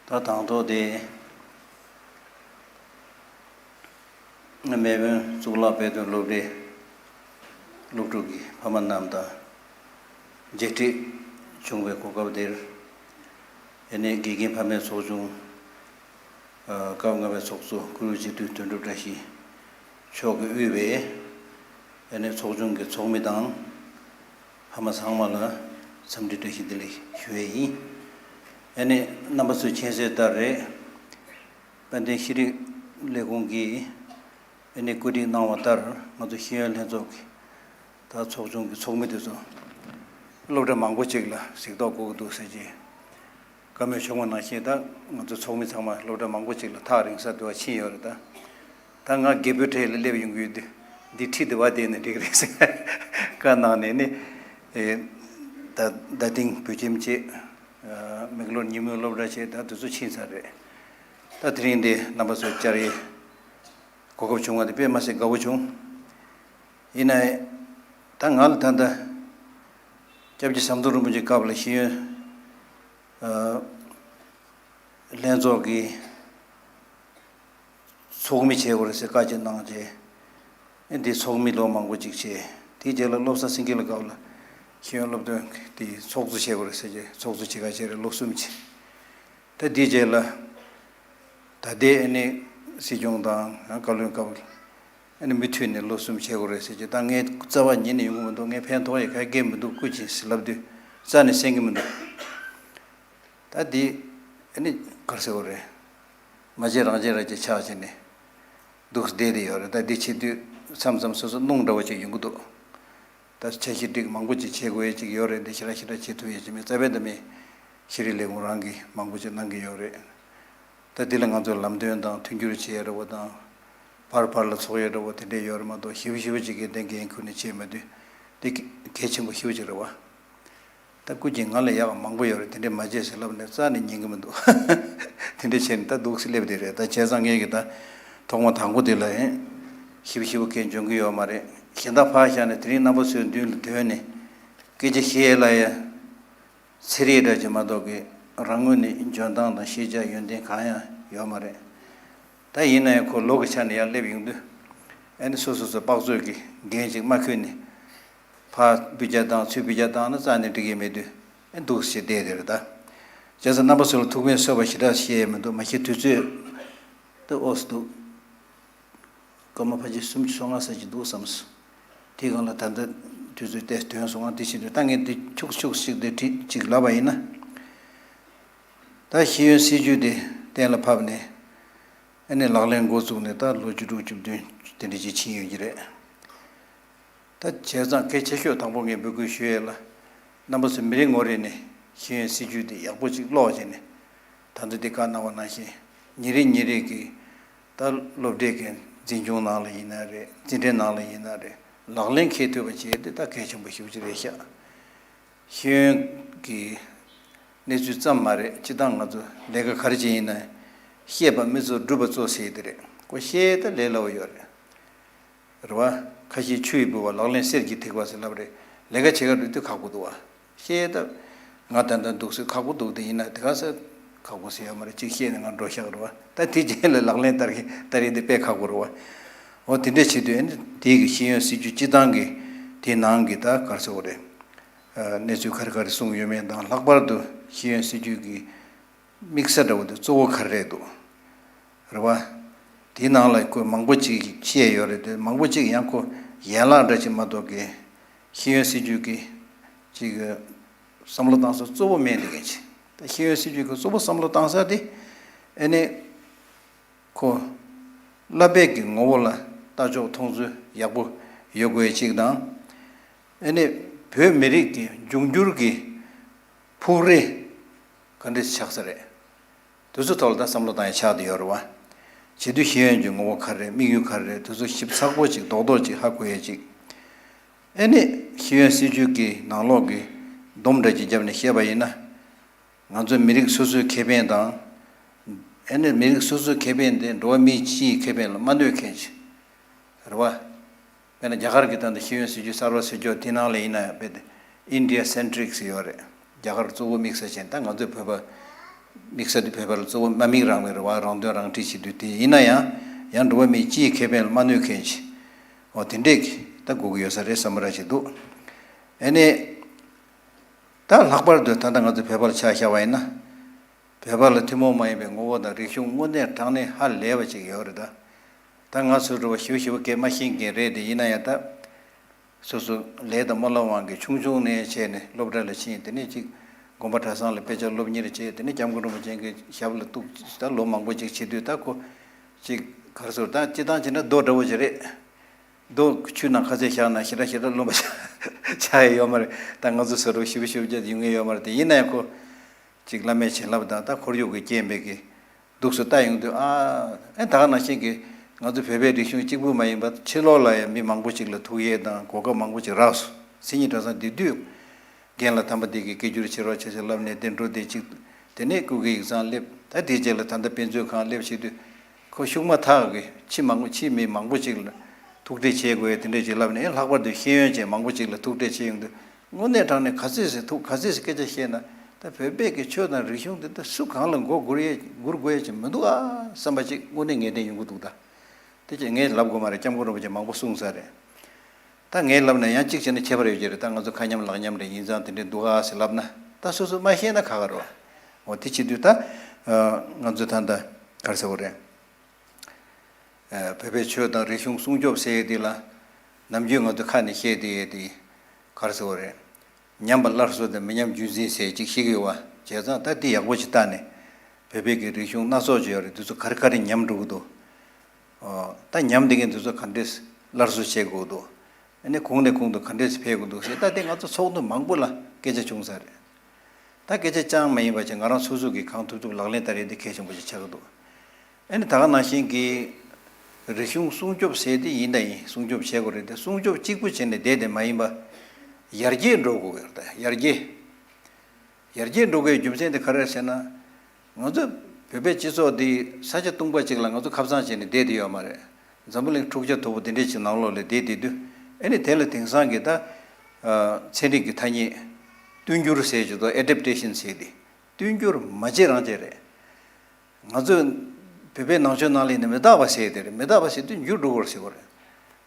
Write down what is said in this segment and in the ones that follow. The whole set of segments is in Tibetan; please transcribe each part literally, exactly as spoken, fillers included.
ད་དང་ཐོག་དེ་མེས་དབོན་གཙུག་ལག་དཔེ་སྟོན་སློབ་གྲྭའི་སློབ་ཕྲུག་གི་ཕ་མ་རྣམས་དང་མཇལ་འཕྲད་བྱུང་བའི་གོ་སྐབས་དེར། ཨ་ནི་དགེ་རྒན་ཕ་མའི་ཚོགས་ཆུང་། ཨ། སྐབས་ལྔ་པའི་ཚོགས་གཙོ་ཀུ་རུ་སྤྱི་འཐུས་དོན་གྲུབ་བཀྲ་ཤིས་མཆོག་གིས་དབུས་པའི་ཨ་ནི་ཚོགས་ཆུང་གི་ཚོགས་མི་དང་། ཕ་མ་ཚང་མ་ལ་འཚམས་འདྲི་བཀྲ་ཤིས་བདེ་ལེགས་ཞུ་ཡས་ཡིན། ཨ་ནི་རྣམ་པ་ཚོས་མཁྱེན་གསལ་ལྟར་རེད། དཔལ་ལྡན་ཤེས་རིག་ལས་ཁུངས་ཀྱིས་ཨ་ནི་བཀོད་སྒྲིག་གནང་བ་ལྟར། ང་ཚོ་ཤེས་ཡོན་ལྷན་ཚོགས་ཀྱི་ད་ཚོགས་ཆུང་གི་ཚོགས་མི་དེ་ཚོ་སློབ་གྲྭ་མང་པོ་ཅིག་ལ་གཟིགས་རྟོག་དགོས་ཀྱི་འདུག་ཟེར་གྱི། བཀའ་མོལ་བྱུང་བ་ནང་བཞིན། ད་ང་ཚོ་ཚོགས་མི་ཚང་མ་སློབ་གྲྭ་མང་པོ་ཅིག་ལ་ཐག་རིང་ས་དུ་བ་ཕྱིན་ཡོད་རེད། ད་ད་ང་རྒད་པོའི་གྲས་ལ་སླེབས་ཡོང་གི་ཡོད་དུས། འདི་ཁྲིད་དུ་བ་བསྡད་ནས་འགྲིག་རེད་ཟེར་བཀའ་གནང་ནས་ནི། ཨེ། ད་རྡ་སྟེང་བོད་ཁྱིམ་བྱས། ཨ། མེག་ལོར་ཉིན་མོའི་སློབ་གྲྭ་བྱས། ད་དུས་ཚོད་ཕྱིན་ཚར་རེད། ད་དེ་རིང་འདི་རྣམ་པ་ཚོ་བཅར་ཡས་གོ་སྐབས་བྱུང་བ་དེ་དཔེ་མ་སྲིད་དགའ་པོ་བྱུང་། ཡིན་ནའི་ད་ང་ལ་ད་ལྟ་སྐྱབས་རྗེ་ཟམ་གདོང་རིན་པོ་ཆེའི་སྐབས་ལ་ཤེས་ཡོན་ཨ་ལྷན་ཚོགས་ཀྱི་ཚོགས་མི་བྱེད་དགོས་རེད་ཟེར་བཀའ་ཅིག་གནང་རྗེས། ཨེ། འདི་ཚོགས་མི་ལོ་མང་པོ་ཅིག་བྱས། དེའི་རྗེས་ལ་བློ་བཟང་སེང་གེ་ལགས་སྐབས་ལ་ཤེས་ཡོན་སློབ་སྟོན་དེ་ཚོགས་གཙོ་བྱེད་དགོས་རེད་ཟེར་རྗེས། ཚོགས་གཙོ་བྱེད་ཁ་བྱས་རེད། ལོ་གསུམ་བྱས། ད་དེའི་རྗེས་ལ་ད་ལྟའི་ཨ་ནི་སྲིད་སྐྱོང་དང་ཡང་བཀའ་བློན་སྐབས་ཨ་ནི་མུ་མཐུད་ནས་ལོ་གསུམ་བྱེད་དགོས་རེད་ཟེར་གྱི། ད་ངས་རྩ་བ་ཉིད་ནས་ཡོང་གི་མི་འདུག་ངས་ཕན་ཐོགས་ཡས་ག་གེ་མི་འདུག་སྐུ་མཁྱེན་ཟེར་ལབ་དུས་རྩ་ནས་གསན་གྱི་མི་འདུག་ད་འདི་ཨ་ནི་ག་རེ་ཟེར་དགོས་རེད། མ་བྱས་རང་བྱས་ར་བྱས་ཆགས་བྱས་ནས་འདུག་བསྡད་དེ་ཡོད་རེད། ད་འདི་བྱེད་དུས་མཚམས་མཚམས་སོ་སོ་སྣང་འདྲ་བོ་ཅིག་ཡོང་གི་འདུག་ད་འཆར་གཞི་སྒྲིག་མང་པོ་ཅིག་བྱེད་དགོས་ཡས་ཅིག་ཡོད་རེད། འདི་ཞེ་དྲག་ཞེ་དྲག་བྱེད་ཐུབ་ཡས་ཅིག་མེད། རྩ་བའི་འདི་མེད། ཤེས་རིག་ལས་ཁུངས་རང་གིས་མང་པོ་ཅིག་གནང་གི་ཡོད་རེད། ད་འདི་ལ་ང་ཚོས་ལམ་སྟོན་དང་མཐུན་འགྱུར་བྱེད་ཡས་འདྲ་བོ་དང་། བར་བར་ལ་ཚོགས་ཡས་འདྲ་བོ་དེ་འདྲས་ཡོད་རེད་མ་གཏོགས། ཞེ་པོ་ཞེ་པོ་ཅིག་གིས་འདི་འགན་ཁུར་ནས་བྱས་མེད་དུས། འདི་གལ་ཆེན་པོ་ཞེ་པོ་ཅིག་རེད་བ། ད་སྐུ་མཁྱེན་ང་ལ་ཡག་མང་པོ་ཡོད་རེད། དེ་འདྲས་མ་བྱེད་ཟེར་ལབ་ནས་རྩ་ནས་ཉན་གྱི་མི་འདུག་དེ་འདྲས་བྱས་ནས་ད་འདུག་སེ་སླེབས་བསྡད་རེད། ད་བྱས་ཙང་ངས་ཀྱི་ད་ཐོག་མ་དང་པོ་དེ་ལ་ཨེ། ཞེ་པོ་ཞེ་པོ་གས་འཇོན་གྱི་ཡོད་མ་རེད། གཞན་དག་ཕར་བཞག་ནས་དེ་རིང་རྣམ་པ་ཚོའི་མདུན་ལ་ཐོན་ནས་སྐད་ཆ་བཤད་ཡས་ལ་ཡ་ཚེ་རིང་འདྲ་ཅིག་མ་གཏོགས་ཀྱི་རང་ངོས་ནས་འཇོན་ཐང་དང་ཤེས་བྱ་ཡོན་ཏན་གང་ཡང་ཡོད་མ་རེད། ད་ཡིན་ན་ཡང་ཁོ་ལོ་གི་ཆ་ནས་ཡར་སླེབས་ཡོང་དུས། ཨ་ནི་སོ་སོ་སོ་དཔག་ཚོད་ཀྱི་འགན་ཅིག་མ་ཁུར་ནས། ཕར་འབུད་རྒྱག་བཏང་ཚུར་འབུད་རྒྱག་བཏང་ན་རྩ་ནས་འགྲིག་གི་མེད་དུས། ཨ། འདུག་སེ་བསྡད་དེ་རེད་ད། བྱས་ཙང་རྣམ་པ་ཚོ་ལ་ཐུགས་ཕན་གསོས་པ་ཞེ་དྲག་བཤད་ཡས་མི་འདུག་མ་གཞི་དུས་ཚོད་ད་ཨོ་སི་འདུག་སྐར་མ་ཕལ་ཆེར་སུམ་ཅུ་སོ་ལྔ་ཙམ་ཅིག་འདུག་བསམ་སོང་། དེའི་སྒང་ལ་ད་ལྟ་དུས་ཚོད་ཏོག་ཙམ་ཐོན་སོང་ང་། དེ་བཞིན་དུ་ད་ངས་འདི་ཁྱུག་ཁྱུག་ཅིག་དེ་བྲིས་ཅིག་ལབ་པ་ཡིན་ན། ད་ཤེས་ཡོན་སྲིད་བྱུས་དེ་གཏན་ལ་ཕབ་ནས། ཨ་ནི་ལག་ལེན་འགོ་བཙུགས་ནས་ད་ལོ་བཅུ་དྲུག་བཅུ་བདུན་དེ་འདྲ་ཅིག་ཕྱིན་ཡོད་ཀྱི་རེད། ད་བྱས་ཙང་གལ་ཆེ་ཤོས་དང་པོ་ངས་འབོད་སྐུལ་ཞུ་ཡས་ལ། རྣམ་པ་ཚོས་མི་རེ་ངོ་རེ་ནས་ཤེས་ཡོན་སྲིད་བྱུས་དེ་ཡག་པོ་ཅིག་ཀློག་བྱས་ནས། ད་ལྟ་འདི་བཀའ་གནང་བ་ནང་བཞིན་ཉིན་རེ་ཉིན་རེ་གི་ད་སློབ་གྲྭའི་གི་འཛིན་སྐྱོང་ནང་ལ་ཡིན་ན་རེད། འཛིན་གྲྭའི་ནང་ལ་ཡིན་ན་རེད། ལག་ལེན་འཁེལ་ཐུབ་པ་བྱས་དེ་ད་གལ་ཆེན་པོ་ཞེ་པོ་ཅིག་རེད་ཤག་ཤེས་ཡོན་གྱི་གནས་ཚུལ་ཙམ་མ་རེད། སྤྱིར་བཏང་ང་ཚོ་ལས་ཀ་ག་རེ་བྱེད་ཡིན་ན། ཤེས་པ་མི་གཙོ་སྒྲུབ་པ་གཙོ་ཟེར་དེ་རེད། ཁོ་ཤེས་ད་ལས་སླ་བོ་ཡོད་རེད། རེད་བ། ཁ་ཤས་ཆུ་ཡིས་ཕུལ་བ་ལག་ལེན་གསེར་གྱིས་ཐེག་པ་ཟེར་ལབ་རེད། ལས་ཀ་བྱེད་ག་འགྲོ་དུས་ཁག་པོ་འདུག་བ། ཤེས་ད། ང་ད་ལྟ་འདུག་སེ་ཁག་པོ་འདུག་དེ་ཡིན་ན་དེ་ག་ས་ཁག་པོ་ཟེར་ཡོད་མ་རེད། ཅིག་ཤེས་ནས་ང་འགྲོ་ཤག་རེད་བ། ད་དེ་རྗེས་ལ་ལག་ལེན་བསྟར་གྱི་ད་རེས་འདི་དཔེ་ཁག་པོ་རེད་བ། འོ་དེ་འདྲས་བྱེད་དུས་ཨ་ནི་དེའི་གི་ཤེས་ཡོན་སྲིད་བྱུས་སྤྱི་བཏང་གི་དེའི་ནང་གི་ད་ག་རེ་ཟེར་དགོས་རེད། ཨ། གནས་ཚུལ་ག་རེ་ག་རེ་གསུངས་ཡོད་མེད་དང་། ལྷག་པར་དུ་ཤེས་ཡོན་སྲིད་བྱུས་ཀྱི་དམིགས་ས་འདྲ་བོ་དེ་གཙོ་བོ་ག་རེ་རེད་འདུག་རེད་བ། དེའི་ནང་ལ་ཁོས་མང་པོ་ཅིག་བཤད་ཡོད་རེད་དེ། མང་པོ་ཅིག་ཡང་ཁོ་ཡན་ལག་འདྲ་ཅིག་མ་གཏོགས་ཀྱི་ཤེས་ཡོན་སྲིད་བྱུས་ཀྱི་ཅིག་བསམ་བློ་བཏང་ས་གཙོ་བོ་མེད་འདུག་གི་ཅིག་ད་ཤེས་ཡོན་སྲིད་བྱུས་ཀྱི་གཙོ་བོ་བསམ་བློ་བཏང་ས་དེ་ཨ་ནི་ཁོ་བསླབ་པའི་གི་ངོ་བོ་ལ་ལྟ་ཕྱོགས་མཐོང་ཚུལ་ཡག་པོ་ཡོད་དགོས་ཅིག་དང་། ཨ་ནི་བོད་མི་རིགས་ཀྱི་འབྱུང་འགྱུར་གྱི་ཕུགས་རེ་ག་འདྲ་ཆགས་ས་རེད། དེ་ཚོ་ཐོག་ལ་ད་བསམ་བློ་བཏང་ཡ་ཆགས་བསྡད་ཡོད་རེད་བ། བྱེད་དུས་ཤེས་ཡོན་གྱི་ངོ་བོ་ག་རེ་རེད། དམིགས་ཡུལ་ག་རེ་རེད། དེ་ཚོ་ཞིབ་ཚགས་པོ་ཅིག་རྡོག་རྡོག་ཅིག་ཧ་གོ་ཡ་ཅིག་ཨ་ནི་ཤེས་ཡོན་སྲིད་བྱུས་ཀྱི་ནང་ལོགས་ཀྱི་སྡོམ་འདྲ་ཅིག་བརྒྱབ་ནས་བཤད་པ་ཡིན་ན། ང་ཚོ་མི་རིགས་སོ་སོའི་ཁེ་ཕན་དང་། ཨ་ནི་མི་རིགས་སོ་སོའི་ཁེ་ཕན་དེ་འགྲོ་བ་མི་སྤྱིའི་ཁེ་ཕན་ལ་མ་གནོད་མཁན་ཅིག་རེད་བ། དཔེར་ན་རྒྱ་གར་གྱི་ད་ལྟ་ཤེས་ཡོན་སྲིད་བྱུས་གསར་པ་ཟེར་རྒྱུ་དེ་ནང་ལ་ཡིན་ན་ཡང་རྦད་དེ་India centric ཟེར་ཡོད་རེད། རྒྱ་གར་གཙོ་བོ་དམིགས་བསལ་བྱས་ད་ང་ཚོའི་བོད་པ་ དམིགས་བསལ་དུ་བོད་པ་ལ་གཙོ་བོ་དམག་མི་རང་མེད་རེད་བ། རང་དོན་རང་འཁྲི་བྱེད་དུས་དེ་ཡིན་ན་ཡང་། ཡང་འགྲོ་བ་མིའི་སྤྱིའི་ཁེ་ཕན་ལ་མ་གནོད་མཁན་ཞིག་འོ་དེ་འདྲས་ཀྱི་ད་དགོས་ཀྱི་ཡོད་ས་རེད་བསམ་པ་ར་ཞིག་འདུག་ཨ་ནི། ད་ལྷག་པར་དུ་ད་ལྟ་ང་ཚོ་བོད་པ་ལ་ཆ་བཞག་པ་ཡིན་ན། བོད་པ་ལ་ཐུན་མོང་མ་ཡིན་པའི་ངོ་བོ་དང་རིག་གཞུང་དངོས་གནས་དྲང་གནས་ཧ་ལས་པ་ཅིག་ཡོད་རེད་ད། ད་ང་ཚོ་འགྲོ་བ་ཞིབ་ཞིབ་སྐད་མ་ཤེས་མཁན་རེད་དེ། ཡིན་ན་ཡང་ད། སོ་སོ་ལས་དང་སྨོན་ལམ་དབང་གིས་ཆུང་ཆུང་ནས་བྱས་ནས་སློབ་གྲྭ་ལ་ཕྱིན། དེ་ནས་ཅིག་དགོན་པ་གྲྭ་ཚང་ལ་དཔེ་ཆ་སློབ་གཉེར་བྱས། དེ་ནས་སྐྱབས་མགོན་རིན་པོ་ཆེ་གི་ཞབས་ལ་གཏུགས། ད་ལོ་མང་པོ་ཅིག་བྱེད་དུས་ད་ཁོ་ཅིག་ག་རེ་ཟེར། ད་སྤྱིར་བཏང་བྱས་ན་རྡོ་འདྲ་བོ་ཅིག་རེད། རྡོ་ཆུ་ནང་ཁ་ཚད་བཞག་ན་ཞེ་དྲག་ཞེ་དྲག་རློན་པ་ཆགས་ཡ་ཡོད་མ་རེད། ད་ང་ཚོ་བཟོ་འདྲ་ཞིབ་ཞིབ་རྒྱག་ཡོང་ངེས་ཡོད་མ་རེད་དེ། ཡིན་ན་ཡང་ཁོ་ཅིག་བླ་མའི་བྱིན་རླབས་དང་ད་ཁོར་ཡུག་གི་རྐྱེན་པས་ཀྱི་འདུག་སེ་ལྟ་ཡོང་དུས། ཨ་ཨེ་ད་ག་ནང་བཞིན་གྱི་ང་ཚོ་བོད་པའི་རིག་གཞུང་གཅིག་པུ་མ་ཡིན་པར་ཕྱི་ལོགས་ལ་ཡང་མི་མང་པོ་ཅིག་ལ་ཐུག་ཡས་དང་གོ་སྐབས་མང་པོ་ཅིག་རག་སོང་། མཚན་ཉིད་གྲྭ་ཚང་དེ་དུས། རྒན་ལགས་དམ་པ་འདི་གིས་སྐད་སྒྱུར་བྱེད་རོགས་བྱེད་ཟེར་ལབ་ནས་དེ་འགྲོ་དེ་གཅིག་དེ་ནས་སྐུ་སྒེར་ཡིག་ཚང་སླེབས། ད་དེའི་རྗེས་ལ་ད་ལྟ་དཔེ་མཛོད་ཁང་སླེབས་བྱེད་དུས། ཁོ་ཤུགས་མ་ཐག་གི་ཕྱི་མང་པོ་ཕྱི་མི་མང་པོ་ཅིག་ལ་ཐུག་འཕྲད་བྱེད་དགོས་དེ་འདྲས་ཅིག་ལབ་ནས། ལྷག་པར་དུ་ཤེས་ཡོན་ཅན་མང་པོ་ཅིག་ལ་ཐུག་འཕྲད་བྱེད་ཡོང་དུས། དངོས་གནས་དྲང་གནས་ག་ཚོད་ཟེར་ཐུག་ག་ཚོད་ཟེར་སྐད་ཆ་བཤད་ན། ད་བོད་པའི་གི་ཆོས་དང་རིག་གཞུང་འདི་ད་སུ་གང་ལ་མགོ་སྒུར་ཡས་སྒུར་དགོས་ཡས་ཅིག་མི་འདུག་ཨ་བསམ་པ་ཅིག་དངོས་གནས་ངེས་གཏན་ཡོང་གི་འདུག་ད། དེ་ཅིག་ངས་ལབ་དགོས་མ་རེད། སྐྱབས་མགོན་རིན་པོ་ཆེ་མང་པོ་གསུངས་ས་རེད། ད་ངས་ལབ་ན་ཡང་གཅིག་བྱས་ན་ཁྱད་པར་ཡོད་ཀྱི་རེད། ད་ང་ཚོ་ཁ་མཉམ་ལག་མཉམ་རེད། ཡིན་ཙང་དེ་འདྲའི་འདུག་ཨ་ཟེར་ལབ་ན། ད་སོ་སོ་མ་ཤེས་ན་ཁག་ཁག་རེད་བ། འོ་དེ་བྱེད་དུས་ད། ཨ། ང་ཚོ་ད་ལྟ་ག་རེ་ཟེར་དགོས་རེད། ཨ། བོད་པའི་ཆོས་དང་རིག་གཞུང་སྲུང་སྐྱོབ་ཟེར་ཡས་དེ་ལ། ནམ་རྒྱུན་ང་ཚོ་ཁ་ནས་བཤད་བསྡད་ཡས་དེ་ག་རེ་ཟེར་དགོས་རེད། ཉམས་པ་སླར་གསོ་དང་མི་ཉམས་རྒྱུན་འཛིན་ཟེར་ཅིག་བཤད་ཀྱི་ཡོད་བ། བྱས་ཙང་ད་འདི་ཡག་པོ་ཅིག་བལྟས་ནས། བོད་པའི་གི་རིག་གཞུང་སྣ་ཚོགས་ཅིག་ཡོད་རེད། འདི་ཚོ་ག་རེ་ག་རེ་ཉམས་འགྲོ་གི་འདུག་ཨོ། ད་ཉམས་བསྡད་མཁན་འདི་ཚོ་ག་འདྲས་སླར་གསོ་བྱེད་དགོས་འདུག་ཨ་ནི་གོང་ནས་གོང་དུ་ག་འདྲས་འཕེལ་དགོས་འདུག་ཟེར། ད་དེ་ང་ཚོ་ཚོགས་འདུ་མང་པོ་ལ་སྐད་ཆ་བྱུང་ས་རེད། ད་སྐད་ཆ་ཅང་མ་ཡིན་པ་ཅིག་ང་རང་སོ་སོ་གིས་གང་ཐུབ་ཐུབ་ལག་ལེན་བསྟར་ཡས་དེ་གལ་ཆེན་པོ་ཞིག་ཆགས་ཀྱི་འདུག་ཨ་ནི་ད་ག་ནང་བཞིན་གྱི་རིག་གཞུང་སྲུང་སྐྱོབ་ཟེར་དེ་ཡིན་ད་ཡིན། སྲུང་སྐྱོབ་བྱེད་དགོས་རེད་དེ། སྲུང་སྐྱོབ་གཅིག་པུ་བྱས་ནས་བསྡད་དེ་མ་ཡིན་པ། ཡར་རྒྱས་འགྲོ་དགོས་ཀྱི་རེད། ད་ཡར་རྒྱས། ཡར་རྒྱས་འགྲོ་དགོས་རྒྱུ་མཚན་དེ་ག་རེ་རེད་ཟེར་ན། ང་ཚོ་བོད་པའི་སྤྱི་ཚོགས་འདི་ས་ཆ་སྟོང་པ་ཅིག་ལ་ང་ཚོ་ཁ་སང་བྱས་ནས་བསྡད་དེ་ཡོད་མ་རེད། འཛམ་བུ་གླིང་འཁྲུག་ཆ་དོད་པོ་དེ་འདྲས་ཅིག་ནང་ལོགས་ལ་བསྡད་དེ་དུས། ཨ་ནི་དེ་ལ་དེང་སང་གི་ད། ཨ། ཚན་རིག་གི་ཐ་སྙད། བསྟུན་འགྱུར་ཟེར་གྱི་འདུག adaptation ཟེར་དེ། བསྟུན་འགྱུར་མ་བྱེད་རང་བྱེད་རེད། ང་ཚོས་བོད་པའི་ནང་ཆོས་ནང་ལ་ནི་མི་རྟག་པ་ཟེར་དེ་རེད། མི་རྟག་པ་ཟེར་དུས་འགྱུར་འགྲོ་དགོས་ཟེར་བ་རེད།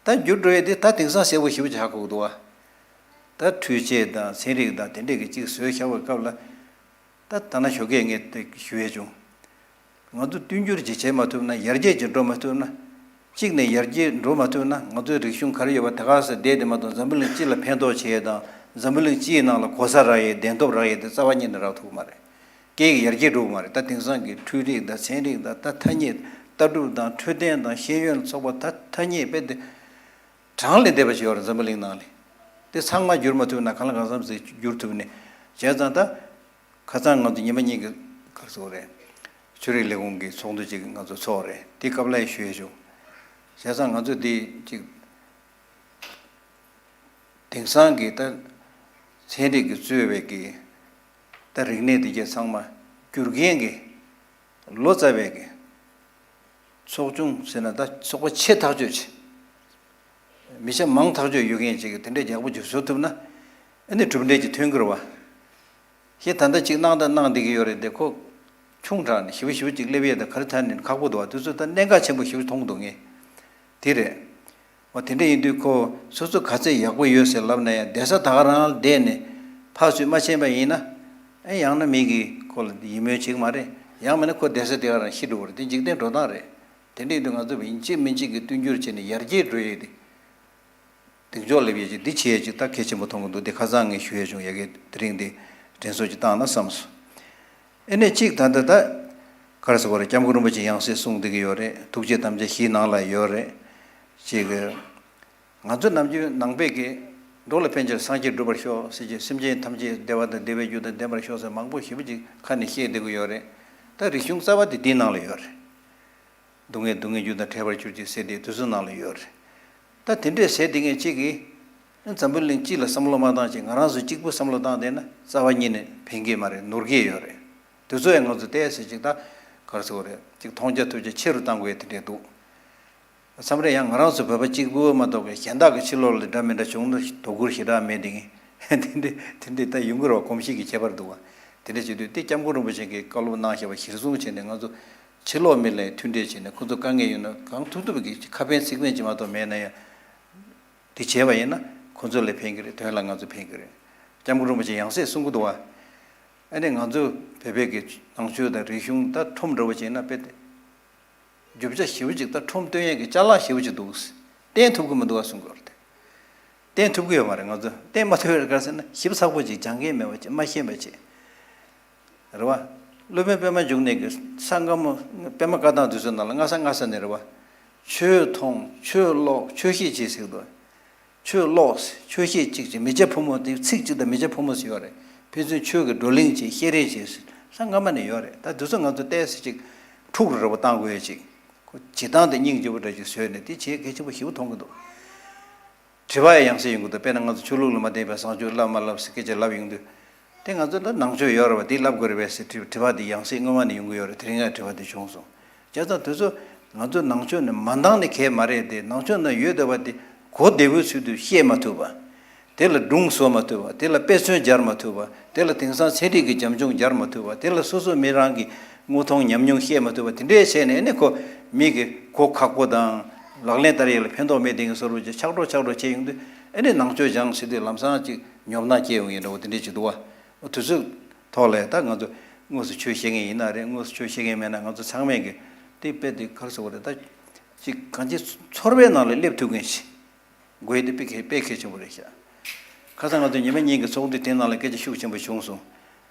ད་འགྱུར་འགྲོ་ཡས་དེ་ད་དེང་སང་གསལ་པོ་ཞེ་པོ་ཅིག་ཧ་གོ་གི་འདུག་བ། ད་འཕྲུལ་ཆས་དང་ཚན་རིག་དང་དེ་འདྲས་ཀྱི་ཅིག་བཟོས་བཞག་པའི་སྐབས་ལ། ད་ད་ན་ཞོགས་ཀས་ངས་དེ་ཞུ་ཡས་བྱུང་། ང་ཚོ་བསྟུན་འགྱུར་ཅིག་བྱེད་མ་ཐུབ་ན། ཡར་རྒྱས་ཅིག་འགྲོ་མ་ཐུབ་ན། གཅིག་ནས་ཡར་རྒྱས་འགྲོ་མ་ཐུབ་ན། ང་ཚོའི་རིག་གཞུང་ག་རེ་ཡོད་པ་དེ་ག་ས་བསྡད་དེ་མ་གཏོགས། འཛམ་བུ་གླིང་སྤྱི་ལ་ཕན་ཐོགས་བྱེད་ཡས་དང་། འཛམ་བུ་གླིང་སྤྱིའི་ནང་ལ་གོ་ས་རག་ཡས། གདན་ཐོབ་རག་ཡས་དེ་རྩ་བ་ཉིད་ནས་རག་ཐུབ་ཀྱི་མ་རེད། སྐད་ཡིག་ཡར་རྒྱས་འགྲོ་གི་མ་རེད། ད་དེང་སང་གི་འཕྲུལ་རིག་དང་ཚན་རིག་དང་། ད་ཐ་སྙད་ལྟ་གྲུབ་དང་འཕྲོད་བསྟེན་དང་ཤེས་ཡོན་ཚོགས་པ། ད་ཐ་སྙད་དཔེ་དེ་གྲངས་ལས་འདས་པ་ཞིག་ཡོད་རེད། འཛམ་བུ་གླིང་ནང་ལ་དེ་ཚང་མ་བསྒྱུར་མ་ཐུབ་ན། གང་ལ་གང་འཚམ་ཞིག་བསྒྱུར་ཐུབ་ནས། བྱས་ཙང་ད་ཁ་སང་ང་ཚོ་ཉི་མ་གཉིས་ཀྱི་ག་རེ་ཟེར་དགོས་རེད། ཆོས་རིག་ལས་ཁུངས་ཀྱི་ཚོགས་འདུ་ཅིག་ང་ཚོ་ཚོགས་རེད། དེ་སྐབས་ལ་ཡང་ཞུ་ཡས་བྱུང་། བྱས་ཙང་ང་ཚོ་དེ་ཅིག་དེང་སང་གི་ད་ཚན་རིག་གིས་གཙོས་པའི་གི་ད་རིག་གནས་དེ་གྱད་ཚང་མ་བསྒྱུར་མཁན་གྱི་ལོ་ཙཱ་བའི་གི་ཚོགས་ཆུང་ཟེར་ན། ད་ཚོགས་པ་ཆེ་ཐག་ཆོད་ཆེ། མི་ཆ་མང་ཐག་ཆོད་ཡོད་མཁན་ཅིག་གིས་དེ་འདྲའི་ཡག་པོ་ཅིག་བཟོ་ཐུབ་ན། ཨ་ནི་གྲུབ་འབྲས་ཅིག་ཐོན་གྱི་རེད་བ། ཞེས་ད་ལྟ་ཅིག་གནང་དང་གནང་བསྡད་ཀྱི་ཡོད་རེད་དེ། ཁོ་ཆུང་དྲགས་ནས་ཞེ་པོ་ཞེ་པོ་ཅིག་སླེབས་ཡས་དང་ག་རེ་ཐད་ནས་ཁག་པོ་འདུག་བ། དེ་ཚོ་ད་གནད་འགག་ཆེན་པོ་ཞེ་པོ་མཐོང་གི་འདུག་ངས། དེ་རེད། འོ་དེ་འདྲ་ཡིན་དུས་ཁོ་སོ་སོ་ག་ཚད་ཡག་པོ་ཡོད་ཟེར་ལབ་ན་ཡང་། བསྡད་ས་ད་ག་རང་ལ་བསྡད་ནས་ཕར་ཚུར་མ་ཕྱིན་པ་ཡིན་ན། ཨེ་ཡང་ན་མི་གིས་ཁོ་ལ་ཡིད་སྨོན་བྱེད་ཀྱི་མ་རེད། ཡང་མིན་ན་ཁོ་བསྡད་ས་དེ་ག་རང་ཤི་འགྲོ་གི་རེད། དེ་འཇིག་རྟེན་འགྲོ་སྟངས་རེད། དེ་འདྲ་ཡིན་དུས་ང་ཚོ་ཡིན་གཅིག་མིན་གཅིག་གིས་བསྟུན་འགྱུར་བྱས་ནས་ཡར་རྒྱས་འགྲོ་ཡས་དེ། གདེང་འཇོག་སླེབས་ཡས་ཅིག་འདི་བྱེད་ཡས་ཅིག་ད་གལ་ཆེན་པོ་མཐོང་གི་འདུག་དེ་ཁ་སང་ངས་ཞུ་ཡས་བྱུང་། ཡ་གི་དེ་རིང་འདི་དྲན་གསོ་ཅིག་བཏང་ན་བསམ་སོང་། ཨེ་ནས་གཅིག་ད་ལྟ་ད་ག་རེ་ཟེར་དགོས་རེད། སྐྱབས་མགོན་རིན་པོ་ཆེ་ཡང་སྲིད་གསུངས་བསྡད་ཀྱི་ཡོད་རེད། ཐུགས་བསྐྱེད་དམ་བཅའ་བཞིའི་ནང་ལ་ཡོད་རེད། ཅིག་ང་ཚོ་ནམ་རྒྱུན་ནང་པའི་གི་འགྲོ་ལ་ཕན་ཕྱིར་སངས་རྒྱས་འགྲུབ་པར་ཤོག་ཟེར་གྱི། སེམས་ཅན་ཐམས་ཅད་བདེ་བ་དང་བདེ་བའི་རྒྱུ་དང་ལྡན་པར་ཤོག་ཟེར་མང་པོ་ཞེ་པོ་ཅིག་ཁ་ནས་བཤད་བསྡད་ཀྱི་ཡོད་རེད། ད་རིག་གཞུང་རྩ་བ་དེ་འདིའི་ནང་ལ་ཡོད་རེད། སྡུག་བསྔལ་སྡུག་བསྔལ་རྒྱུ་དང་བྲལ་བར་གྱུར་ཅིག་ཟེར་དེ་དུས་ཚོད་ནང་ལ་ཡོད་རེད། ད་དེ་འདྲས་ཟེར་དེ་ངས་གཅིག་གིས་འཛམ་བུ་གླིང་སྤྱི་ལ་བསམ་བློ་མ་བཏང་ཅིག་ང་རང་ཚོ་གཅིག་པུ་བསམ་བློ་བཏང་བསྡད་ན་རྩ་བ་ཉིད་ནས་ཕན་གྱི་མ་རེད། ནོར་གྱི་ཡོད་རེད། དུས་ཚོད་ཡང་ང་ཚོ་ཏོག་ཙམ་ཅིག་ད་ག་རེ་ཟེར་དགོས་རེད། ཅིག་མཐོང་རྒྱ་ཐོས་རྒྱ་ཆེ་རུ་བཏང་དགོས་ཡ་དེ་འདྲས་འདུག་མཚམས་རེ་ཡང་ང་རང་ཚོ་བོད་པ་གཅིག་པུ་མ་གཏོགས་པའི་གཞན་དག་གི་ཕྱི་ལོགས་ལ་འདྲ་མི་འདྲ་བྱུང་ན་དོ་ཁུར་ཞེ་དྲག་མེད་དེ། ངས་དེ་འདྲས་དེ་འདྲས་ད་ཡོང་གི་རེད་བ། གོམས་གཤིས་ཀྱི་ཁྱད་པར་འདུག་བ། དེ་འདྲ་བྱེད་དུས་དེ་སྐྱབས་མགོན་རིན་པོ་ཆེ་གིས་བཀའ་སློབ་གནང་བཞག་པ་གཞིར་བཟུང་བྱས་ནས། ང་ཚོ་ཕྱི་ལོགས་མི་ལ་མཐུན་འབྲེལ་བྱས་ནས། ཁོ་ཚོ་དཀའ་ངལ་ཡོད་ན་གང་ཐུབ་ཐུབ་ཀྱིས་ཁ་ཕན་ཚིག་ཕན་ཅིག་མ་གཏོགས་མེད་ན་ཡང་། དེ་བྱས་པ་ཡིན་ན་ཁོ་ཚོ་ལ་ཕན་གྱི་རེད། དོན་ལ་ང་ཚོ་ཕན་གྱི་རེད། སྐྱབས་མགོན་རིན་པོ་ཆེ་ཡང་སེ་གསུང་གི་འདུག་བ། ཨ་ནི་ང་ཚོ་བོད་པའི་གི་ནང་ཆོས་དང་རིག་གཞུང་ད་ཁྲོམ་འདྲ་བོ་བྱས་ན་དཔེ་དེ། རྒྱུ་ཆ་ཞེ་པོ་ཅིག་ད་ཁྲོམ་སྟོན་ཡས་ཀྱི་ཅ་ལག་ཞེ་པོ་ཅིག་འདུག། བསྟན་ཐུབ་ཀྱི་མི་འདུག་བ་གསུང་གི་ཡོད་རེད། བསྟན་ཐུབ་ཀྱི་ཡོད་མ་རེད། ང་ཚོ་བསྟན་མ་ཐུབ་པའི་སྐབས་ཟེར་ན་ཞིབ་ཚགས་པོ་ཅིག་སྦྱང་མཁན་མེད་པ་ཅིག་མ་ཤེས་པ་ཅིག་རེད་བ། སློབ་དཔོན་པད་མ་འབྱུང་གནས་ཀྱི་ས་སྔ་མོ་པད་མ་བཀའ་ཐང་འདི་ཚོ་ནང་ལ་སྔ་ས་སྔ་ས་ནས་རེད་བ། ཆོས་མཐོང་། ཆོས་ཀློག། ཆོས་བཤད་བྱེད་ཟེར་གི་འདུག། ཆོས་ཀློག། ཆོས་བཤད་ཅིག་ཅིག་མི་བྱ་ཕོ་མོ་དེ་ཚིག་ཅིག་དང་མི་བྱ་ཕོ་མོ་ཟེར་ཡོད་རེད། ཕན་ཚུན་ཆོས་ཀྱི་བགྲོ་གླེང་བྱེད། བཤད་རེས་བྱེད་ས་སྔ་མ་ནས་ཡོད་རེད། ད་འདི་ཚོ་ང་ཚོ་ཏོག་ཙམ་ཅིག་འཁྲུག་རུ་རེ་བ་བཏང་དགོས་ཡ་ཅིག། ཁོ་བྱེད་སྟངས་དེ་སྙིང་རྗེ་པོ་འདྲ་ཅིག་བཟོས་ནས་དེ་བྱེད་གལ་ཆེན་པོ་ཞེ་པོ་མཐོང་གི་འདུག། དྲི་བ་ཡང་ཡང་སེ་ཡོང་གི་འདུག། དཔེར་ན་ང་ཚོ་ཆོས་ལུགས་ལ་མ་བརྟེན་པའི་བཟང་སྤྱོད་བསླབ་མ་བསླབ་ཟེར་སྐད་ཆ་ལབ་ཡོང་དུས། དེ་ང་ཚོ་ད་ནང་ཆོས་ཡོད་རེད་བ། དེ་བསླབ་དགོས་རེད་པས་ཟེར་དྲི་དྲི་བ་དེ་ཡང་སེ་སྔོན་མ་ནས་ཡོང་གི་ཡོད་རེད། དེ་རིང་ང་དྲི་བ་དེ་བྱུང་སོང་། བྱས་ཙང་དེ་ཚོ་ང་ཚོ་ནང་ཆོས་ནས་མ་འདང་ནས་གལ་མ་རེད་དེ། ནང་ཆོས་ནང་ཡོད་བསྡད་པ་དེ་གོ་བདེ་པོའི་ཚུལ་དུ་བཤད་མ་ཐུབ་པ། དེ་ལ་སྒྲུང་བཟོ་མ་ཐུབ་པ། དེ་ལ་དཔེ་མཚོན་སྦྱར་མ་ཐུབ་པ། དེ་ལ་དེང་སང་ཚན་རིག་གི་རྒྱབ་ལྗོངས་སྦྱར་མ་ཐུབ་པ། དེ་ལ་སོ་སོ་མི་རང་གི་དངོས་མཐོང་ཉམས་མྱོང་བཤད་མ་ཐུབ་པ། དེ་འདྲས་བྱས་ནས་ཨ་ནི་ཁོ་མི་གི་གོ་ཁག་པོ་དང་ལག་ལེན་བསྟར་ཡས་ལ་ཕན་ཐོགས་མེད་དེ་གི་བཟོ་འདྲ་ཅིག་ཆགས་འགྲོ་ཆགས་འགྲོ་བྱས་ཡོང་དུས། ཨ་ནི་ནང་ཆོས་སྦྱངས་ཟེར་དུས་ལམ་སང་ཅིག་ཉོབ་སྣང་སྐྱེ་ཡོང་ཡས་འདྲ་བོ་དེ་འདྲས་ཅིག་འདུག་བ། དུས་ཚོད་ཐོག་ལ་ད་ང་ཚོ་དངོས་སུ་ཆོས་བཤད་མཁན་ཡིན་ན་རེད། དངོས་སུ་ཆོས་བཤད་མཁན་མེད་ན་ང་ཚོ་ཚང་མས་གི་དེ་དཔེ་དེ་ག་རེ་ཟེར་དགོས་རེད། ད་ཅིག་གང་ཅི་ཚོར་བའི་ནང་ལ་སླེབས་ཐུབ་མཁན་ཞིག་དགོས་ཡས་དེ་དཔེ་གལ་དཔེ་གལ་ཆེན་པོ་རེད་ཤག། ཁ་སང་ང་ཚོ་ཉི་མ་གཉིས་ཀྱི་ཚོགས་འདུ་དེ་ནང་ལ་སྐད་ཆ་ཤུགས་ཆེན་པོ་བྱུང་སོང་།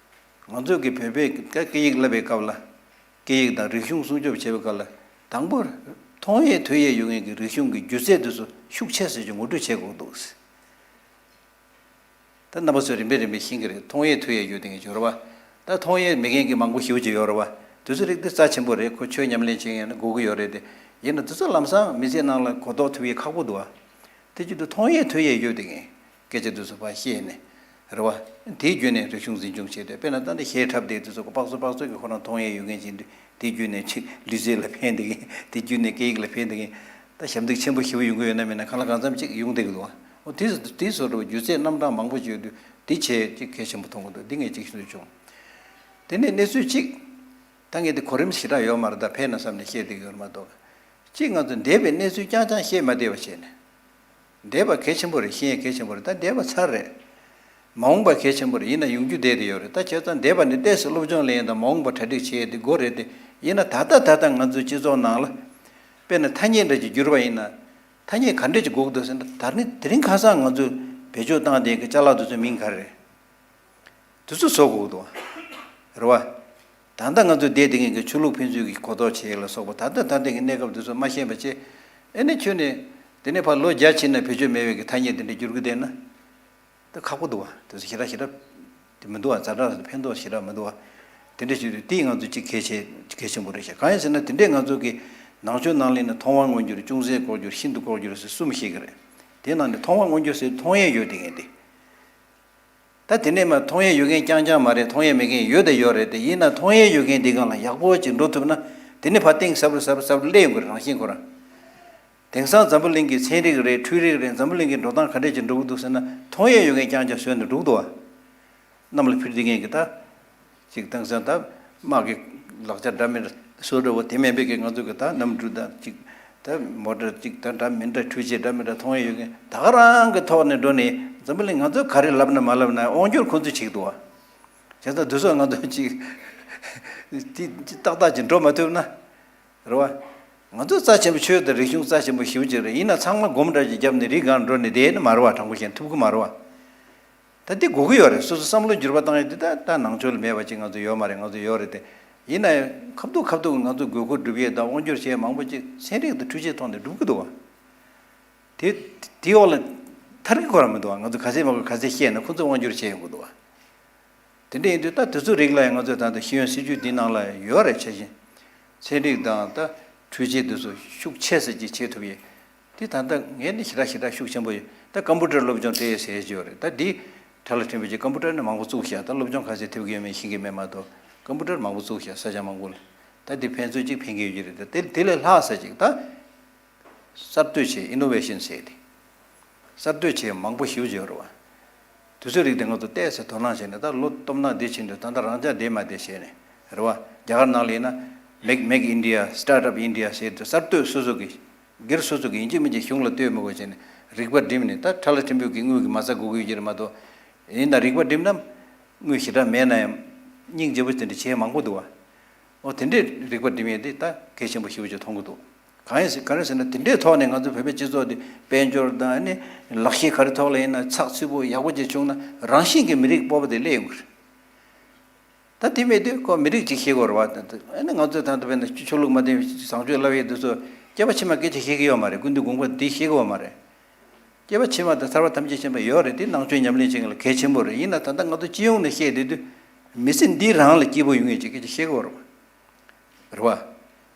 ང་ཚོ་གི་བོད་པའི་སྐད་ཡིག་བསླབ་པའི་སྐབས་ལ། སྐད་ཡིག་དང་རིག་གཞུང་སྲུང་སྐྱོབ་བྱེད་པའི་སྐབས་ལ། དང་པོ་མཐོང་ཡས་ཐོས་ཡས་ཡོད་མཁན་གྱི་རིག་གཞུང་གི་སྒྱུ་རྩལ་དེ་ཚོ་ཤུགས་ཆེ་ཙམ་ཅིག་ངོ་སྤྲོད་བྱེད་དགོས་འདུག། ད་རྣམ་པ་ཚོས་རིམ་པས་རིམ་པས་ཤེས་ཀྱི་རེད། མཐོང་ཡས་ཐོས་ཡས་ཡོད་དེ་ངས་བརྗོད་རེད་བ། ད་མཐོང་ཡས་མེད་མཁན་གྱི་མང་པོ་ཞེ་པོ་ཅིག་ཡོད་རེད་བ། དེ་ཚོ་རིགས་དེ་རྩ་ཆེན་པོ་རེད། ཁོ་ཆོས་ཉམས་ལེན་བྱེད་མཁན་ཡིན་ན་དགོས་ཀྱི་ཡོད་རེད་དེ། ཡིན་ན་དེ་ཚོ་ལམ་སང་མི་ཚེ་ནང་ལ་གོ་རྟོགས་ཐུབ་ཡས་ཁག་པོ་འདུག་བ། དེ་བྱེད་དུས་མཐོང་ཡས་ཐོས་ཡས་ཡོད་དེ་མཁན་སྐད་ཆ་དེ་ཚོ་ཕར་བཤད་ནས་རེད་བ། དེའི་བརྒྱུད་ནས་རིག་གཞུང་འཛིན་སྐྱོང་བྱས་ཏེ། དཔེར་ན་ད་ནི་གཞས་འཁྲབ་དེ་དེ་ཚོ་དཔག་ཚོད་དཔག་ཚོད་ཀྱི་ཁོ་རང་མཐོང་ཡས་ཡོད་མཁན་ཅིག་འདུག། དེའི་བརྒྱུད་ནས་ཅིག་ལུས་རྩལ་ལ་ཕན་བསྡད་མཁན། དེའི་བརྒྱུད་ནས་སྐད་ཡིག་ལ་ཕན་བསྡད་མཁན། ད་ཞབས་འདེགས་ཆེན་པོ་ཞེ་པོ་ཡོང་གི་ཡོད་ན་མེད་ན་གང་ལ་གང་འཚམ་ཅིག་ཡོང་བསྡད་ཀྱི་འདུག་བ། འོ་དེ་དེ་བཟོ་འདྲ་བ་སྒྱུ་རྩལ་རྣམ་གྲངས་མང་པོ་ཅིག་ཡོད་དུས་དེ་བྱས་ཅིག་གལ་ཆེན་པོ་མཐོང་གི་འདུག། འདི་ངས་ཅིག་ཞུ་བྱུང་། དེ་ནས་གནས་ཚུལ་གཅིག། ད་ངས་འདི་གོ་རིམ་ཞེ་དྲག་ཡོད་མ་རེད། ད་ཕན་ན་བསམ་ནས་བཤད་བསྡད་ཀྱི་ཡོད་མ་གཏོགས། གཅིག་ང་ཚོ་འདས་པའི་གནས་ཚུལ་རྐྱང་རྐྱང་བཤད་མ་བསྡད་པ་བྱས་ནས། འདས་པ་གལ་ཆེན་པོ་རེད། ཤེས་ཡས་གལ་ཆེན་པོ་རེད། ད་འདས་པ་ཚར་རེད། མ་འོངས་པ་གལ་ཆེན་པོ་རེད། ཡིན་ན་ཡོང་རྒྱུ་བསྡད་དེ་ཡོད་རེད། ད་བྱས་ཙང་འདས་པ་ནས་ཏོག་ཙམ་སློབ་སྦྱོང་ལེན་ཡས་དང་མ་འོངས་པ་གྲ་སྒྲིག་བྱེད་ཡས་དེ་དགོས་རེད་དེ། ཡིན་ན་ད་ལྟ་ད་ལྟ་ང་ཚོའི་སྤྱི་ཚོགས་ནང་ལ། དཔེར་ན་ཐ་སྙད་འདྲ་ཅིག་བསྒྱུར་བ་ཡིན་ན། ཐ་སྙད་ག་འདྲ་ཅིག་དགོས་ཀྱི་འདུག་ཟེར་ན། ད་ནི་དེ་རིང་ཁ་སང་ང་ཚོས་བེད་སྤྱོད་བཏང་བསྡད་ཀྱི་ཅ་ལག་དེ་ཚོའི་མིང་ག་རེ་རེད། དེ་ཚོ་བཟོ་དགོས་ཀྱི་འདུག་བ། རེད་བ། ད་ལྟ་ང་ཚོ་བསྡད་བསྡད་མཁན་གྱི་ཆོས་ལུགས་ཕན་ཚུན་གྱི་གོ་རྟོགས་བྱེད་ཡས་ལ་སོགས་པ། ད་ལྟ་ད་ལྟ་གི་གནས་སྐབས་དེ་ཚོ་མ་ཤེས་པ་བྱས། ཨེ་ནས་ཁྱོན་ནས་དེ་ནས་ཕར་ལོ་བརྒྱ་ཕྱིན་ན་བེད་སྤྱོད་མེད་པའི་གི་ཐ་སྙད་དེ་འདྲ་བསྒྱུར་གྱི་བསྡད་ན། ད་ཁག་པོ་འདུག་བ། དེ་ཚོ་ཞེ་དྲག་ཞེ་དྲག་དེ་མི་འདུག་བ། ཛ་དྲག་ཕན་ཐོགས་ཞེ་དྲག་མི་འདུག་བ། དེ་འདྲ་བྱེད་དུས་དེ་ང་ཚོ་གཅིག་གལ་ཆེ་གལ་ཆེན་པོ་རེད་ཤག། གང་ཡིན་ཟེར་ན་དེ་འདྲས་ང་ཚོ་གི་ནང་ཆོས་ནང་ལ་ནི་མཐོང་བ་མངོན་གྱུར། ཅུང་ཟད་ལྐོག་གྱུར། ཤིན་ཏུ་ལྐོག་གྱུར་ཟེར་གསུམ་བཤད་ཀྱི་རེད། དེ་ནང་ནས་མཐོང་བ་མངོན་གྱུར་ཟེར་མཐོང་ཡས་ཡོད་དེ་མཁན་དེ། ད་དེ་ནས་མ་མཐོང་ཡས་ཡོད་མཁན་རྐྱང་རྐྱང་མ་རེད། མཐོང་ཡས་མེད་མཁན་ཡོད་དང་ཡོད་རེད་དེ། ཡིན་ན་མཐོང་ཡས་ཡོད་མཁན་དེ་སྒང་ལ་ཡག་པོ་ཅིག་འགྲོ་ཐུབ་ན། དེ་ནས་ཕར་གཏིང་ཟབ་རུ་ཟབ་རུ་ཟབ་རུ་སླེབས་ཡོང་གི་རེད། རང་བཞིན་ཁོ་རང་། དེང་སང་འཛམ་བུ་གླིང་གི་ཚན་རིག་རེད། འཕྲུལ་རིག་རེད། འཛམ་བུ་གླིང་གི་འགྲོ་སྟངས་ག་འདྲས་ཅིག་འགྲོ་གི་འདུག་ཟེར་ན། མཐོང་ཡས་ཡོད་མཁན་རྐྱང་རྐྱང་བཟོས་ནས་འགྲོ་གི་འདུག་བ། གནམ་ལ་འཕུར་བསྡད་མཁན་གྱི་ད། ཅིག་དེང་སང་ད་དམག་གི་ལག་ཆ་འདྲ་མི་འདྲ་བཟོ་འདྲ་བོ་དེ་མིན་པའི་གི་ང་ཚོ་གི་ད་གནམ་གྲུ་དང་ཅིག་ད་མོ་ཊ་ཅིག་ད་འདྲ་མི་འདྲ་འཕྲུལ་ཆས་འདྲ་མི་འདྲ་མཐོང་ཡས་ཡོད་མཁན་ད་ག་རང་གི་ཐོག་ནས་འགྲོ་ནས། འཛམ་བུ་གླིང་ང་ཚོས་ག་རེ་ལབ་ན་མ་ལབ་ན་དབང་སྒྱུར་ཁོ་ཚོས་བྱེད་ཀྱི་འདུག་བ། བྱས་ཙང་དེ་ཚོ་ང་ཚོ་ཅིག་ཏག་ཏག་ཅིག་འགྲོ་མ་ཐུབ་ན། རེད་བ། ང་ཚོ་རྩ་ཆེན་པོ་ཆོས་དང་རིག་གཞུང་རྩ་ཆེན་པོ་ཞེ་པོ་ཅིག་རེད། ཡིན་ན་ཚང་མ་སྒོམ་འདྲ་ཅིག་བརྒྱབ་ནས་རི་སྒང་འགྲོ་ནས་བསྡད་ནི་མ་རེད་བ། དྲང་པོ་བཤད་ན་ཐུབ་ཀྱི་མ་རེད་བ། ད་འདི་དགོས་ཀྱི་ཡོད་རེད། སོ་སོ་བསམ་བློ་འགྱུར་བ་བཏང་ཡས་དེ་ད་ད་ནང་ཆོས་ལ་མེད་པ་ཅིག་ང་ཚོ་ཡོད་མ་རེད། ང་ཚོ་ཡོད་རེད་དེ། ཡིན་ན་ཡང་ཁ་ཐུག་ཁ་ཐུག་ང་ཚོ་དགོས་མཁོ་སྒྲུབ་ཡས་དང་དབང་སྒྱུར་བྱེད་ཡས་མང་པོ་ཅིག་ཚན་རིག་དང་འཕྲུལ་ཆས་ཐོག་ནས་སྒྲུབ་ཀྱི་འདུག་བ། དེ་དེའི་འོག་ལ་ཐར་གྱི་ཁོ་རང་མི་འདུག་བ། ང་ཚོ་ག་ཚད་མང་པོ་ག་ཚད་བཤད་ན་ཁོ་ཚོས་དབང་སྒྱུར་བྱེད་ཡོང་གི་འདུག་བ། དེ་འདྲ་ཡིན་དུས་ད་དེ་ཚོའི་རིགས་ལ་ཡང་ང་ཚོས་ད་ལྟ་ཤེས་ཡོན་སྲིད་བྱུས་འདི་ནང་ལ་ཡོད་རེད། ཆ་བཞིན་ཚན་རིག་དང་ད་འཕྲུལ་ཆས་དེ་ཚོ་ཤུགས་ཆེ་ས་ཅིག་བྱེད་ཐུབ་ཡས་དེ་ད་ལྟ་ངས་ནི་ཞེ་དྲག་ཞེ་དྲག་ཤུགས་ཆེན་པོ་ཡོད། ད་ཀམ་པུ་ཊར་སློབ་སྦྱོང་སྤྲད་ཡས་ཟེར་གྱི་ཡོད་རེད། ད་འདི་ཁྲ་ལ་ཁྲིན་པོ་ཆེ་ཀམ་པུ་ཊར་ནི་མང་པོ་བཙུགས་ཤག། ད་སློབ་སྦྱོང་ག་ཚད་ཐེབས་ཀྱི་ཡོད་མེད་ཤེས་ཀྱི་མེད་མ་གཏོགས། ཀམ་པུ་ཊར་མང་པོ་བཙུགས་ཤག། ས་ཆ་མང་པོ་ལ། ད་འདི་ཕན་ཚུན་གཅིག་ཕན་གྱི་ཡོད་ཀྱི་རེད། ད་དེ་དེ་ལས་ལྷག་ས་ཅིག་ད་གསར་གཏོད་བྱེད། ཨི་ནོ་ཝེ་ཤན་ཟེར་ཏེ། གསར་གཏོད་བྱེད་མང་པོ་ཞེ་པོ་ཅིག་ཡོད་རེད་བ། དུས་ཚོད་རིགས་དེ་ང་ཚོ་ཏོག་ཙམ་དོ་སྣང་བྱས་ནས། ད་ལོ་སྟོང་ཕྲག་འདི་ཕྱིན་དུས་ད་ལྟ་རང་ཅག་བསྡད་མ་བསྡད་བྱས་ནས་རེད་བ། རྒྱ་གར་ནང་ལ་ཡིན་ན་Make Make India, Start Up India ཟེར་དུས་གསར་གཏོད་སོ་སོ་གི། སྒེར་སོ་སོ་གི་ཡིན་གཅིག་མིན་གཅིག་གཞུང་ལ་ལྟོས་མི་དགོས་བྱས་ནས་རིག་པ་བསྒྲིམས་ནས། ད་ཁྲ་ལ་ཕྲན་བུ་གི་དངུལ་གྱི་མ་རྩ་དགོས་ཀྱི་ཡོད་ཀྱི་རེད་མ་གཏོགས། ཡིན་ན་རིག་པ་བསྒྲིམས་ན་དངུལ་ཞེ་དྲག་མེད་ན་ཡང་སྙིང་རྗེ་པོ་དེ་འདྲ་བྱེད་མང་པོ་འདུག་བ། འོ་དེ་འདྲའི་རིག་པ་བསྒྲིམས་ཡས་དེ་ད་གལ་ཆེན་པོ་ཞེ་པོ་ཅིག་མཐོང་གི་འདུག་གང་ཡིན་ཟེར། ག་རེ་ཟེར་ན། དེ་འདྲའི་ཐོག་ནས་ང་ཚོ་བོད་པའི་སྤྱི་ཚོགས་འདི་དཔལ་འབྱོར་དང་ཨ་ནི་ལག་ཤེས་ག་རེ་ཐོག་ལ་ཡིན་ན་ཚགས་ཚུད་པོ་ཡག་པོ་ཅིག་བྱུང་ན་རང་བཞིན་གྱིས་མི་རིགས་སྤོབས་པ་དེ་སླེབས་ཡོང་གི་རེད། ད་དེ་མེད་དུས་ཁོ་མི་རིགས་ཅིག་ཤེས་དགོས་རེད་བ། ཨ་ནི་ང་ཚོས་ད་ལྟ་བས་ན་ཆོས་ལུགས་མ་མཐུན་བཟང་སྤྱོད་ལབ་ཡས་འདི་ཚོ་སྐྱེས་པ་ཕྱི་མ་སྐད་ཆ་ཤེས་ཀྱི་ཡོད་མ་རེད། ཀུན་འདུས་སྒོམ་པ་འདི་ཤེས་ཀྱི་ཡོད་མ་རེད། སྐྱེས་པ་ཕྱི་མ་དང་ཐར་པ་ཐམས་ཅད་མཁྱེན་པ་ཡོད་རེད། དེ་ནང་ཆོས་ཉམས་ལེན་བྱེད་མཁན་ལ་གལ་ཆེན་པོ་རེད། ཡིན་ན་ད་ལྟ་ང་ཚོ་སྤྱི་ཡོངས་ནས་བཤད་བསྡད་དུས་མི་ཚེ་འདི་རང་ལ་སྐྱིད་པོ་ཡོང་མཁན་ཅིག་སྐད་ཆ་ཤེས་དགོས་རེད་བ། རེད་བ།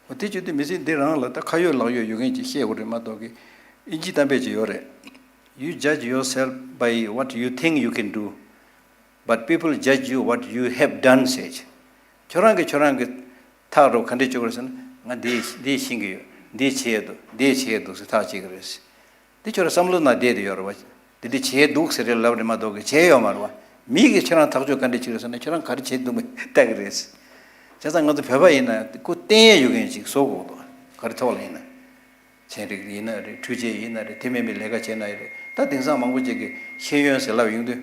འོ་དེ་བྱེད་དུས་མི་ཚེ་འདི་རང་ལ་ད་ཁ་ཡོད་ལག་ཡོད་ཡོད་མཁན་ཅིག་ཤེས་དགོས་རེད་མ་གཏོགས་ཀི། ཨིན་ཇི་གཏམ་དཔེ་ཅིག་ཡོད་རེད། You judge yourself by what you think you can do, but people judge you what you have done ཟེར། ཁྱོད་རང་གིས་ཁྱོད་རང་གི་ཐག་རོ་ག་འདྲས་གཅོད་དགོས་རེད་ཟེར་ན། ང་འདི་འདི་ཤེས་ཀྱི་ཡོད། འདི་བྱེད་ཡས་འདུག་འདི་བྱེད་ཡས་འདུག་ཟེར་ཐག་བཅད་ཀྱི་རེད། འདི་ཁྱོད་རང་བསམ་བློ་ནང་བསྡད་དེ་ཡོད་རེད་བ། འདི་འདི་བྱས་འདུག་ཟེར་རེ་ལབ་རེད་མ་གཏོགས་ཀྱི་བྱས་ཡོད་མ་རེད་བ། མི་གིས་ཁྱེད་རང་ཐག་གཅོད་ག་འདྲ་བྱེད་རེད་ཟེར་ན་ཁྱོད་རང་ག་རེ་བྱས་འདུག་མི་ལྟ་གི་རེད། བྱས་ཙང་ང་ཚོ་བོད་པ་ཡིན་ན་ཁོ་བསྟན་ཡས་ཡོད་མཁན་ཅིག་བཟོ་དགོས་འདུག་ག་རེ་ཐོག་ལ་ཡིན་ན། ཚན་རིག་ཡིན་ན་རེད། འཕྲུལ་ཆས་ཡིན་ན་རེད། དེ་མིན་པའི་ལས་ཀ་བྱས་ན་ཡང་རེད། ད་དེང་སང་མང་པོ་ཅིག་གིས་ཤེས་ཡོན་ཟེར་ལབ་ཡོང་དུས།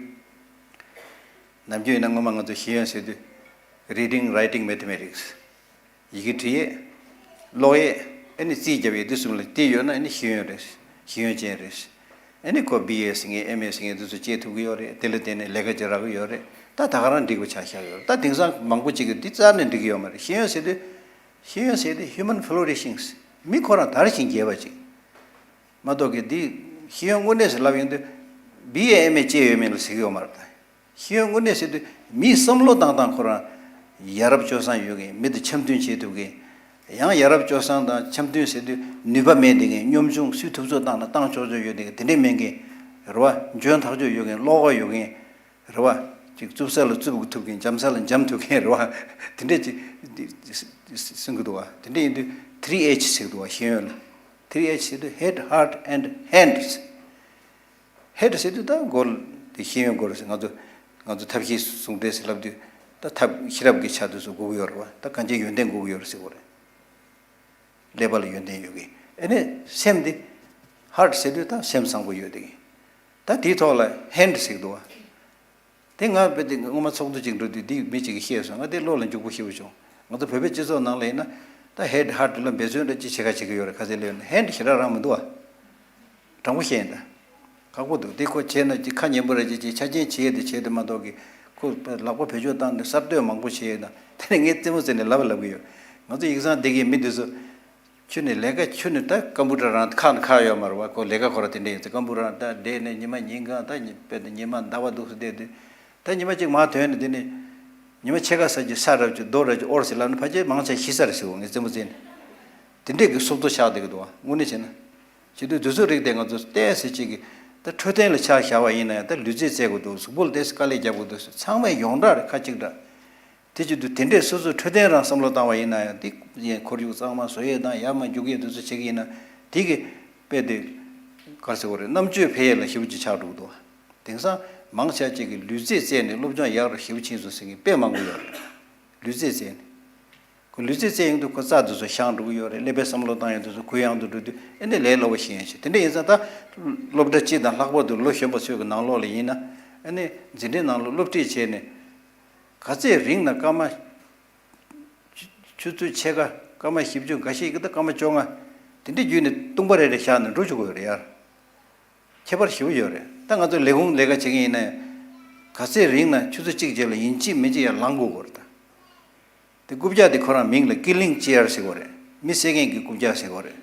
ནམ་རྒྱུན་ཡིན་ན་སྔོན་མ་ང་ཚོ་ཤེས་ཡོན་ཟེར་དུས། Reading, writing, mathematics། ཡི་གེ་འབྲི་ཡས། ཀློག་ཡས། ཨ་ནི་རྩིས་རྒྱབ་ཡས་འདི་གསུམ་ལ་དེ་ཡོད་ན་ཨ་ནི་ཤེས་ཡོན་རེད། ཤེས་ཡོན་ཅན་རེད། ཨ་ནི་ཁོ་བི་ཨེ་ཟེར་མཁན་ཨེམ་ཨེ་ཟེར་མཁན་འདི་ཚོ་བྱེད་ཐུབ་ཀྱི་ཡོད་རེད། དེ་ལ་བརྟེན་ནས་ལས་ཀ་ཅིག་རག་གི་ཡོད་རེད། ད་ད་ག་རང་འགྲིག་པ་ཆགས་བཞག་ཡོད་རེད། ད་དེང་སང་མང་པོ་ཅིག་གིས་འདི་རྩ་ནས་འགྲིག་གི་ཡོད་མ་རེད། ཤེས་ཡོན་ཟེར་དུས། ཤེས་ཡོན་ཟེར་དུས་human flourishing། མི་ཁོ་རང་དར་ཞིང་རྒྱས་པ་ཅིག་མ་གཏོགས་ཀྱི་འདི་ཤེས་ཡོན་དངོས་གནས་སུ་ལབ་ཡོང་དུས་བི་ཨེ་ཨེམ་ཨེ་བྱས་ཡོད་མེད་ལ་ཟེར་གྱི་ཡོད་མ་རེད་ད། ཤེས་ཡོན་དངོས་གནས་ཟེར་དུས་མིའི་བསམ་བློ་བཏང་སྟངས་ཁོ་རང་ཡ་རབས་སྤྱོད་བཟང་ཡོད་མཁན། མི་དང་འཆམ་མཐུན་བྱེད་ཐུབ་མཁན། ཡང་ཡ་རབས་སྤྱོད་བཟང་དང་འཆམ་མཐུན་ཟེར་དུས་ནུས་པ་མེད་བསྡད་མཁན། གཉོམ་ཆུང་སུས་ཐུབ་ཚོད་བཏང་ན་བཏང་ཆོག་ཆོག་ཡོད་བསྡད་མཁན་དེ་འདྲས་མེད་མཁན་རེད་བ། འཇོན་ཐག་ཆོད་ཡོད་མཁན། བློ་ཁོག་ཡོད་མཁན་རེད་བ། ཅིག་རྩུབ་ས་ལ་རྩུབ་ཐུབ་མཁན། འཇམ་ས་ལ་འཇམ་ཐུབ་མཁན་རེད་བ། དེ་འདྲས་ཅིག་གསུང་གི་འདུག་བ། དེ་འདྲས་ཡིན་དུས་three H ཟེར་གི་འདུག་བ། ཤེས་ཡོན་ལ་three H ཟེར་དུས་head, heart and hands། Head ཟེར་དུས་ད་མགོ་དེ་ཤེས་ཡོན་སྐོར་ཟེར། ང་ཚོ་ང་ཚོ་ཐབས་ཤེས་ཟུང་འབྲེལ་ཟེར་ལབ་དུས་ད་ཐབས་ཤེས་རབ་ཀྱི་ཆ་དེ་ཚོ་དགོས་ཀྱི་ཡོད་རེད་བ། ད་གང་ཅིའི་ཡོན་ཏན་དགོས་ཀྱི་ཡོད་རེད་ཟེར་གོ་རེད། ཀླད་པ་ལ་ཡོན་ཏན་ཡོད་མཁན། ཨ་ནི་སེམས་དེ་heart ཟེར་དུས་ད་སེམས་བཟང་པོ་ཡོད་བསྡད་མཁན། ད་དེའི་ཐོག་ལ་hand ཟེར་གི་འདུག་བ། དེ་ང་དཔེ་དེ་སྔོན་མ་ཚོགས་འདུ་ཅིག་འགྲོ་དུས་འདི་མི་ཅིག་གིས་བཤད་སོང་། ང་དེ་བློ་ལ་འཇུག་པོ་ཞེ་པོ་བྱུང་། ང་ཚོ་བོད་པའི་སྤྱི་ཚོགས་ནང་ལ་ཡིན་ན་ད་head, heart ལ་འབད་བརྩོན་འདྲ་ཅིག་བྱེད་ཁ་བྱེད་ཀྱི་ཡོད་རེད། ཁ་ཟས་ལས་ཡོད་ན་hand ཞེ་དྲག་རང་མི་འདུག་བ། དྲང་པོ་བཤད་ཡིན་ད། ཁག་པོ་འདུག་དེ་ཁོ་བྱས་ན་ཅིག་ཁ་ཉན་པོ་རེད། ཅིག་ཅིག་ཆ་རྐྱེན་བྱས་ཏེ་བྱས་ཏེ་མ་གཏོགས་ཀྱི་ཁོ་ལག་པ་བེད་སྤྱོད་བཏང་ནས་གསར་གཏོད་མང་པོ་བྱས་ཡོད་ན། དེ་ནས་ངས་རྩེད་མོ་རྩེ་ནས་ལབ་པ་ལབ་ཀྱི་ཡོད། ང་ཚོ་ཡིག་ཚང་སྡེ་དགེའི་མི་འདི་ཚོ་ཁྱོད་ནི་ལས་ཀ་ཁྱོད་ནི་ད་ཀམ་པུ་ཊར་རང་ཁག་ནི་ཁག་ཡོད་མ་རེད་བ། ཁོ་ལས་ཀ་ཁོ་རང་དེ་འདྲ་ཡིན་ཚེ་ཀམ་པུ་ཊར་རང་ད་བསྡད་ནས་ཉི་མ་ཉིན་གང་ད་ཉི་དཔེ་དེ་ཉི་མ་ཟླ་བ་འདུག་སེ་བསྡད་དུས། ད་ཉི་མ་གཅིག་མར་ཐོན་ནས་དེ་ནས་ཉི་མ་ཕྱེད་ཀ་ཙམ་གྱི་ས་རབ་ཀྱི་རྡོ་རབ་ཀྱི་ཨོར་ཟེར་ལབ་ནས་ཕལ་ཆེར་མང་ཆེ་ཤི་ས་རེད་ཟེར་བ། ངས་རྩེད་མོ་རྩེ་ནས། དེ་འདྲས་ཀྱི་སོབ་ཏོ་ཆགས་བསྡད་ཀྱི་འདུག་བ། དངོས་གནས་བྱས་ན། བྱེད་དུས་དུས་ཚོད་རིགས་དེ་ང་ཚོ་ཏོག་ཙམ་ཅིག་གི་ད་འཕྲོད་བསྟེན་ལ་ཆ་བཞག་པ་ཡིན་ན་ཡང་ད་ལུས་རྩལ་རྩེ་དགོས་འདུག་གཟུགས་པོ་ལ་ཏོག་ཙམ་དཀའ་ལས་རྒྱག་དགོས་འདུག་ཚང་མས་ཡོངས་གྲགས་རེད། ཁ་གཅིག་གྲགས། དེ་བྱེད་དུས་དེ་འདྲས་སོ་སོས་འཕྲོད་བསྟེན་རང་བསམ་བློ་བཏང་བ་ཡིན་ན་ཡང་། དེ་ཡན་ཁོར་ཡུག་གཙང་མ་བཟོ་ཡས་དང་ཡར་མར་རྒྱུག་ཡས་དེ་ཚོ་བྱེད་ཀྱི་ཡིན་ན། དེ་གི་དཔེ་དེ་ག་རེ་ཟེར་དགོས་རེད། རྣམ་དཔྱོད་འཕེལ་ཡས་ལ་ཞེ་པོ་ཅིག་ཆགས་འགྲོ་གི་འདུག་དེང་སང་མང་ཆེ་ཅིག་གིས་ལུས་རྩལ་རྩེས་ནས་སློབ་སྦྱོང་ཡག་རུ་ཞེ་པོ་ཕྱིན་སོང་ཟེར་མཁན་དཔེ་མང་པོ་ཡོད་རེད། ལུས་རྩལ་རྩེས་ནས། ཁོ་ལུས་རྩལ་རྩེ་ཡོང་དུས་ཁོ་རྩ་དེ་ཚོ་ཤང་འགྲོ་གི་ཡོད་རེད། ཀླད་པའི་བསམ་བློ་བཏང་ཡོང་དུས་ཚོ་གུ་ཡངས་དུ་འགྲོ་དུས་ཨ་ནི་ལས་སླ་པོ་ཞིག་ཡིན་ཞེས། དེ་འདྲ་ཡིན་ཙང་ད་སློབ་གྲྭ་སྤྱི་དང་ལྷག་པར་དུ་ལོ་གཞོན་པ་ཚོའི་གི་ནང་ལོགས་ལ་ཡིན་ན། ཨ་ནི་འཛིན་གྲྭའི་ནང་ལ་སློབ་ཁྲིད་བྱས་ནས་ག་ཚད་རིང་ན་སྐར་མ་ཆུ་ཚོད་ཕྱེད་ཀ་སྐར་མ་བཞི་བཅུ་འགའ་ཤས་ཀྱི་ད་སྐར་མ་བཅོ་ལྔ་དེ་འདྲ་བརྒྱུད་ནས་ལྟུང་བ་རེ་རེ་བཞག་ནས་འགྲོ་བཅུག་གི་ཡོད་རེད་ཡར། ཁྱད་པར་ཞེ་པོ་ཡོད་རེད། ད་ང་ཚོ་ལས་ཁུངས་ལས་ཀ་བྱེད་མཁན་ཡིན་ན་ཡང་། ག་ཚད་རིང་ན་ཆུ་ཚོད་གཅིག་རྗེས་ལ་ཡིན་གཅིག་མིན་གཅིག་ཡར་ལངས་དགོས་ཀྱི་རེད་ད། དེ་རྐུབ་བཀྱག་དེ་ཁོ་རང་མིང་ལ་ཀི་ལིང་ཅེར་ཟེར་གྱི་རེད། མི་བསད་མཁན་གྱི་རྐུབ་བཀྱག་ཟེར་གྱི་རེད།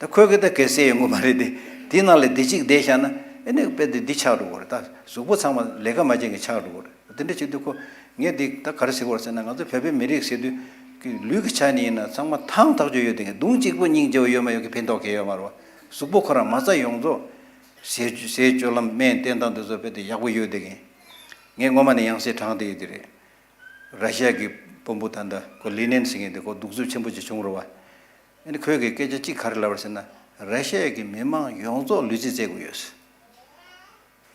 ད་ཁོས་གི་ད་གས་བསད་ཡོང་གི་མ་རེད་དེ། དེའི་ནང་ལ་དེ་གཅིག་བསྡད་བཞག་ན་ཨ་ནི་དཔེ་དེ་འདི་ཆགས་འགྲོ་གི་རེད། ད་གཟུགས་པོ་ཚང་མ་ལས་ཀ་མ་བྱེད་མཁན་ཆགས་འགྲོ་གི་རེད། དེ་འདྲ་བྱེད་དུས་ཁོ། ངས་འདི་ད་ག་རེ་ཟེར་དགོས་རེད་ཟེར་ན། ང་ཚོ་བོད་པའི་མི་རིགས་ཟེར་དུས་ཀྱི་ལུས་ཀྱི་ཆ་ནས་ཡིན་ན་ཚང་མ་ཐང་ཐག་ཆོད་ཡོད་དེ། གདུང་གཅིག་པོ་སྙིང་རྗེ་པོ་ཡོད་མ་ཡོད་ཀྱི་ཕན་ཐོགས་གང་ཡང་ཡོད་མ་རེད་བ། གཟུགས་པོ་ཁོ་རང་མ་རྩ་ཡོངས་རྫོགས་ཟས་ཟས་སྤྱོད་ལམ་སྨན་བསྟེན་སྟངས་དེ་ཚོ་དཔེ་དེ་ཡག་པོ་ཡོད་དེ་གིན། ངས་སྔོན་མ་ནས་ཡང་སེ་དྲངས་བསྡད་ཡོད་དེ་རེད། ར་ཤི་ཡ་གི་དཔོན་པོ་ད་ལྟ་ཁོ་ལི་ནན་ཟེར་མཁན་དེ་ཁོ་གདུག་རྩུབ་ཆེན་པོ་ཅིག་བྱུང་རེད་བ། ཨ་ནི་ཁོས་གི་སྐད་ཆ་གཅིག་ག་རེ་ལབ་པ་རེད་ཟེར་ན། ར་ཤི་ཡ་གི་མི་མང་ཡོངས་རྫོགས་ལུས་རྩལ་རྩེ་དགོས་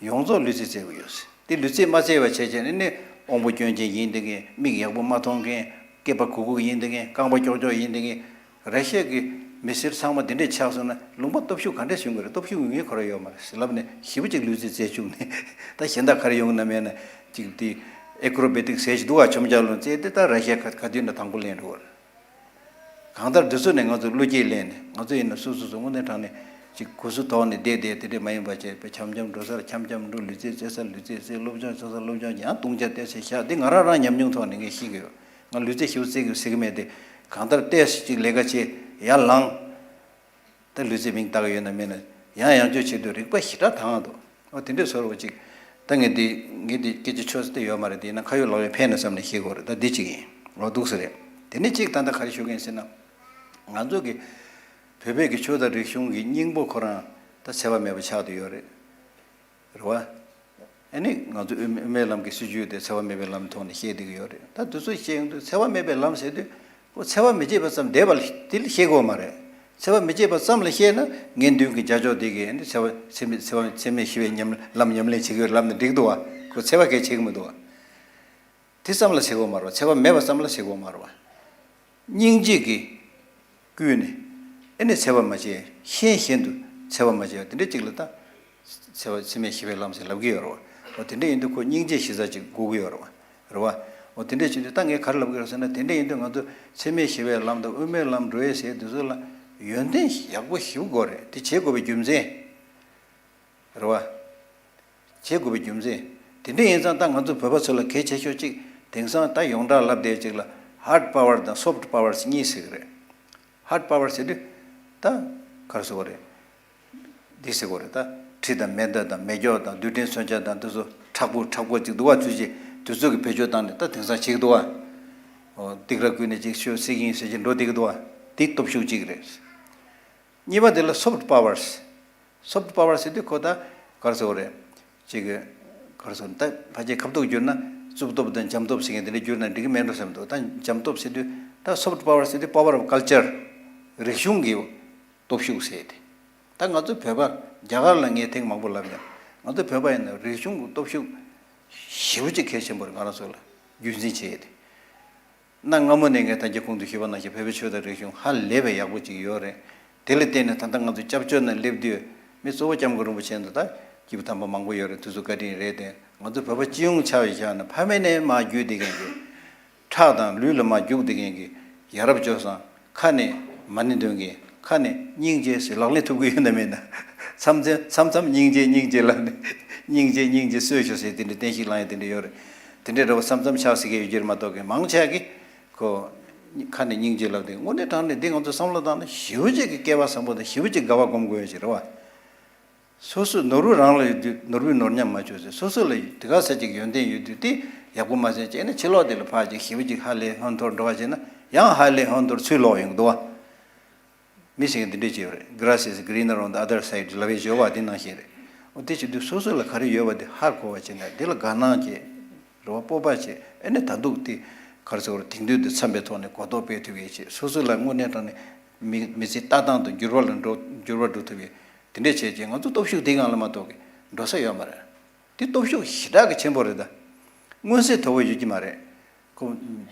ཡོད། ཡོངས་རྫོགས་ལུས་རྩལ་རྩེ་དགོས་ཡོད་ཟེར། དེ་ལུས་རྩལ་མ་རྩེ་བ་བྱས་བྱས་ནས་ནི་དབང་པོ་སྐྱོན་ཅན་ཡིན་བསྡད་མཁན། མིག་ཡག་པོ་མ་མཐོང་མཁན། སྐེད་པ་གུག་གུག་ཡིན་བསྡད་མཁན། རྐང་པ་ཀྱོག་ཀྱོག་ཡིན་བསྡད་མཁན། ར་ཤི་ཡ་གི་མི་སེར་ཚང་མ་དེ་འདྲས་ཆགས་སོང་ན་ལུང་པ་སྟོབས་ཤུགས་ག་འདྲས་བྱུང་གི་རེད། སྟོབས་ཤུགས་ཡོད་མཁན་ཁོ་རང་ཡོད་མ་རེད་ཟེར་ལབ་ནས་ཞེ་པོ་ཅིག་ལུས་རྩལ་རྩེ་བཅུག་ནས། ད་གཞན་དག་ག་རེ་ཡོང་གི་ན་མེད་ན་ཅིག་དེ་ཨེ་ཀྲོ་བེ་ཏིག་ཟེར་ཞིག་འདུག་བ། འཆམ་རྒྱག་ལོ་རྩེ་དེ་ད་ར་ཤི་ཡ་ག་ག་དུས་ན་དང་པོ་ལེན་འགྲོ་བ་རེད། གང་ལྟར་འདི་ཚོ་ནས་ང་ཚོ་བློ་སྐྱེད་ལེན་ནས། ང་ཚོ་ཡིན་ན་སོ་སོ་སོ་དངོས་གནས་དྲང་ནས་ཅིག་གུ་སུ་དོག་ནས་བསྡད་བསྡད་དེ་འདྲས་མ་ཡིན་པ་བྱས་པའི་འཆམ་འཆམ་འགྲོ་སར་འཆམ་འཆམ་འགྲོ། ལུས་རྩལ་རྩེ་སར་ལུས་རྩལ་རྩེ། སློབ་སྦྱོང་བྱེད་སར་སློབ་སྦྱོང་བྱེད། ཡང་བཏུང་བྱ་བལྟས་ཚེ་བཞག་འདི་ང་རང་རང་ཉམས་མྱོང་ཐོག་ནས་ངས་ཤེས་ཀྱི་ཡོད། ང་ལུས་རྩལ་ཞེ་པོ་རྩེ་གི་ཟེར་གི་མེད་དེ། གང་ལྟར་ཏོག་ཙམ་ཅིག་ལས་ཀ་བྱེད། ཡར་ལངས། ད་ལུས་རྩལ་མིང་བཏགས་ཡོད་ན་མེད་ན་ཡང་ཡང་བསྐྱར་བྱེད་དུས་རིག་པ་ཞེ་དྲག་དྭངས་འདུག། འོ་དེ་འདྲས་བཟོ་འདྲ་བོ་ཅིག། ད་ངས་འདི་ངས་འདི་སྐད་ཆ་ཆོད་ས་དེ་ཡོད་མ་རེད། དེ་ཡིན་ན་ཁ་ཡོད་ལག་ཡོད་ཕན་ན་བསམ་ནས་བཤད་དགོས་རེད། ད་འདི་གཅིག་ཡིན། འོ་འདུག་ས་རེད། དེ་ནས་གཅིག་ད་ལྟ་ག་རེ་ཞུ་མཁན་ཟེར་ན། ང་ཚོ་གི་བོད་པའི་གི་ཆོས་དང་རིག་གཞུང་གི་སྙིང་པོ་ཁོ་རང་ད་འཚེ་བ་མེད་པ་ཆགས་བསྡད་ཡོད་རེད། རེད་བ། ཨ་ནི་ང་ཚོ་དབུ་དབུ་མའི་ལམ་གྱི་སྲིད་བྱུས་དེ་འཚེ་བ་མེད་པའི་ལམ་ཐོག་ནས་བཤད་བསྡད་ཀྱི་ཡོད་རེད། ད་དེ་ཚོ་བཤད་ཡོང་དུས་འཚེ་བ་མེད་པའི་ལམ་ཟེར་དུས་ཁོ་འཚེ་བ་མི་བྱེད་པ་ཙམ་བསྡད་པ་དེ་ལ་བཤད་དགོས་མ་རེད། འཚེ་བ་མི་བྱེད་པ་ཙམ་ལ་བཤད་ན་ངས་མདུན་གྱི་རྒྱ་ཅོག་དེ་གས་ཨ་ནི་འཚེ་བ་འཚེ་མེད་འཚེ་བ་འཚེ་མེད་ཞི་བའི་ཉམས་ལམ་ཉམས་ལེན་བྱེད་ཀྱི་ཡོད་ལབ་ན་འགྲིག་འདུག་བ། ཁོ་འཚེ་བ་གས་བྱེད་ཀྱི་མི་འདུག་བ། དེ་ཙམ་ལ་བྱེད་དགོས་མ་རེད་བ། འཚེ་བ་མེད་པ་ཙམ་ལ་བྱེད་དགོས་མ་རེད་བ། སྙིང་རྗེ་གིས་བསྐུལ་ནས་ཨེ་ནས་འཚེ་བ་མ་བྱེད། ཤེས་བཞིན་དུ་འཚེ་བ་མ་བྱེད་པ་དེ་འདྲ་ཅིག་ལ་ད་འཚེ་བ་འཚེ་མེད་ཞི་བའི་ལམ་ཟེར་ལབ་ཀྱི་ཡོད་རེད་བ། འོ་དེ་འདྲ་ཡིན་དུས་ཁོ་སྙིང་རྗེ་གཞི་རྩ་ཅིག་དགོས་ཀྱི་ཡོད་རེད་བ། རེད་བ། འོ་དེ་འདྲ་བྱེད་དུས་ད་ངས་ག་རེ་ལབ་ཀྱི་རེད་ཟེར་ན། དེ་འདྲ་ཡིན་དུས་ང་ཚོ་འཚེ་མེད་ཞི་བའི་ལམ་དང་དབུ་མའི་ལམ་འགྲོ་ཡས་ཟེར་དེ་ཚོ་ལ་ཡོན་ཏན་ཡག་པོ་ཞེ་པོ་དགོས་རེད། དེ་བྱེད་དགོས་པའི་རྒྱུ་མཚན། རེད་བ། བྱེད་དགོས་པའི་རྒྱུ་མཚན། དེ་འདྲ་ཡིན་ཙང་ད་ང་ཚོ་བོད་པ་ཚོ་ལ་གལ་ཆེ་ཤོས་གཅིག། དེང་སང་ད་ཡོངས་གྲགས་ལབ་བསྡད་ཅིག་ལ་ཧར་ཌི་པ་ཝར་དང་སོཕ་ཊི་པ་ཝར་གཉིས་ཟེར་གི་རེད། ཧར་ཌི་པ་ཝར་ཟེར་དུས་ད་ག་རེ་ཟེར་དགོས་རེད། འདི་ཟེར་དགོས་རེད། ད་གྲི་དང་མེ་མདའ་དང་མེ་སྒྱོགས་དང་རྡུལ་ཕྲན་མཚོན་ཆ་དང་དེ་ཚོ་མཁྲེགས་པོ་མཁྲེགས་པོ་ཅིག་འདུག་བ། ཚུལ་བཞིན་དེ་ཚོ་གི་བེད་སྤྱོད་བཏང་ནས་ད་དེང་སང་བྱེད་ཀྱི་འདུག་བ། འོ་ཏིག་ར་བརྐུས་ནས་ཅིག་ཤོད་སྲིད་ཀྱི་ཡིན་ཟེར་གྱི་འགྲོ་བསྡད་ཀྱི་འདུག་བ། འདི་སྟོབས་ཤུགས་གཅིག་རེད། གཉིས་པ་དེ་ལ་སོཕ་ཊི་པ་ཝར། སོཕ་ཊི་པ་ཝར་ཟེར་དུས་ཁོ་ད་ག་རེ་ཟེར་དགོས་རེད། ཅིག་ག་རེ་ཟེར་དགོས་རེད། ད་ཕལ་ཆེར་ཁ་ཐུག་བསྒྱུར་ན་རྩུབ་སྟོབས་དང་འཇམ་སྟོབས་ཟེར་མཁན་དེ་འདྲ་བསྒྱུར་ན་འགྲིག་གི་མེད་འགྲོ་བསམ་འདུག། ད་འཇམ་སྟོབས་ཟེར་དུས་ད་སོཕ་ཊི་པ་ཝར་ཟེར་དུས་པ་ཝར་ཨོཕ་ཀལ་ཅར། རིག་གཞུང་གི་སྟོབས་ཤུགས་ཟེར་ཏེ། ད་ང་ཚོ་བོད་པ་རྒྱ་གར་ལ་ངས་ཐེངས་མང་པོ་ལབ་ཡོད། ང་ཚོ་བོད་པ་ཡིན་ན་རིག་གཞུང་གི་སྟོབས་ཤུགས་ཞེ་པོ་ཅིག་གལ་ཆེན་པོ་རེད། ང་རང་ཚོ་ལ་རྒྱུན་འཛིན་བྱེད་ཡས་དེ། གནའ་སྔ་མོ་ནས་ངས་ད་གིན་གོང་དུ་ཞུས་པ་ནང་བཞིན་བོད་པའི་ཆོས་དང་རིག་གཞུང་ཧ་ལས་པའི་ཡག་པོ་ཅིག་ཡོད་རེད། དེ་ལ་བརྟེན་ནས་ད་ལྟ་ང་ཚོ་སྐྱབས་བཅོལ་ནང་སླེབས་དུས་མི་གཙོ་བོ་སྐྱབས་མགོན་རིན་པོ་ཆེ་ཚོ་ད་སྐྱེས་བུ་དམ་པ་མང་པོ་ཡོད་རེད། དེ་ཚོ་བཀའ་དྲིན་རེད་དེ། ང་ཚོ་བོད་པ་སྤྱི་ཡོངས་ཆ་བཞག་ན་ཕ་མེས་ནས་མར་བརྒྱུད་བསྡད་མཁན་གྱི་ཁྲག་དང་ལུས་ལ་མར་རྒྱུག་བསྡད་མཁན་གྱི་ཡ་རབས་སྤྱོད་བཟང་། ཁ་ནས་མ་ཎི་འདོན་མཁན། ཁ་ནས་སྙིང་རྗེ་ཟེར་ལག་ལེན་ཐུབ་ཀྱི་ཡོད་ན་མེད་ན། མཚམས་མཚམས་མཚམས་མཚམས་སྙིང་རྗེ་སྙིང་རྗེ་ལབ་ནས། སྙིང་རྗེ་སྙིང་རྗེ་གསོས་ཤོག་ཟེར་དེ་འདྲའི་བསྟན་བཤིག་བསླང་ཡ་དེ་འདྲ་ཡོད་རེད། དེ་འདྲའི་འདྲ་བོ་མཚམས་མཚམས་ཆགས་སྲིད་ཀྱི་ཡོད་ཀྱི་རེད་མ་གཏོགས་ཀྱི་མང་ཆེ་གི་ཁོ་ཁ་ནས་སྙིང་རྗེ་ལབ་དེ་དངོས་གནས་དྲང་གནས་འདི་ང་ཚོ་བསམ་བློ་བཏང་ན་ཞེ་པོ་ཅིག་གི་སྐལ་བ་བཟང་པོ་དང་ཞེ་པོ་ཅིག་དགའ་བ་སྒོམ་དགོས་ཡ་ཅིག་རེད་བ། སོ་སོའི་ནོར་བུ་རང་ལ་ཡོད་དུས་ནོར་བུའི་ནོར་ཉམས་མ་བཅོས་ཚེ། སོ་སོ་ལ་དེ་ག་ས་ཅིག་ཡོན་ཏན་ཡོད་དུས་དེ་ཡག་པོ་མ་ཟིན་བྱས་ནས་ཕྱི་ལོགས་དེ་ལ་ཕར་ཅིག་ཞེ་པོ་ཅིག་ཧ་ལས་ཧོན་ཐོར་འགྲོ་བ་བྱས་ན་ཡང་ཧ་ལས་ཧོན་ཐོར་ཚུར་ལོག་ཡོང་གི་འདུག་བ། མི་ཞིག་གིས་འདི་འདྲས་བྱས་ཡོད་རེད། Grass is greener on the other side ལབ་པའི་སྦྱོར་བ་འདི་ནང་བཞིན་རེད། འོ་དེ་བྱེད་དུས་སོ་སོ་ལ་ག་རེ་ཡོད་པ་དེ་ཧ་གོ་བ་བྱས་ན་དེ་ལ་དགའ་སྣང་བྱེད། རེ་བ་སྤོབས་པ་བྱེད། ཨེ་ནས་ད་འདུག་དེ་ག་རེ་ཟེར་དགོས་རེད། དེང་དུས་འདི་འཚམས་པའི་ཐོག་ནས་གོ་རྟོགས་སྤེལ་ཐུབ་ཡས་བྱེད། སོ་སོ་ལ་དངོས་གནས་དྲང་གནས་མི་མི་ཚེ་ལྟ་སྟངས་དང་འགྱུར་བ་ལ་འགྲོ་འགྱུར་བ་འགྲོ་ཐུབ་ཡས་དེ་འདྲས་བྱས་རྗེས་ང་ཚོ་སྟོབས་ཤུགས་དེ་སྒང་ལ་མ་གཏོགས་ཀྱི་འགྲོ་ས་ཡོད་མ་རེད། དེ་སྟོབས་ཤུགས་ཞེ་དྲག་གི་ཆེན་པོ་རེད་ད། མངོན་གསལ་དོད་པོ་ཡོད་ཀྱི་མ་རེད། ཁོ་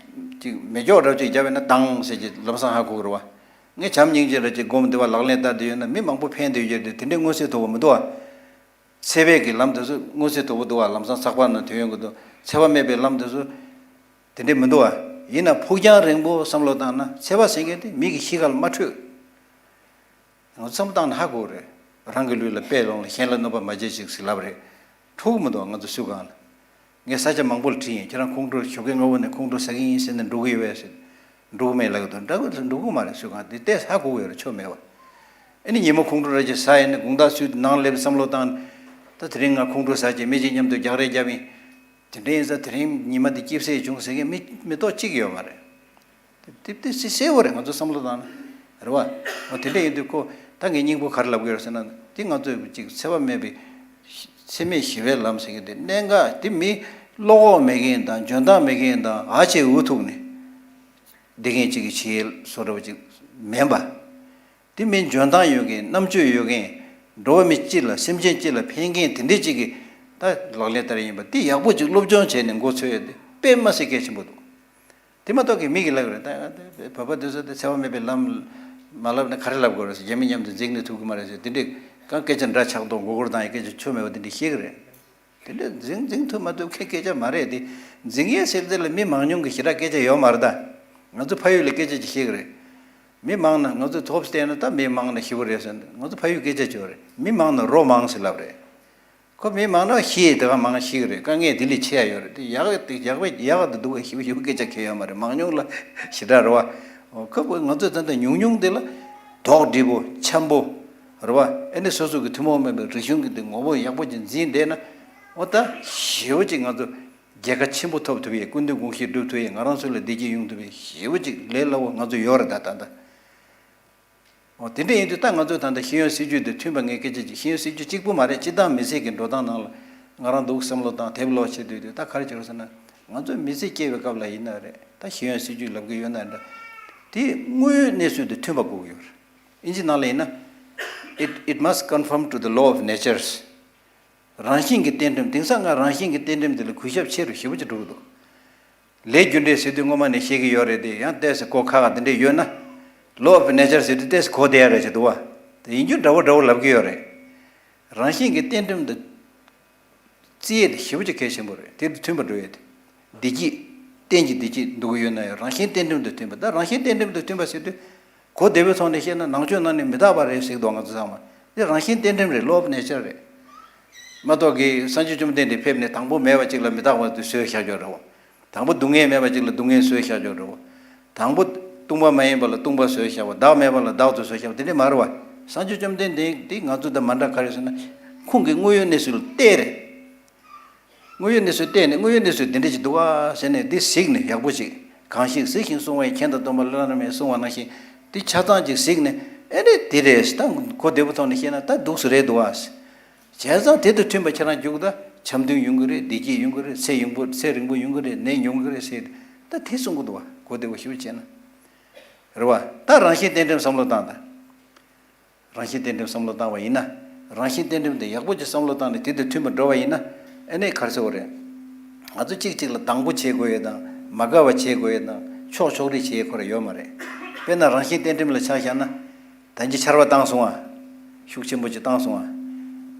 ཅིག་མེ་སྒྱོགས་འདྲ་ཅིག་བརྒྱབ་པས་ན་དང་ཟེར་གྱི་ལམ་སང་ཧ་གོ་གི་རེད་བ། ངས་བྱམས་སྙིང་རྗེ་འདྲ་ཅིག་སྒོམ་བསྡད་པ་ལག་ལེན་བསྟར་བསྡད་ཡོད་ན་མི་མང་པོ་ཕན་བསྡད་ཡོད་རེད། དེ་འདྲའི་མངོན་གསལ་དོད་པོ་མི་འདུག་བ། འཚེ་བའི་གི་ལམ་དེ་ཚོ་མངོན་གསལ་དོད་པོ་འདུག་བ། ལམ་སང་ཚགས་པར་ནང་ཐོན་ཡོང་གི་འདུག། འཚེ་བ་མེད་པའི་ལམ་དེ་ཚོ་དེ་འདྲས་མི་འདུག་བ། ཡིན་ན་ཕུགས་རྒྱང་རིང་པོ་བསམ་བློ་བཏང་ན་འཚེ་བ་ཟེར་མཁན་དེ་མི་གི་གཤིས་ཀ་ལ་མ་འཕྲོད། ང་ཚོ་བསམ་བློ་བཏང་ན་ཧ་གོ་རེད། རང་གི་ལུས་ལ་དཔེ་ལོངས་ལ་གཞན་ལ་གནོད་པ་མ་བྱེད་ཅིག་ཟེར་ལབ་རེད། འཕྲོད་ཀྱི་མི་འདུག། ང་ཚོ་སུས་གང་ལ། ངས་ས་ཆ་མང་པོ་ལ་དྲིས་ཡིན། ཁྱེད་རང་ཁོང་ཁྲོ་ཞོགས་ཀས་སྔ་པོ་ནས་ཁོང་ཁྲོ་ཟ་གི་ཡིན་ཟེར་ནས་འགྲོ་གི་ཡོད་པས་ཟེར། འགྲོ་གི་མེད་ལབ་ཀྱི་འདུག། འདྲ་གི་འགྲོ་གི་མ་རེད། སུས་གང་དེ་ལྟས་ཧ་གོ་གི་ཡོད་རེད། ཆོ་མེད་བ། ཨ་ནི་ཉིན་མོ་ཁོང་ཁྲོ་ར་ཅིག་ཟ་ཡིན་ན་དགོང་དག་སུས་ནང་སླེབས་བསམ་བློ་བཏང་། ད་དེ་རིང་ང་ཁོང་ཁྲོ་ཟ་བྱས་མི་གཅིག་མཉམ་དུ་རྒྱག་རེས་བརྒྱབ་ཡིན། དེ་འདྲ་ཡིན་ཙང་དེ་རིང་ཉི་མ་འདི་སྐྱིད་སེ་བྱུང་ཟེར་མཁན་མི་མི་ཐོག་གཅིག་ཡོད་མ་རེད། དེ་དེ་སེ་སེ་བོ་རེད། ང་ཚོ་བསམ་བློ་བཏང་ན་རེད་བ། འོ་དེ་འདྲ་ཡིན་དུས་ཁོ་ད་ངས་སྙིང་པོ་ག་རེ་ལབ་དགོས་རེད་ཟེར་ན། དེ་ང་ཚོས་ཅིག་འཚེ་བ་མེད་པའི་འཚེ་མེད་ཞི་བའི་ལམ་ཟེར་མཁན་དེ་གནད་འགག་དེ་མི་བློ་ཁོག་མེད་མཁན་དང་འཇོན་ཐང་མེད་མཁན་དང་ཨ་ཆེ་འུ་ཐུག་ནས་བསྡད་མཁན་ཅིག་གི་བྱེད་ཡུལ་བཟོ་འདྲ་བ་ཅིག་མིན་པ། དེ་མིན་འཇོན་ཐང་ཡོད་མཁན། རྣམ་དཔྱོད་ཡོད་མཁན། འགྲོ་བ་མི་སྤྱི་ལ་སེམས་ཅན་སྤྱི་ལ་ཕན་མཁན་དེ་འདྲས་ཅིག་གི་ ད་ལག་ལེན་བསྟར་ཡིན་པ་འདི་ཡག་པོ་ཅིག་སློབ་སྦྱོང་བྱས་ནས་མགོ་ཚོས་ཡོད་དེ་དཔེ་མ་སྲིད་གལ་ཆེན་པོ་འདུག་དེ་མ་གཏོགས་ཀྱི་མི་གིས་ལབ་ཀྱི་རེད། ད་བོད་པ་དེ་ཚོ་དེ་འཚེ་བ་མེད་པའི་ལམ་མ་ལབ་ན་ག་རེ་ལབ་དགོས་རེད་ཟེར། རྒྱ་མི་མཉམ་དུ་འཛིང་ནས་ཐུབ་ཀྱི་མ་རེད་ཟེར། དེ་འདྲའི་གང་སྐད་ཆ་འདྲ་ཆགས་མདོག་མགོ་སྐོར་བཏང་ཡའི་སྐད་ཆ་ཆོ་མེད་པ་དེ་འདྲ་བཤད་ཀྱི་རེད། དེ་འདྲ་འཛིང་འཛིང་ཐུབ་མ་ཐུབ་ཁའི་སྐད་ཆ་མ་རེད་དེ། འཛིང་ཡས་ཟེར་དེ་ལ་མི་མང་ཉུང་གི་ཞེ་དྲག་སྐད་ཆ་ཡོད་མ་རེད་ད། ང་ཚོ་ཕ་ཡུལ་ལ་སྐད་ཆ་ཅིག་བཤད་ཀྱི་རེད། མི་མང་ན་ང་ཚོ་ཐོབ་བལྟས་ན་ད་མི་མང་ན་ཞེ་པོ་རེད་ཟེར། ང་ཚོ་ཕ་ཡུལ་སྐད་ཆ་ཅིག་ཡོད་རེད། མི་མང་ན་རོ་མང་ཟེར་ལབ་རེད། ཁོ་མི་མང་ན་ཤི་དེ་ག་མང་ཤི་གི་རེད། དཀའ་ངལ་དེ་ལས་ཆེ་ཡ་ཡོད་རེད། དེ་ཡག་དེ་ཡག་པའི་ཡག་དེ་སྡུག་པའི་ཞེ་པོ་ཞེ་པོ་སྐད་ཆ་གལ་ཡོད་མ་རེད། མང་ཉུང་ལ་ཞེ་དྲག་རེད་བ། ཁོ་བོ་ང་ཚོ་ད་ལྟ་ཉུང་ཉུང་དེ་ལ་དོགས་འདྲི་པོ་འཆམ་པོ་རེད་བ། ཨེ་ནི་སོ་སོ་གི་ཐུན་མོང་མིན་པའི་རིག་གཞུང་གི་དེ་ངོ་བོ་ཡག་པོ་ཅིག་འཛིན་བསྡད་ན། འོ་ད་ཞེ་པོ་ཅིག་ང་ཚོ་རྒྱལ་ཁ་ཆེན་པོ་ཐོབ་ཐུབ་ཡས། སྐུ་མདུན་དགོངས་གཞི་སྒྲུབ་ཐུབ་ཡས། ང་རང་ཚོ་ལ་བདེ་སྐྱིད་ཡོང་ཐུབ་ཡས་ཞེ་པོ་ཅིག་ལས་སླ་བོ་ང་ཚོ་ཡོད་རེད་ད་ད་ལྟ། འོ་དེ་འདྲ་ཡིན་དུས་ད་ང་ཚོས་ད་ལྟ་ཤེས་ཡོན་སྲིད་བྱུས་དེ་མཐུན་པ་ངས་སྐད་ཆ་ཅིག་ཤེས་ཡོན་སྲིད་བྱུས་གཅིག་པུ་མ་རེད། སྤྱི་བཏང་མི་སེར་གྱི་འགྲོ་སྟངས་ནང་ལ་ང་རང་འདུག་བསམ་བློ་བཏང་དེབ་ཀློག་བྱེད་དུས་དུས་ད་ག་རེ་བྱེད་དགོས་ཟེར་ན། ང་ཚོ་མི་ཚེ་སྐྱེལ་བའི་སྐབས་ལ་ཡིན་ན་རེད། ད་ཤེས་ཡོན་སྲིད་བྱུས་ལབ་ཀྱི་ཡོད་ན་འདྲ། དེ་དངོས་ཡོད་གནས་ཚུལ་དང་མཐུན་པ་དགོས་ཀྱི་ཡོད་རེད། ཨིན་ཇི་ནང་ལ་ཡིན་ན། It, it must conform to the law of natures. རང་བཞིན་གྱི་རྟེན་འབྲེལ། དེང་སང་ང་རང་བཞིན་གྱི་རྟེན་འབྲེལ་འདི་ལ་གུས་ཞབས་ཆེ་རུ་ཞེ་པོ་ཅིག་འགྲོ་གི་འདུག་ལས་རྒྱུ་འབྲས་ཟེར་དུས་སྔོན་མ་ནས་བཤད་ཀྱི་ཡོད་རེད་དེ། ཡང་ཏོག་ཙམ་གོ་ཁག་ཁག་དེ་འདྲས་ཡོད་ན། Law of nature ཟེར་དུས་ཏོག་ཙམ་གོ་བསྡད་ཡ་རེད་ཅེས་འདུག་བ། དེ་ཡིན་རྒྱུ་འདྲ་བོ་འདྲ་བོ་ལབ་ཀྱི་ཡོད་རེད། རང་བཞིན་གྱི་རྟེན་འབྲེལ་འདི་རྩིས་ཡས་དེ་ཞེ་པོ་ཅིག་གལ་ཆེན་པོ་རེད། དེ་དང་མཐུན་པ་འགྲོ་ཡས་དེ། བདེ་སྐྱིད། རྟེན་གྱི་བདེ་སྐྱིད་འདོད་ཀྱི་ཡོད་ན་ཡང་རང་བཞིན་རྟེན་འབྲེལ་དང་མཐུན་པ། ད་རང་བཞིན་རྟེན་འབྲེལ་དང་མཐུན་པ་ཟེར་དུས། གོ་བདེ་པོའི་ཐོག་ནས་བཤད་ན་ནང་ཆོས་ནང་ནས་མི་རྟག་པ་རེད་ཟེར་གི་འདུག་ང་ཚོ་ཚང་མ། འདི་རང་བཞིན་རྟེན་འབྲེལ་རེད། Law of nature རེད། མ་གཏོགས་ཀྱི་སངས་རྒྱས་བཅོམ་ལྡན་འདས་ཕེབས་ནས་དང་པོ་མེད་པ་ཅིག་ལ་མི་རྟག་པ་དེ་བཟོས་བཞག་ཆོག་རེད་བ། དང་པོ་སྡུག་བསྔལ་མེད་པ་ཅིག་ལ་སྡུག་བསྔལ་བཟོས་བཞག་ཆོག་རེད་བ། དང་པོ་སྟོང་པ་མ་ཡིན་པ་ལ་སྟོང་པ་བཟོས་བཞག་པ། བདག་མེད་པ་ལ་བདག་ཏུ་བཟོས་བཞག་པ་དེ་འདྲས་མ་རེད་བ། སངས་རྒྱས་བཅོམ་ལྡན་འདས་འདི་ང་ཚོ་དང་མ་འདྲ་ག་རེ་ཟེར་ན། ཁོང་གི་དངོས་ཡོད་གནས་ཚུལ་ལ་བལྟས་རེད། དངོས་ཡོད་གནས་ཚུལ་བལྟས་ནས་དངོས་ཡོད་གནས་ཚུལ་འདི་འདྲ་ཅིག་འདུག་ཨ་ཟེར་ནས་འདི་གཟིགས་ནས་ཡག་པོ་ཅིག་གང་ཞིག་གཟིགས་ཤིང་བསྲུང་བ་ཡིས། མཁྱེན་དང་སྟོན་པ་བླ་ན་མེད་གསུངས་པ་ནང་བཞིན་འདི་ཆ་ཚང་ཅིག་གཟིགས་ནས། ཨེ་ནས་འདི་རེད་ད། གོ་བདེ་པོ་ཐོག་ནས་བཤད་ན་ད་འདུག་སེ་རེད་འདུག་ཨ། བྱས་ཙང་དེ་དང་མཐུན་པ་ཁྱེད་རང་རྒྱུགས་ད་འཆམ་མཐུན་ཡོང་གི་རེད། བདེ་སྐྱིད་ཡོང་གི་རེད། ཚེ་ཡོང་པོ་ཚེ་རིང་པོ་ཡོང་གི་རེད། ནད་ཉུང་གི་རེད་ཟེར། ད་དེ་གསུང་གི་འདུག་བ། གོ་བདེ་པོ་ཞེ་པོ་བྱས་ན། རེད་བ། ད་རང་བཞིན་རྟེན་འབྲེལ་བསམ་བློ་བཏང་ད། རང་བཞིན་རྟེན་འབྲེལ་བསམ་བློ་བཏང་བ་ཡིན་ན། རང་བཞིན་རྟེན་འབྲེལ་དེ་ཡག་པོ་ཅིག་བསམ་བློ་བཏང་ནས་དེ་དང་མཐུན་པར་འགྲོ་བ་ཡིན་ན། ཨེ་ནས་ག་རེ་ཟེར་དགོས་རེད། ང་ཚོ་གཅིག་གཅིག་ལ་སྡང་པོ་བྱེད་དགོས་ཡས་དང་མ་དགའ་བ་བྱེད་དགོས་ཡས་དང་ཕྱོགས་ཕྱོགས་རིས་བྱེད་ཡས་ཁོ་ར་ཡོད་མ་རེད། དཔེར་ན་རང་བཞིན་རྟེན་འབྲེལ་ལ་ཆ་བཞག་ན། ད་ཅི་ཆར་པ་བཏང་སོང་ཨ། ཤུགས་ཆེན་པོ་ཅིག་བཏང་སོང་ཨ།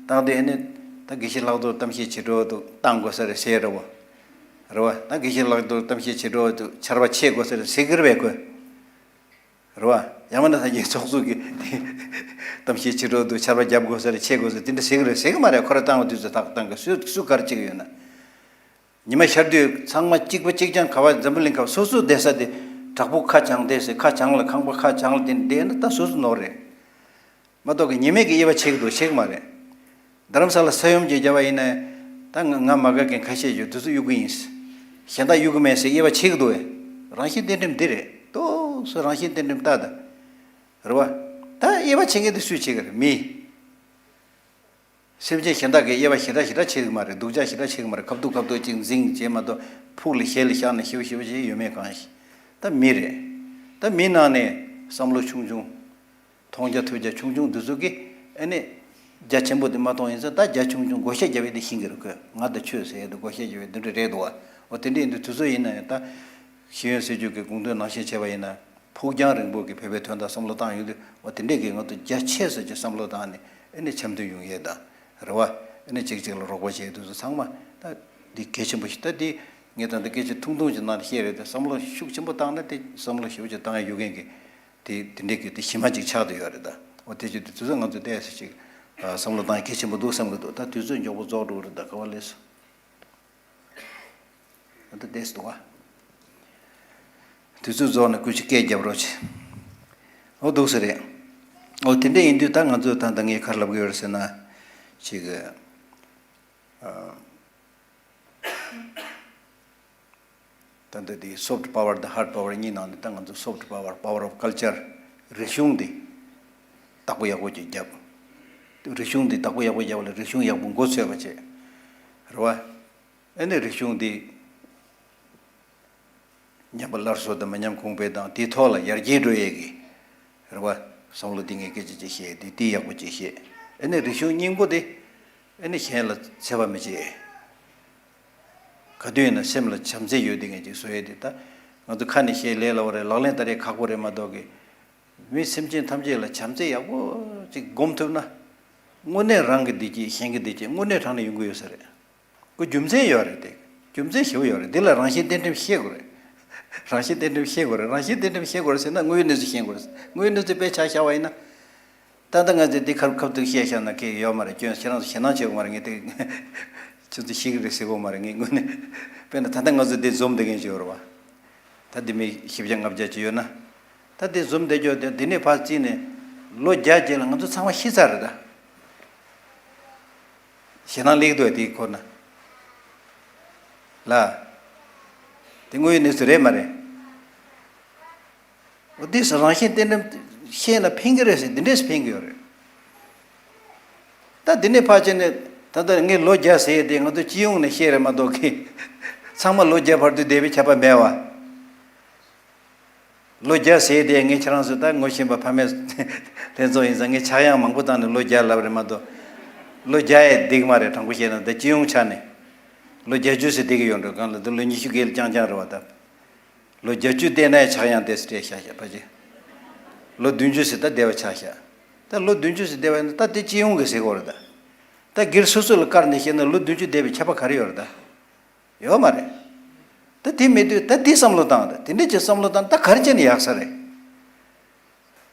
བཏང་དུས་ཨེ་ནས་ད་དགེ་བཤེས་ལྷག་རྡོར་གཏམ་བཤད་བྱེད་འགྲོ་འདུག་བཏང་དགོས་ས་རེད་ཟེར་རེད་བ། རེད་བ། ད་དགེ་བཤེས་ལྷག་རྡོར་གཏམ་བཤད་བྱེད་འགྲོ་འདུག་ཆར་པ་ཆད་དགོས་ས་རེད་ཟེར་གི་རེད་པས་ཁོས། རེད་བ། ཡང་མིན་ན་ད་གི་ཚོགས་གཙོ་གི་གཏམ་བཤད་བྱེད་འགྲོ་འདུག་ཆར་པ་བརྒྱབ་དགོས་ས་རེད། ཆད་དགོས་ས་རེད། དེ་འདྲ་ཟེར་གི་རེད་ཟེར་གི་མ་རེད། ཁོ་ར་བཏང་བ་དུས་ཚོད་ཏག་བཏང་གི་སུས་སུ་ག་རེ་བྱེད་གི་ཡོད་ན། ཉི་མ་ཤར་དུས་ཚང་མ་གཅིག་པ་གཅིག་རྐྱང་ག་བ་འཛམ་བུ་གླིང་ཁ་སོ་སོ་བསྡད་ས་དེ། བྲག་ཕུག་ཁ་བྱང་བསྡད་ས་ཁ་བྱང་ལ་ཁང་པ་ཁ་བྱང་ལ་དེ་བསྡད་ན་ད་སོ་སོ་ནོར་རེད། མ་གཏོགས་ཀྱི་ཉེས་མེད་ཀྱི་དབྱེ་བ་ཕྱེ་གི་འདུག་ཕྱེ་གི་མ་རེད། རྡ་རམ་ས་ལ་ས་ཡོམ་ཅིག་བརྒྱབ་པ་ཡིན་ན། ད་ང་ང་མ་དགའ་མཁན་ཁ་ཤས་ཡོད། དེ་ཚོ་གཡུག་གི་ཡིན། གཞན་དག་གཡུག་གི་མེད་ཟེར་དབྱེ་བ་ཕྱེ་གི་འདུག་བས། རང་བཞིན་རྟེན་འབྲེལ་འདི་རེད། ཏོག་སོ་རང་བཞིན་རྟེན་འབྲེལ་ལྟ་ད། རེད་བ། ད་དབྱེ་བ་ཕྱེ་མཁན་དེ་སུས་བྱེད་གི་རེད། མི། སེམས་ཅན་གཞན་དག་གིས་དབྱེ་བ་ཞེ་དྲག་ཞེ་དྲག་བྱེད་གི་མ་རེད། སྡུག་ཅག་ཞེ་དྲག་བྱེད་གི་མ་རེད། ཁ་ཐུག་ཁ་ཐུག་ཅིག་འཛིང་བྱེད་མ་གཏོགས་ཕུགས་ལ་ཞེ་ལ་བཞག་ནས་ཞེ་པོ་ཞེ་པོ་བྱེད་ཡོད་མེད་གང་ཤེས། ད་མི་རེད། ད་མི་ནང་ནས་བསམ་བློ་ཆུང་ཆུང་། མཐོང་རྒྱ་ཐོས་རྒྱ་ཆུང་ཆུང་འདི་ཚོ་གིས་ཨ་ནི། རྒྱ་ཆེན་པོ་དེ་མ་མཐོང་ཡིན་ཙང་ད་རྒྱ་ཆུང་ཆུང་བགོ་བཤའ་རྒྱབ་ཡས་དེ་ཤེས་ཀྱི་རེད། ཁོས་ང་དང་ཆོས་ཟེར་ཡས་དེ་བགོ་བཤའ་རྒྱབ་ཡས་དེ་འདྲ་རེད་འདུག་བ། འོ་དེ་འདྲ་ཡིན་དུས་དུས་ཚོད་ཡིན་ན་ཡང་ད། ཤེས་ཡོན་སྲིད་བྱུས་ཀྱི་དགོངས་དོན་ནང་བཞིན་བྱས་པ་ཡིན་ན། ཕུགས་རྒྱང་རིང་པོ་གི་བོད་པའི་དོན་དག་བསམ་བློ་བཏང་ཡོང་དུས་འོ་དེ་འདྲས་ཀྱི་ང་ཚོ་རྒྱ་ཆེ་ས་ཅིག་བསམ་བློ་བཏང་ནས་ཨ་ནི་འཆམ་མཐུན་ཡོང་ཡས་དང་རེད་བ། ཨ་ནི་གཅིག་གཅིག་ལ་རོགས་པ་བྱེད་དུས་ཚོ་ཚང་མ་ད་འདི་གལ་ཆེན་པོ་ཞིག་ད་འདི་ངས་ད་འདི་སྐད་ཆ་ཐུང་ཐུང་ཅིག་ནང་ནས་བཤད་རེད་དེ། བསམ་བློ་ཤུགས་ཆེན་པོ་བཏང་ན་དེ་བསམ་བློ་ཞེ་པོ་ཅིག་བཏང་ཡ་ཡོད་མཁན་གྱི་དེ་དེ་འདྲས་ཀྱི་དེ་གཞི་མ་ཅིག་ཆགས་བསྡད་ཡོད་རེད་ད། འོ་དེ་ཅིག་དུས་ཚོད་ང་ཚོ་བལྟས་ས་ཅིག་བསམ་བློ་བཏང་ཡ་གལ་ཆེན་པོ་འདུག་བསམ་གི་འདུག་ད་དུས་ཚོད་མགྱོགས་པོ་རྫོགས་འགྲོ་གི་རེད་ད། ག་བ་ལས་སོ། ད་བསྡད་སོང་བ། དུས་ཚོད་རྫོགས་ནས་སྐུ་མཁྱེན་སྐད་རྒྱབ་རོགས་བྱེད། འོ་འདུག་སེ་རེད། འོ་དེ་འདྲ་ཡིན་དུས་ད་ང་ཚོས་ད་ད་ངས་ག་རེ་ལབ་གི་ཡོད་རེད་ཟེར་ན། ཅིག་ཨ། ད་འདི་དེ་སོཕ་ཊི་པ་ཝར་དང་ཧར་ཌི་པ་ཝར་གཉིས་ནང་ནས་ད་ང་ཚོ་སོཕ་ཊི་པ་ཝར། པ་ཝར་ཨོཕ་ཀལ་ཅར། རིག་གཞུང་འདི་བདག་པོ་ཡག་པོ་ཅིག་རྒྱབ། རིག་གཞུང་འདི་བདག་པོ་ཡག་པོ་རྒྱབ་ལ་རིག་གཞུང་ཡག་པོ་མགོ་ཚོས་པ་བྱེད། རེད་བ། ཨ་ནི་རིག་གཞུང་འདི་ཉམས་པ་སླར་གསོ་དང་མི་ཉམས་གོང་འཕེལ་དང་དེའི་ཐོག་ལ་ཡར་རྒྱས་འགྲོ་ཡས་ཀྱི་རེད་བ། བསམ་བློ་འདི་ངས་སྐད་ཆ་ཅིག་བཤད་དེ་དེ་ཡག་པོ་ཅིག་བཤད། ཨ་ནི་རིག་གཞུང་སྙིང་པོ་དེ་ ཨ་ནི་གཞན་ལ་འཚེ་བ་མི་བྱེད། ག་དུས་ཡིན་ན་སེམས་ལ་བྱམས་བརྩེ་ཡོད་དེ་ངས་ཅིག་བཟོ་ཡས་དེ་ད། ང་ཚོ་ཁ་ནས་བཤད་ལས་སླ་བོ་རེད། ལག་ལེན་བསྟར་ཡས་ཁག་པོ་རེད་མ་གཏོགས་གི། མི་སེམས་ཅན་ཐམས་ཅད་ལ་བྱམས་བརྩེ་ཡག་པོ་ཅིག་སྒོམ་ཐུབ་ན། དངོས་གནས་རང་གི་བདེ་སྐྱིད་གཞན་གྱི་བདེ་སྐྱིད་དངོས་གནས་དྲང་གནས་ཡོང་གི་ཡོད་ས་རེད། ཁོ་རྒྱུ་མཚན་ཡོད་རེད་དེ། རྒྱུ་མཚན་ཞེ་པོ་ཡོད་རེད། འདི་ལ་རང་བཞིན་གཏན་ཁྲིམས་ཤེས་དགོས་རེད། རང་བཞིན་གཏན་ཁྲིམས་ཤེས་དགོས་རེད། རང་བཞིན་གཏན་ཁྲིམས་ཤེས་དགོས་རེད་ཟེར་ན་དངོས་ཡོད་གནས་ཚུལ་ཤེས་དགོས་རེད། དངོས་ཡོད་གནས་ཚུལ་དཔེ་ཆ་བཞག་པ་ཡིན་ན། ད་ལྟ་ང་ཚོས་འདི་ཁ་ཁ་ཐུག་བཤད་བཞག་ན་ཁེ་ཡོད་མ་རེད། སྐྱོན་ཁྱེད་རང་ཚོ་ཞེད་སྣང་བྱེད་དགོས་མ་རེད། ངས་དེ་ཁྱེད་ཚོ་ཤེས་ཀྱི་རེད་ཟེར་དགོས་མ་རེད། ངས་དངོས་གནས་དཔེར་ན་ད་ལྟ་ང་ཚོ་འདི་འཛོམས་བསྡད་མཁན་ཅིག་ཡོད་རེད་བ། ད་འདི་མི་བཞི་བརྒྱ་ལྔ་བརྒྱ་ཅིག་ཡོད་ན། ད་འདི་འཛོམས་བསྡད་རྒྱུ་དེ་འདི་ནས་ཕར་བརྩིས་ནས་ལོ་བརྒྱ་རྗེས་ལ་ང་ཚོ་ཚང་མ་ཤི་ཚར་རེད་ད། ཞེད་སྣང་སླེབས་འདུག་དེའི་སྐོར་ན། ལ། དེ་དངོས་ཡོད་གནས་ཚུལ་རེད་མ་རེད། འོ་དེ་སུ་རང་བཞིན་གཏན་ནས་ཤེས་ན་ཕན་གི་རེད་ཟེར་འདི་འདྲས་སུ་ཕན་གི་ཡོད་རེད། ད་འདི་ནས་ཕར་ཕྱིན་ནས་ད་ལྟ་ངས་ལོ་བརྒྱ་ཟེར་དེ་ང་ཚོ་སྤྱི་ཡོངས་ནས་བཤད་རེད་མ་གཏོགས་གི། ཚང་མ་ལོ་བརྒྱ་བར་དུ་བསྡད་པའི་ཁྱབ་པ་མེད་བ། ལོ་བརྒྱ་ཟེར་དེ་ངས་ཁྱེད་རང་ཚོ་ད་ངོ་ཤེས་པ་ཕ་མས་ལྷན་ཚོགས་ཡིན་ཙང་ངས་ཆག་ཡང་མང་པོ་བཏང་ནས་ལོ་བརྒྱ་ལབ་རེད་མ་གཏོགས། ལོ་བརྒྱ་ཡས་འགྲིག་མ་རེད། དྲང་པོ་བཤད་ན་ད་སྤྱི་ཡོངས་ཆ་ནས་ལོ་བརྒྱད་ཅུ་ཟེར་བསྡད་ཀྱི་ཡོད་འགྲོ། གང་ལ་ད་ལོ་ཉི་ཤུ་བརྒལ་རྐྱང་རྐྱང་རེད་བ་ད། ལོ་བརྒྱད་ཅུ་བསྡད་ན་ཡང་ཆག་ཡང་དེ་སྤྲད་བཞག་བཞག་ཕ་ཆེ། ལོ་བདུན་ཅུ་ཟེར་ད་བསྡད་པ་ཆགས་བཞག་ད་ལོ་བདུན་ཅུ་ཟེར་བསྡད་པ་ཡིན་ན་ད་དེ་སྤྱི་ཡོངས་ཀྱི་ཟེར་གོ་རེད་ད། ད་སྒེར་སོ་སོ་ལ་བཀར་ནས་བཤད་ན་ལོ་བདུན་ཅུ་བསྡད་པའི་ཁྱབ་པ་ག་རེ་ཡོད་རེད་ད། ཡོད་མ་རེད། ད་དེ་མེད་དུས་ད་དེ་བསམ་བློ་བཏང་ད་དེ་འདྲས་ཀྱི་བསམ་བློ་བཏང་ད་ག་རེ་བྱས་ནས་ཡག་ས་རེད།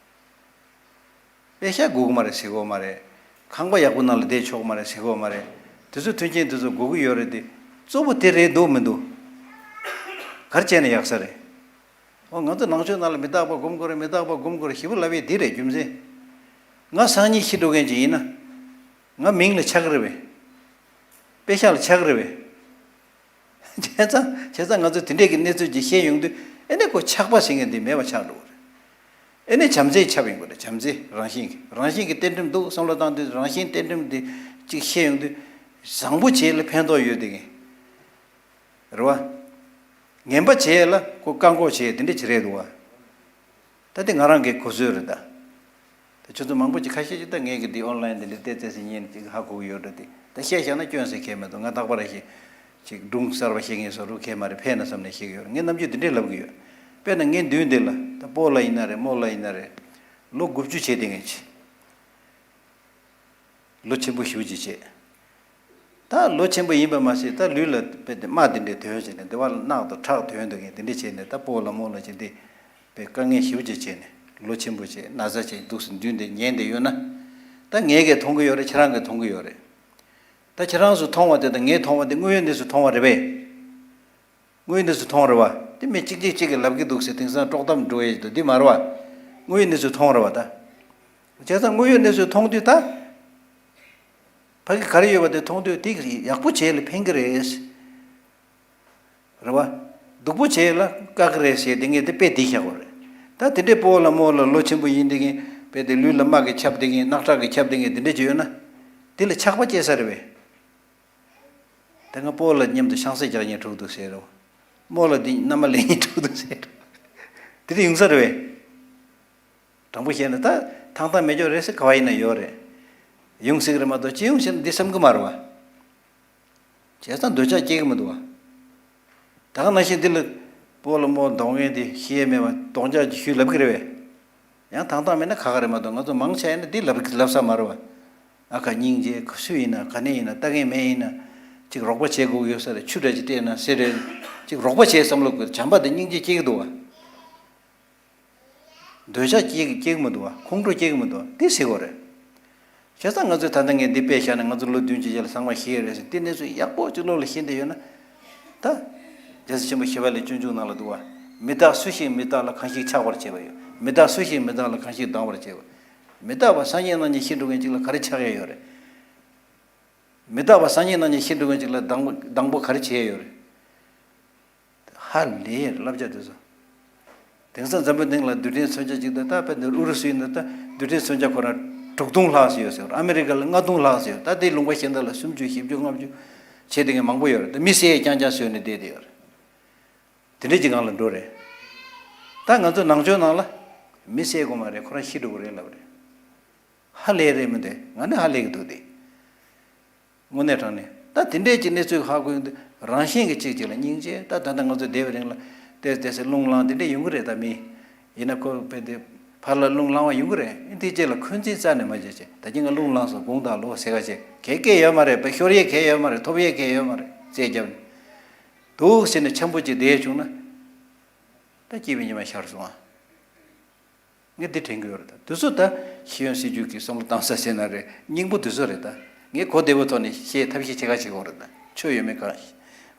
པེ་ཤག་དགོས་ཀྱི་མ་རེད་ཟེར་གོ་མ་རེད། ཁང་པ་ཡག་པོ་ནང་ལ་བསྡད་ཆོག་གི་མ་རེད་ཟེར་གོ་མ་རེད། དེ་ཚོ་མཐུན་རྐྱེན་དེ་ཚོ་དགོས་ཀྱི་ཡོད་རེད་དེ། གཙོ་བོ་དེ་རེད་འདུག་མི་འདུག་ག་རེ་བྱས་ནས་ཡག་ས་རེད། འོ་ང་ཚོ་ནང་ཆོས་ནང་ལ་མི་རྟག་པ་སྒོམ་དགོས་རེད། མི་རྟག་པ་སྒོམ་དགོས་རེད་ཞེ་པོ་ལབ་ཡས་འདི་རེད་རྒྱུ་མཚན། ང་སང་ཉིན་ཤི་འགྲོ་མཁན་ཅིག་ཡིན་ན། ང་མིང་ལ་ཆགས་ཀྱི་རེད་པས། པེ་ཤག་ལ་ཆགས་ཀྱི་རེད་པས། བྱས་ཙང་བྱས་ཙང་ང་ཚོ་དེ་འདྲས་ཀྱི་གནས་ཚུལ་ཅིག་ཤེས་ཡོང་དུས་ཨེ་ནས་ཁོ་ཆགས་པ་ཟེར་མཁན་འདི་མེད་པ་ཆགས་འགྲོ་གི་རེད། ཨེ་ནས་བྱམས་བརྩེ་ཁྱབ་ཡོང་གི་རེད། བྱམས་བརྩེ་རང་བཞིན་གྱི་རང་བཞིན་གྱི་རྟེན་འབྲེལ་འདུག་བསམ་བློ་བཏང་དུས་རང་བཞིན་རྟེན་འབྲེལ་འདི་ཅིག་ཤེས་ཡོང་དུས་བཟང་པོ་བྱས་ལ་ཕན་ཐོགས་ཡོད་དེ་གི་རེད་བ། ངན་པ་བྱས་ལ་ཁོ་བཀག་འགོག་བྱས་དེ་འདྲས་ཅིག་རེད་འདུག་བ། ད་དེ་ང་རང་གི་གོ་ཚོད་རེད་ད། ད་ཁྱོད་ཚོ་མང་པོ་ཅིག་ཁ་ཤས་ཅིག་ད་ངས་གི་འདི་ཨོན་ལན་འདི་འདྲ་བལྟས་བལྟས་སེ་ཉན་ཅིག་ཧ་གོ་གི་ཡོད་འགྲོ་དེ། ད་བཤད་བཞག་ན་སྐྱོན་ཟེར་མཁན་མི་འདུག་ང་རྟག་པར་ཞིག་ཅིག་སྒྲུང་གསར་པ་བཤད་མཁན་བཟོ་འདྲ་ཁེལ་མ་རེད། ཕན་ན་བསམ་ནས་བཤད་གི་ཡོད་རེད། ངས་ནམ་རྒྱུན་འདི་འདྲས་ལབ་གི་ཡོད། དཔེར་ན་ངའི་མདུན་འདི་ལ་ད་སྤོ་ལགས་ཡིན་ན་རེད། རྨོ་ལགས་ཡིན་ན་རེད། ལོ་དགུ་བཅུ་བྱས་བསྡད་མཁན་ཅིག་ལོ་ཆེན་པོ་ཞེ་པོ་ཅིག་བྱས། ད་ལོ་ཆེན་པོ་ཡིན་པ་མ་ཟད་ད་ལུས་ལ་དཔེ་དེ་རྨ་དེ་འདྲའི་དོན་བྱས་ནས་འདི་བ་ལ་རྣག་དང་ཁྲག་དོན་དུ་ངས་དེ་འདྲ་བྱས་ནས་ད་སྤོ་ལགས་རྨོ་ལགས་ཀྱི་འདི་དཔེ་དཀའ་ངལ་ཞེ་པོ་ཅིག་བྱས་ནས་ལོ་ཆེན་པོ་བྱས་ན་ཚ་བྱས་འདུག་སེ་མདུན་དེ་ཉན་བསྡད་ཡོད་ན། ད་ངས་གས་མཐོང་གི་ཡོད་རེད། ཁྱེད་རང་གས་མཐོང་གི་ཡོད་རེད། ད་ཁྱེད་རང་ཚོ་མཐོང་བ་དེ་དང་ངས་མཐོང་བ་དེ་དངོས་ཡོད་གནས་ཚུལ་མཐོང་བ་རེད་པས། དངོས་ཡོད་གནས་ཚུལ་མཐོང་རེད་བ། དེ་མི་གཅིག་གཅིག་གཅིག་གིས་ལབ་ཀྱི་འདུག་ཟེར་དེང་སང་དཀྲོག་གཏམ་འགྲོ་ཡས་འདུག་འདི་མ་རེད་བ། དངོས་ཡོད་གནས་ཚུལ་མཐོང་རེད་བ་ད། བྱས་ཙང་དངོས་ཡོད་གནས་ཚུལ་མཐོང་དུས་ད། ཕ་གི་ག་རེ་ཡོད་པ་དེ་མཐོང་དུས་དེ་ཡག་པོ་བྱས་ལ་ཕན་གི་རེད། རེད་བ། སྡུག་པོ་བྱས་ལ་བཀག་གི་རེད་ཟེར་དེ་ངས་དེ་དཔེ་འདི་བཞག་པ་རེད། ད་དེ་འདྲའི་སྤོ་ལགས་རྨོ་ལགས་ལོ་ཆེན་པོ་ཡིན་དེ་གིན་དཔེ་དེ་ལུས་ལ་རྨ་གིས་ཁྱབ་དེ་གིན་རྣག་ཁྲག་གིས་ཁྱབ་དེ་གིན་དེ་འདྲ་ཅིག་ཡོད་ན། དེ་ལ་ཆགས་པ་སྐྱེ་ས་རེད་པས། དེ་སྔ་སྤོ་ལགས་མཉམ་དུ་ཤིང་ཚད་རྒྱག་མཁན་དྲུག་འདུག་ཟེར་རོ། རྨོ་ལགས་འདི་མནའ་མ་ལེན་མཁན་དྲུག་འདུག་ཟེར་རོ། དེ་འདྲ་ཡོང་ས་རེད་པས། དྲང་པོ་བཤད་ན་ད་ཐང་ཐང་མེད་ཀྱོག་རེད་ཟེར་ག་བ་ཡིན་ན་ཡོད་རེད། ཡོང་སྲིད་ཀྱི་རེད་མ་གཏོགས་སྤྱི་ཡོངས་བཤད་ན་འདི་བསམ་གི་མ་རེད་བ། བྱས་ཙང་འདོད་ཆགས་སྐྱེ་གི་མི་འདུག་བ། ད་ག་ནང་བཞིན་འདི་ལ་སྤོ་ལགས་རྨོ་ལགས་མདོག་ངན་དེ་ཤེས་ཡས་མེད་པ་རྡོག་རྒྱག་ཅིག་ཞུས་ལབ་གི་རེད་པས། ཡང་ཐང་ཐང་མེད་ན་ཁག་ཁག་རེད་མ་གཏོགས་ང་ཚོ་མང་ཆེ་ཡིན་ན་འདི་ལབ་ལབ་ས་མ་རེད་བ། ཨ་ཁ་སྙིང་རྗེ་སུ་ཡིན་ན་ག་ནས་ཡིན་ན་ལྟ་མཁན་མེད་ཡིན་ན། ཅིག་རོགས་པ་བྱེད་དགོས་ཀྱི་ཡོད་ས་རེད། ཆུ་འདྲ་ཅིག་སྤྲད་ན་ཟེར་རེད། ཅིག་རོགས་པ་བྱེད་བསམ་བློ་དགོས། བྱམས་པ་དང་སྙིང་རྗེ་སྐྱེ་གི་འདུག་བ། འདོད་ཆགས་སྐྱེ་གི་སྐྱེ་གི་མི་འདུག་བ། ཁོང་ཁྲོ་སྐྱེ་གི་མི་འདུག་བ། དེ་ཟེར་དགོས་རེད། བྱས་ཙང་ང་ཚོས་ད་ལྟ་ངས་འདི་དཔེ་བཞག་ནས་ང་ཚོ་ལོ་བདུན་ཅུ་རྗེས་ལ་ཚང་མ་ཤི་ཡི་རེད་ཟེར་དེ་གནས་ཚུལ་ཡག་པོ་ཅིག་བློ་ལ་ཤེས་བསྡད་ཡོད་ན། ད། རྒྱལ་སྲས་ཆེན་པོ་ཞི་བ་ལྷའི་སྤྱོད་འཇུག་ནང་ལ་འདུག་བ། མི་རྟག་སུ་ཞིག་མི་རྟག་ལ་གང་ཞིག་ཆགས་པར་བྱེད་པ་ཡོད། མི་རྟག་སུ་ཞིག་མི་རྟག་ལ་གང་ཞིག་སྡང་བར་བྱེད་པ། མི་རྟག་པ་སང་ཉིན་གནངས་ཉིན་ཤི་འགྲོ་མཁན་ཅིག་ལ་ག་རེ་ཆགས་ཡ་ཡོད་རེད། མི་རྟག་པ་སང་ཉིན་གནངས་ཉིན་ཤི་འགྲོ་མཁན་ཅིག་ལ་སྡང་སྡང་པོ་ག་རེ་བྱེད་ཡ་ཡོད་རེད། ཧ་ལས་ཡ་རེད་བསླབ་བྱ་དེ་ཚོ། དེང་སང་འཛམ་བུ་གླིང་ལ་རྡུལ་ཕྲན་མཚོན་ཆ་གཅིག་དང་ད་དཔེ་འདིར་ཨུ་རུ་སུ་ཡིན་ན་ད་རྡུལ་ཕྲན་མཚོན་ཆ་ཁོ་རང་དྲུག་སྟོང་ལྷག་ཙམ་ཡོད་ཟེར། ཨ་མི་རི་ཀ་ལ་ལྔ་སྟོང་ལྷག་ཙམ་ཡོད། ད་དེ་ལུང་པ་གཞན་དག་ལ་སུམ་ཅུ་བཞི་བཅུ་ལྔ་བཅུ་བྱས་དེ་ངས་མང་པོ་ཡོད་རེད། ད་མི་བསད་རྐྱང་རྐྱང་བཟོས་ནས་བསྡད་དེ་ཡོད་རེད། དེ་འདྲས་ཀྱི་སྒང་ལ་འགྲོ་རེད། ད་ང་ཚོ་ནང་ཆོས་ནང་ལ་མི་བསད་དགོས་མ་རེད། ཁོ་རང་ཤི་འགྲོ་གི་རེད་ལབ་རེད། ཧ་ལས་རེད་མི་འདུག་ང་ནི་ཧ་ལས་ཀྱི་འདུག་སྟེ། དངོས་གནས་དྲང་གནས་ད་དེ་འདྲས་ཀྱི་གནས་ཚུལ་ཧ་གོ་ཡོང་དུས་རང་བཞིན་གྱི་གཅིག་གཅིག་ལ་སྙིང་རྗེ། ད་ད་ལྟ་ང་ཚོ་བསྡད་པའི་རིང་ལ་ཏོག་ཙམ་ཏོག་ཙམ་རླུང་ལངས་དེ་འདྲས་ཡོང་གི་རེད། ད་མི་ཡིན་ན་ཁོ་དཔེ་དེ་ཕར་ལ་རླུང་ལངས་པ་ཡོང་གི་རེད། དེ་རྗེས་ལ་འཁོན་འཛིན་རྩ་ནས་མ་བྱེད་ཅེས། ད་ཅི་ང་རླུང་ལངས་སོང་དགོངས་དག་ལོ་ཟེར་ག་བྱེད་གལ་སྐད་ཡོད་མ་རེད། དཔེ་ཤོར་ཡས་གལ་ཡོད་མ་རེད། ཐོབ་ཡས་གལ་ཡོད་མ་རེད། རྩེ་རྒྱབ་ནས་འདུག་ཟེར་ནས་འཆམ་པོ་ཅིག་བསྡད་བྱུང་ན་ད་སྐྱིད་པའི་ཉི་མ་ཤར་སོང་ཨ། ངས་འདི་དྲན་གྱི་ཡོད་རེད། ད་དུས་ཚོད་ད་ཤེས་ཡོན་སྲིད་ཇུས་ཀྱི་བསམ་བློ་བཏང་ས་ཟེར་ན་རེད། སྙིང་པོ་དུས་ཚོད་རེད། ད་ངས་གོ་བདེ་པོ་ཐོག་ནས་བཤད་ཐབས་ཤེས་བྱེད་ག་བྱེད་དགོས་རེད། ད་ཆོས་ཡོད་མེད་ག་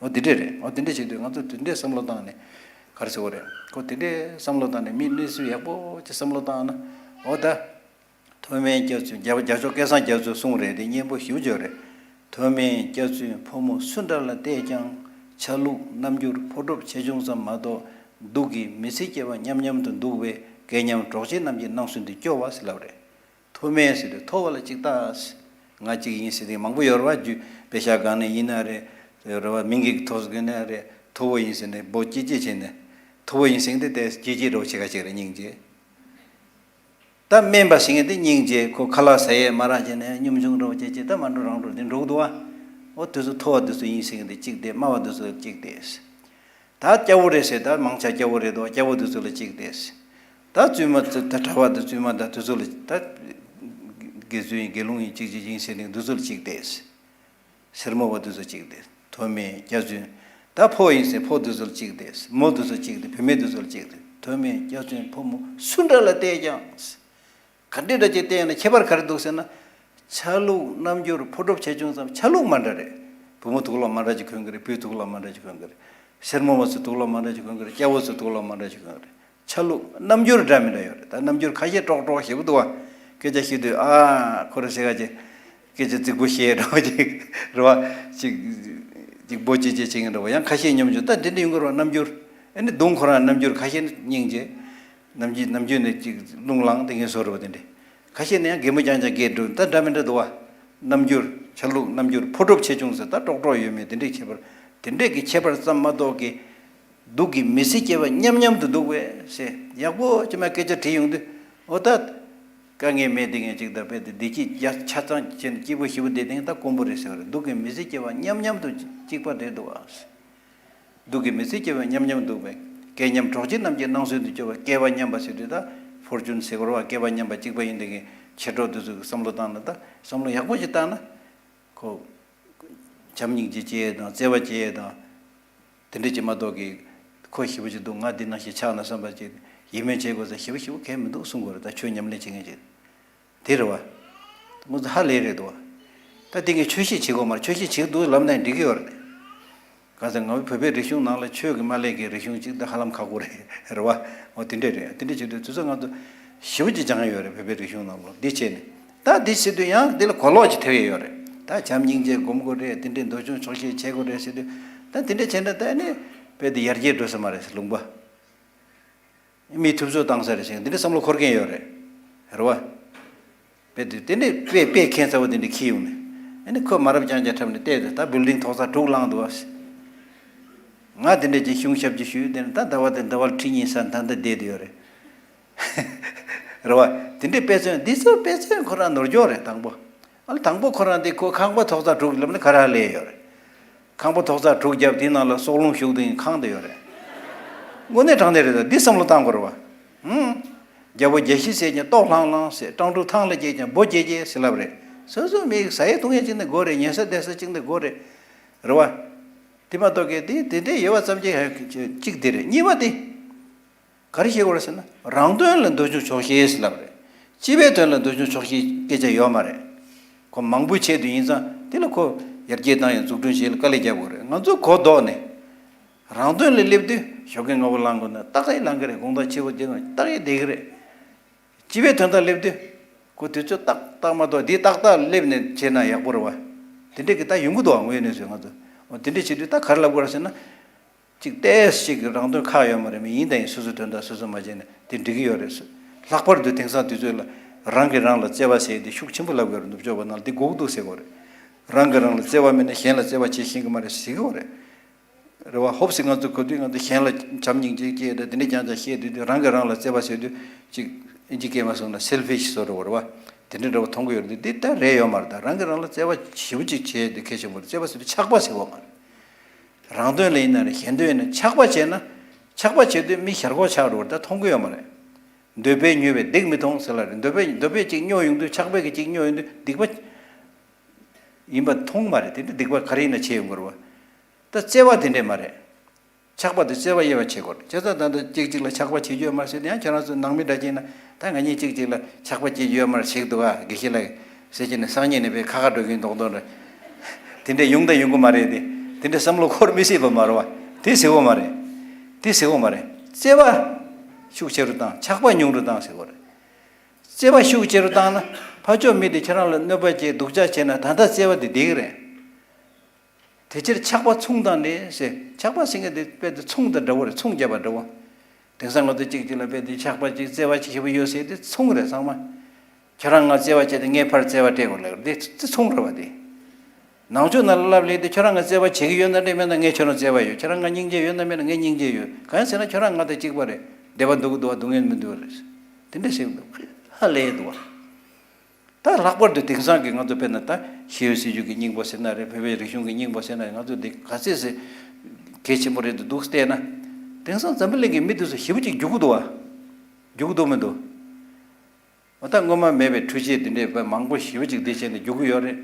འོ་འདི་འདྲས་རེད། འོ་འདི་འདྲས་བྱེད་དུས་ང་ཚོ་དེ་འདྲས་བསམ་བློ་བཏང་ནས་ག་རེ་ཟེར་དགོས་རེད། ཁོ་དེ་འདྲས་བསམ་བློ་བཏང་ནས་མི་གནས་ཚུལ་ཡག་པོ་ཅིག་བསམ་བློ་བཏང་ན་འོ་ད། ཐོགས་མེད་སྐྱག་རྫུན། རྒྱ་རྒྱ་མཚོ་སྐལ་བཟང་རྒྱ་མཚོས་གསུངས་རེད། དེ་སྙན་པོ་ཞེ་པོ་ཅིག་རེད། ཐོགས་མེད་སྐྱག་རྫུན་ཕོ་མོ་སུ་འདྲ་ལ་བལྟས་ཀྱང་། ཆ་ལུགས་རྣམ་འགྱུར་ཕོ་གྲོགས་ཆེ་ཆུང་ཙམ་མ་གཏོགས། སྡུག་གི་མི་ཚེ་སྐྱེལ་བ་མཉམ་མཉམ་དུ་འདུག་པས། སྐལ་མཉམ་གྲོགས་མཆེད་རྣམས་ཀྱི་སྣང་ཚུལ་འདི་སྐྱོ་བ་ཟེར་ལབ་རེད། ཐོགས་མེད་ཟེར་དུས་ཐོགས་པ་ལ་གཅིག་ལྟ། ང་གཅིག་ཡིན་ཟེར་དེ་མང་པོ་ཡོད་རེད་བ། རྒྱུ་དཔེ་ཤག་སྒང་ནས་ཡིན་ན་རེད། རེད་བ། མིང་གི་ཐོག་སུ་གི་ན་རེད། ཐོ་བོ་ཡིན་ཟེར་ནས་འབོ་ཅི་ཅི་བྱས་ནས་ཐོ་བོ་ཡིན་ཟེར་དེ་དེ་ཅི་ཅི་རོ་ཆེ་ག་ཅིག་རེད། སྙིང་རྗེ། ད་དམན་པ་ཟེར་མཁན་དེ་སྙིང་རྗེ། ཁོ་ཁ་ལག་ཟ་ཡས་མ་རག་བྱས་ནས་གཉོམ་ཆུང་འདྲ་བོ་བྱས་བྱས་ད་མ་འགྲོ་རང་འགྲོ་དེ་འགྲོ་གི་འདུག་བ། འོ་དེ་ཚོ་མཐོ་བ་དེ་ཚོ་ཡིན་ཟེར་མཁན་དེ་གཅིག་དེ། དམའ་བ་དེ་ཚོ་གཅིག་དེ། ད་སྐྱ་བོ་རེད་ཟེར། ད་མང་ཆ་སྐྱ་བོ་རེད་འདུག་སྐྱ་བོ་དེ་ཚོ་ལ་གཅིག་དེ། ད་བཙུན་མ་ད་གྲྭ་པ་དང་བཙུན་མ་དང་དེ་ཚོ་ལ་ད་དགེ་ཚུལ་ཡིན་དགེ་སློང་ཡིན་གཅིག་གཅིག་ཡིན་ཟེར་མཁན་དེ་ཚོ་ལ་གཅིག་དེ། སེར་མོ་བ་དེ་ཚོ་གཅིག་དེ། ཐོགས་མེད་སྐྱག་རྫུན། ད་ཕོ་ཡིན་ཟེར་ཕོ་དེ་ཚོ་ལ་གཅིག་དེ། མོ་དེ་ཚོ་གཅིག་དེ། བུད་མེད་དེ་ཚོ་ལ་གཅིག་དེ། ཐོགས་མེད་སྐྱག་རྫུན་ཕོ་མོ་སུ་འདྲ་ལ་བལྟས་ཀྱང་། ག་འདྲ་འདྲ་ཅིག་བལྟས་ན་ཁྱད་པར་ག་རེ་འདུག་ཟེར་ན། ཆ་ལུགས་རྣམ་འགྱུར་ཕོ་གྲོགས་ཆེ་ཆུང་ཙམ། ཆ་ལུགས་མ་འདྲ་རེད། བུ་མོ་དུག་ལོག་མ་འདྲ་ཅིག་གོན་གི་རེད། བུས་དུག་ལོག་མ་འདྲ་ཅིག་གོན་གི་རེད། སེར་མོ་བ་ཚོས་དུག་ལོག་མ་འདྲ་ཅིག་གོན་གི་རེད། སྐྱ་བོ་ཚོས་དུག་ལོག་མ་འདྲ་ཅིག་གོན་གི་རེད། ཆ་ལུགས་རྣམ་འགྱུར་འདྲ་མི་འདྲ་ཡོད་རེད། ད་རྣམ་འགྱུར་ཁ་ཤས་ཀྲོག་ཀྲོག་ཞེ་པོ་འདུག་བ། སྐད་ཆ་བཤད་དུས་ཨ་ཁོ་རེ་ཟེར་ག་ཅིག་སྐད་ཆ་རྫིག་པོ་བཤད་འདྲ་བ་ཅིག་རེད་བ། ཅིག་ཅིག་འབོ་ཅི་ཅི་བྱེད་མཁན་འདྲ་བ། ཡང་ཁ་ཤས་སྙོམ་འཇུག་ད་དེ་འདྲ་ཡོང་གི་རེད་བ། རྣམ་འགྱུར། ཨ་ནི་གདོང་ཁོ་རང་རྣམ་འགྱུར། ཁ་ཤས་ནི་སྙིང་རྗེ། ནམ་རྒྱུན་ནམ་རྒྱུན་ནས་ཅིག་རླུང་ལངས་དེ་ངས་བཟོ་རུ་བ་དེ་འདྲས། ཁ་ཤས་ནས་ཡང་གད་མོ་རྒྱག་རྒྱག་སྐད་འགྲོ། ད་འདྲ་མི་འདྲ་འདུག་བ། རྣམ་འགྱུར། ཆ་ལུགས་རྣམ་འགྱུར་ཕོ་གྲོགས་ཆེ་ཆུང་ཟེར་ད་ཀྲོག་ཀྲོག་ཡོད་མེད་དེ་འདྲས་ཁྱད་པར། དེ་འདྲས་ཀྱི་ཁྱད་པར་ཙམ་མ་གཏོགས་ཀྱི། སྡུག་གི་མི་ཚེ་སྐྱེལ་བ་མཉམ་མཉམ་དུ་འདུག་པས་ཟེར་ཡག་པོ་ཅི་མ་སྐད་ཆ་དྲིས་ཡོང་དུས་འོ་ད། དཀའ་ངལ་མེད་དེ་ངས་ཅིག་ད་བས་དེ་བདེ་སྐྱིད་ཡ་ཆ་ཚང་བྱས་ནས་སྐྱིད་པོ་ཞེ་པོ་བསྡད་དེ་ད་དཀོན་པོ་རེད་ཟེར་བ་རེད། སྡུག་གི་མི་ཚེ་སྐྱེལ་བ་མཉམ་མཉམ་དུ་གཅིག་པ་རེད་འདུག་བ། སྡུག་གི་མི་ཚེ་སྐྱེལ་བ་མཉམ་མཉམ་འདུག་པས། སྐལ་མཉམ་གྲོགས་མཆེད་རྣམས་ཀྱི་སྣང་ཚུལ་དུ་སྐྱོ་བ། སྐལ་བ་མཉམ་པ་ཟེར་དུས་ད་ཕོར་ཅུན་ཟེར་བ་རེད་བ། སྐལ་བ་མཉམ་པ་གཅིག་པ་ཡིན་དེ་གི་མཆེད་གྲོགས་དེ་ཚོ་གི་བསམ་བློ་བཏང་ན། ད་བསམ་བློ་ཡག་པོ་ཞིག་བཏང་ན་ཁོ་བྱམས་སྙིང་རྗེ་སྐྱེ་ཡས་དང་བརྩེ་བ་སྐྱེ་ཡས་དང་དེ་འདྲ་ཅིག་མ་གཏོགས་ཀྱི་ཁོ་ཞེ་པོ་ཅིག་འདུག་ང་འདི་ནང་བཞིན་ཆགས་ན་བསམ་པ་ཅིག་ཡིད་སྨོན་བྱེད་དགོས་ས་ཞེ་པོ་ཞེ་པོ་གང་ཡང་མི་འདུག་གསུང་དགོས་རེད། ད་ཆོས་ཉམས་ལེན་བྱེད་མཁན་ཅིག་དེ་རེད་བ། ང་ཚོ་ཧ་ལས་རེད་དོ། ད་དེ་གའི་ཆོས་བཤད་བྱེད་དགོས་མ་རེད། ཆོས་བཤད་བྱེད་འདུག་ལབ་ན་འགྲིག་གི་ཡོད་རེད། གང་ཟེར་ང་བོད་པའི་རིག་གཞུང་ནང་ལ་ཆོས་ཀྱི་མ་ལས་ཀྱི་རིག་གཞུང་གཅིག་ད་ཧ་ལམ་ཁག་པོ་རེད། རེད་བ། འོ་དེ་འདྲས་རེད། དེ་འདྲས་བྱེད་དུས་དུས་ཚོད་ང་ཚོ་ཞེ་པོ་ཅིག་སྦྱང་ཡོད་རེད། བོད་པའི་རིག་གཞུང་ནང་ལ་འདི་བྱས་ནས། ད་འདི་བྱེད་དུས་ཡང་འདི་ལ་གོ་ལོག་ཅིག་ཐེབས་ཡོད་རེད། ད་བྱམས་སྙིང་རྗེ་སྒོམ་དགོས་རེད། དེ་འདྲས་འདོད་ཆུང་ཆོག་ཤེས་བྱེད་དགོས་རེད་ཟེར་དུས་ད་དེ་འདྲས་བྱས་ན་ད་ནི་བོད་དུ་ཡར་རྒྱས་འགྲོ་ས་མ་རེད་ཟེར། ལུང་པ། མིས་ཐུབ་ཚོད་བཏང་ས་རེད་ཟེར་འདི་འདྲའི་བསམ་བློ་འཁོར་མཁན་ཡོད་རེད། རེད་བ། དཔེ་དེ་དེ་འདྲའི་དཔེ་དཔེ་མཁན་ཚ་བོ་དེ་འདྲ་ཁྱེར་ཡོང་ནས་ཨ་ནི་ཁོ་མ་རབས་རྐྱང་རྐྱང་འཁྲབ་ནས་བལྟས་ཏེ་ད་བིལ་ཌིང་ཐོག་ས་དྲུག་ལངས་འདུག་བ། ང་དེ་འདྲ་ཅིག་གཞུང་ཞབས་ཀྱི་ཞུས་དེ་ནས་ད་ཟླ་བ་དེ་ཟླ་བ་ཁྲི་གཉིས་ས་ད་ལྟ་བསྡད་དེ་ཡོད་རེད། རེད་བ། དེ་འདྲའི་དཔེ་མཚོན་འདི་ཚོ་དཔེ་མཚོན་ཁོ་རང་ནོར་འཁྱོག་རེད་དང་པོ། ཨ་ལ་དང་པོ་ཁོ་རང་དེ་ཁོ་ཁང་པ་ཐོག་ས་དྲུག་ལབ་ན་ག་རེ་ལས་ཡོད་རེད། ཁང་པ་ཐོག་ས་དྲུག་བརྒྱབ་དེའི་ནང་ལ་སྲོག་རླུང་ཞུགས་དེ་ཁང་དེ་ཡོད་རེད། དངོས་གནས་དྲང་གནས་རེད། ད་འདི་བསམ་བློ་བཏང་དགོས་རེད་བ། ཧུམ། རྒྱལ་པོ་རྒྱལ་བཞི་བསད་ཀྱང་ལྟོགས་ལྷང་ལྷང་ཟེར། སྤྲང་ཕྲུག་ཐང་ལ་སྐྱེས་ཀྱང་འབོ་སྐྱེས་སྐྱེས་ཟེར་ལབ་རེད། སོ་སོ་མི་ཟ་ཡས་བཏུང་ཡས་ཅིག་ནི་དགོས་རེད། ཉལ་ས་བསྡད་ས་ཅིག་ནི་དགོས་རེད། རེད་བ། དེ་མ་གཏོགས་ཀྱི་དེ་དེ་འདྲས་ཡོད་པ་ཙམ་གྱིས་གཅིག་དེ་རེད། གཉིས་པ་དེ། ག་རེ་བཤད་དགོས་རེད་ཟེར་ན་རང་དོན་ལ་འདོད་ཆུང་ཆོག་ཤེས་ཟེར་ལབ་རེད། སྤྱི་པའི་དོན་ལ་འདོད་ཆུང་ཆོག་ཤེས་སྐད་ཆ་ཡོད་མ་རེད། ཁོ་མང་པོའི་ཆེད་དུ་ཡིན་ཙང་དེ་ལ་ཁོ་ཡར་རྒྱས་བཏང་ཡང་འཛུགས་སྐྲུན་བྱེད་ལ་དཀའ་ལས་རྒྱབ་དགོས་རེད། ང་ཚོ་གོ་ལྡོག་ནས་རང་དོན་ལ་སླེབས་དུས་ཞོགས་ཀས་སྔ་པོ་ལངས་དགོས་ན་ཏག་ཏག་ལངས་ཀྱི་རེད། དགོང་དག་ཕྱི་པོ་བསྡད་དགོས་ན་ཏག་ཏག་བསྡད་ཀྱི་རེད། སྤྱི་པའི་དོན་དག་སླེབས་དུས་ཁོ་དུས་ཚོད་ཏག་ཏག་མ་གཏོགས་འདི་ཏག་ཏག་སླེབས་ནས་བྱས་ན་ཡག་པོ་རེད་བ། དེ་འདྲས་ཀྱི་ད་ཡོང་གི་འདུག་བ། དངོས་གནས་སུ་ང་ཚོ་འོ་དེ་འདྲས་བྱེད་དུས་ད་ག་རེ་ལབ་དགོས་རེད་ཟེར་ན། གཅིག་ཏོག་ཙམ་ཅིག་རང་དོན་ཁག་ཡོད་མ་རེད། མི་ཡིན་དང་ཡིན་སོ་སོའི་དོན་དག་སོ་སོས་མ་བྱས་ན་དེ་འགྲིག་གི་ཡོད་རེད་ཟེར། ལྷག་པར་དུ་དེང་སང་དུས་ཚོད་ལ་རང་གིས་རང་ལ་བརྩེ་བ་ཟེར་དེ་ཤུགས་ཆེན་པོ་ལབ་ཡོད་རེད། ནུབ་ཕྱོགས་པ་ནང་ལ་དེ་དགོས་ཀྱི་འདུག་ཟེར་གྱི་ཡོད་རེད། རང་གིས་རང་ལ་བརྩེ་བ་མེད་ན་གཞན་ལ་བརྩེ་བ་བྱེད་ཤེས་ཀྱི་མ་རེད་ཟེར་གྱི་ཡོད་རེད། རེད་བ། ཧོབ་སེ་ང་ཚོ་གོ་དུས་ང་ཚོ་གཞན་ལ་བྱམས་སྙིང་རྗེ་སྐྱེས་དང་དེ་འདྲ་རྐྱང་རྐྱང་བཤད་དུས་དུས་རང་གིས་རང་ལ་བརྩེ་བ་ཟེར་དུས་གཅིག་ཨིན་ཇི་སྐད་མ་སོང་ན་སེལ་ཕིཤ་བཟོ་འདྲ་བོ་རེད་བ། དེ་འདྲ་འདྲ་བོ་མཐོང་གི་ཡོད་རེད། འདི་ད་རེད་ཡོད་མ་རེད། ད་རང་གིས་རང་ལ་བརྩེ་བ་ཞེ་པོ་ཅིག་བྱས་ཏེ་གལ་ཆེན་པོ་རེད། བརྩེ་བ་ཟེར་དུས་ཆགས་པ་ཟེར་བ་མ་རེད། རང་དོན་ལ་ཡིན་ན་རེད། གཞན་དོན་ཡིན་ན། ཆགས་པ་བྱས་ན། ཆགས་པ་བྱེད་དུས་མི་ཞར་ཁོག་ཆགས་འགྲོ་བ་རེད། ད་མཐོང་གི་ཡོད་མ་རེད། འདོད་པས་མྱོས་པའི་སྡིག་མི་མཐོང་ཟེར་ལ་རེད། འདོད་པས་འདོད་པས་ཅིག་སྨྱོ་ཡོང་དུས། ཆགས་པས་ཀྱིས་ཅིག་སྨྱོ་ཡོང་དུས་སྡིག་པ་ཡིན་པ་མཐོང་མ་རེད། དེ་འདྲ་སྡིག་པ་ག་རེ་ཡིན་ན་བྱེད་ཡོང་གི་རེད་བ། ད་བརྩེ་བ་དེ་འདྲས་མ་རེད། ཆགས་པ་དེ་བརྩེ་བ་དབྱེ་བ་ཕྱེ་དགོས་རེད། བྱས་ཙང་ད་ལྟ་གཅིག་གཅིག་ལ་ཆགས་པ་བྱེད་རྒྱུ་ཡོད་མ་རེད་ཟེར་ཏེ། ཡང་ཁྱེད་རང་ཚོ་ནང་མི་འདྲ་ཅིག་ཡིན་ན། ད་ང་གཉིས་གཅིག་གཅིག་ལ་ཆགས་པ་བྱེད་རྒྱུ་ཡོད་མ་རེད་ཟེར་གི་འདུག་ག་དགེ་བཤེས་ལགས་ཟེར་གྱི་ནས། སང་ཉིན་ནས་དཔེ་ཁ་ཁ་འགྲོ་གིན་མདོག་མདོག་འདྲ། དེ་འདྲས་ཡོང་ད་ཡོང་གི་མ་རེད་དེ། དེ་འདྲས་བསམ་བློ་འཁོར་མི་སྲིད་པ་མ་རེད་བ། དེ་ཟེར་དགོས་མ་རེད། དེ་ཟེར་དགོས་མ་རེད། བརྩེ་བ་ཤུགས་ཆེ་རུ་བཏང་། ཆགས་པ་ཉུང་རུ་བཏང་ཟེར་དགོས་རེད། བརྩེ་བ་ཤུགས་ཆེ་རུ་བཏང་ན། ཕར་ཕྱོགས་མི་དེ་ཁྱེད་རང་ལ་གནོད་པ་བྱས། སྡུག་ཅག་བྱས་ན། ད་ལྟ་བརྩེ་བ་དེ་བསྡད་ཀྱི་རེད། དེ་ཕྱིར་ཆགས་པ་མཚུངས་དང་ནི་ཟེར། ཆགས་པ་ཟེར་མཁན་དེ་དཔེ་དེ་མཚུངས་དང་འདྲ་བོ་རེད། མཚུངས་བརྒྱབ་པ་འདྲ་བོ། དེང་སང་ང་ཚོ་གཅིག་གཅིག་ལ་དཔེ་དེ་ཆགས་པ་ཅིག་བརྩེ་བ་ཅིག་ཞེ་པོ་ཡོད་ཟེར་དེ་མཚུངས་རེད་ཚང་མ། ཁྱོད་རང་ང་བརྩེ་བ་བྱས་ཏེ་ངས་ཕར་བརྩེ་བ་སྤྲད་དགོས་ལབ་དེ། དེ་མཚུངས་རེད་བ་དེ། ནང་ཆོས་ནང་ལ་ལབ་ལས་དེ། ཁྱོད་རང་ང་བརྩེ་བ་བྱེད་ཀྱི་ཡོད་ན་འདྲ། མེད་ན་ངས་ཁྱོད་རང་བརྩེ་བ་ཡོད། ཁྱོད་རང་ང་སྙིང་རྗེ་ཡོད་ན་མེད་ན་ངས་སྙིང་རྗེ་ཡོད། གང་ཡིན་ཟེར་ན་ཁྱོད་རང་ང་དང་གཅིག་པ་རེད། བདེ་བ་འདུག་གི་འདུག་བ། སྡུག་བསྔལ་མི་འདུག་བ་རེད། དེ་འདྲ་ཟེར་གི་འདུག་ཧ་ལས་འདུག་བ། ད་ལྷག་པར་དུ་དེང་སང་གི་ང་ཚོ་དཔེར་ན་ད་ཤེས་ཡོན་སྲིད་བྱུས་ཀྱི་སྙིང་པོ་ཟེར་ན་རེད། བོད་པའི་རིག་གཞུང་གི་སྙིང་པོ་ཟེར་ན་རེད། ང་ཚོ་འདི་ག་ཚད་ཟེར་གལ་ཆེན་པོ་རེད་འདུག་འདུག་བལྟས་ན། དེང་སང་འཛམ་བུ་གླིང་གི་མི་དེ་ཚོ་ཞེ་པོ་ཅིག་རྒྱུག་གི་འདུག་བ། རྒྱུག་གི་འདུག་མི་འདུག་འོ་ད་སྔོན་མ་མེད་པའི་འཕྲུལ་ཆས་དེ་འདྲས་དཔེ་མང་པོ་ཞེ་པོ་ཅིག་འདི་བྱས་ནས་རྒྱུག་གི་ཡོད་རེད།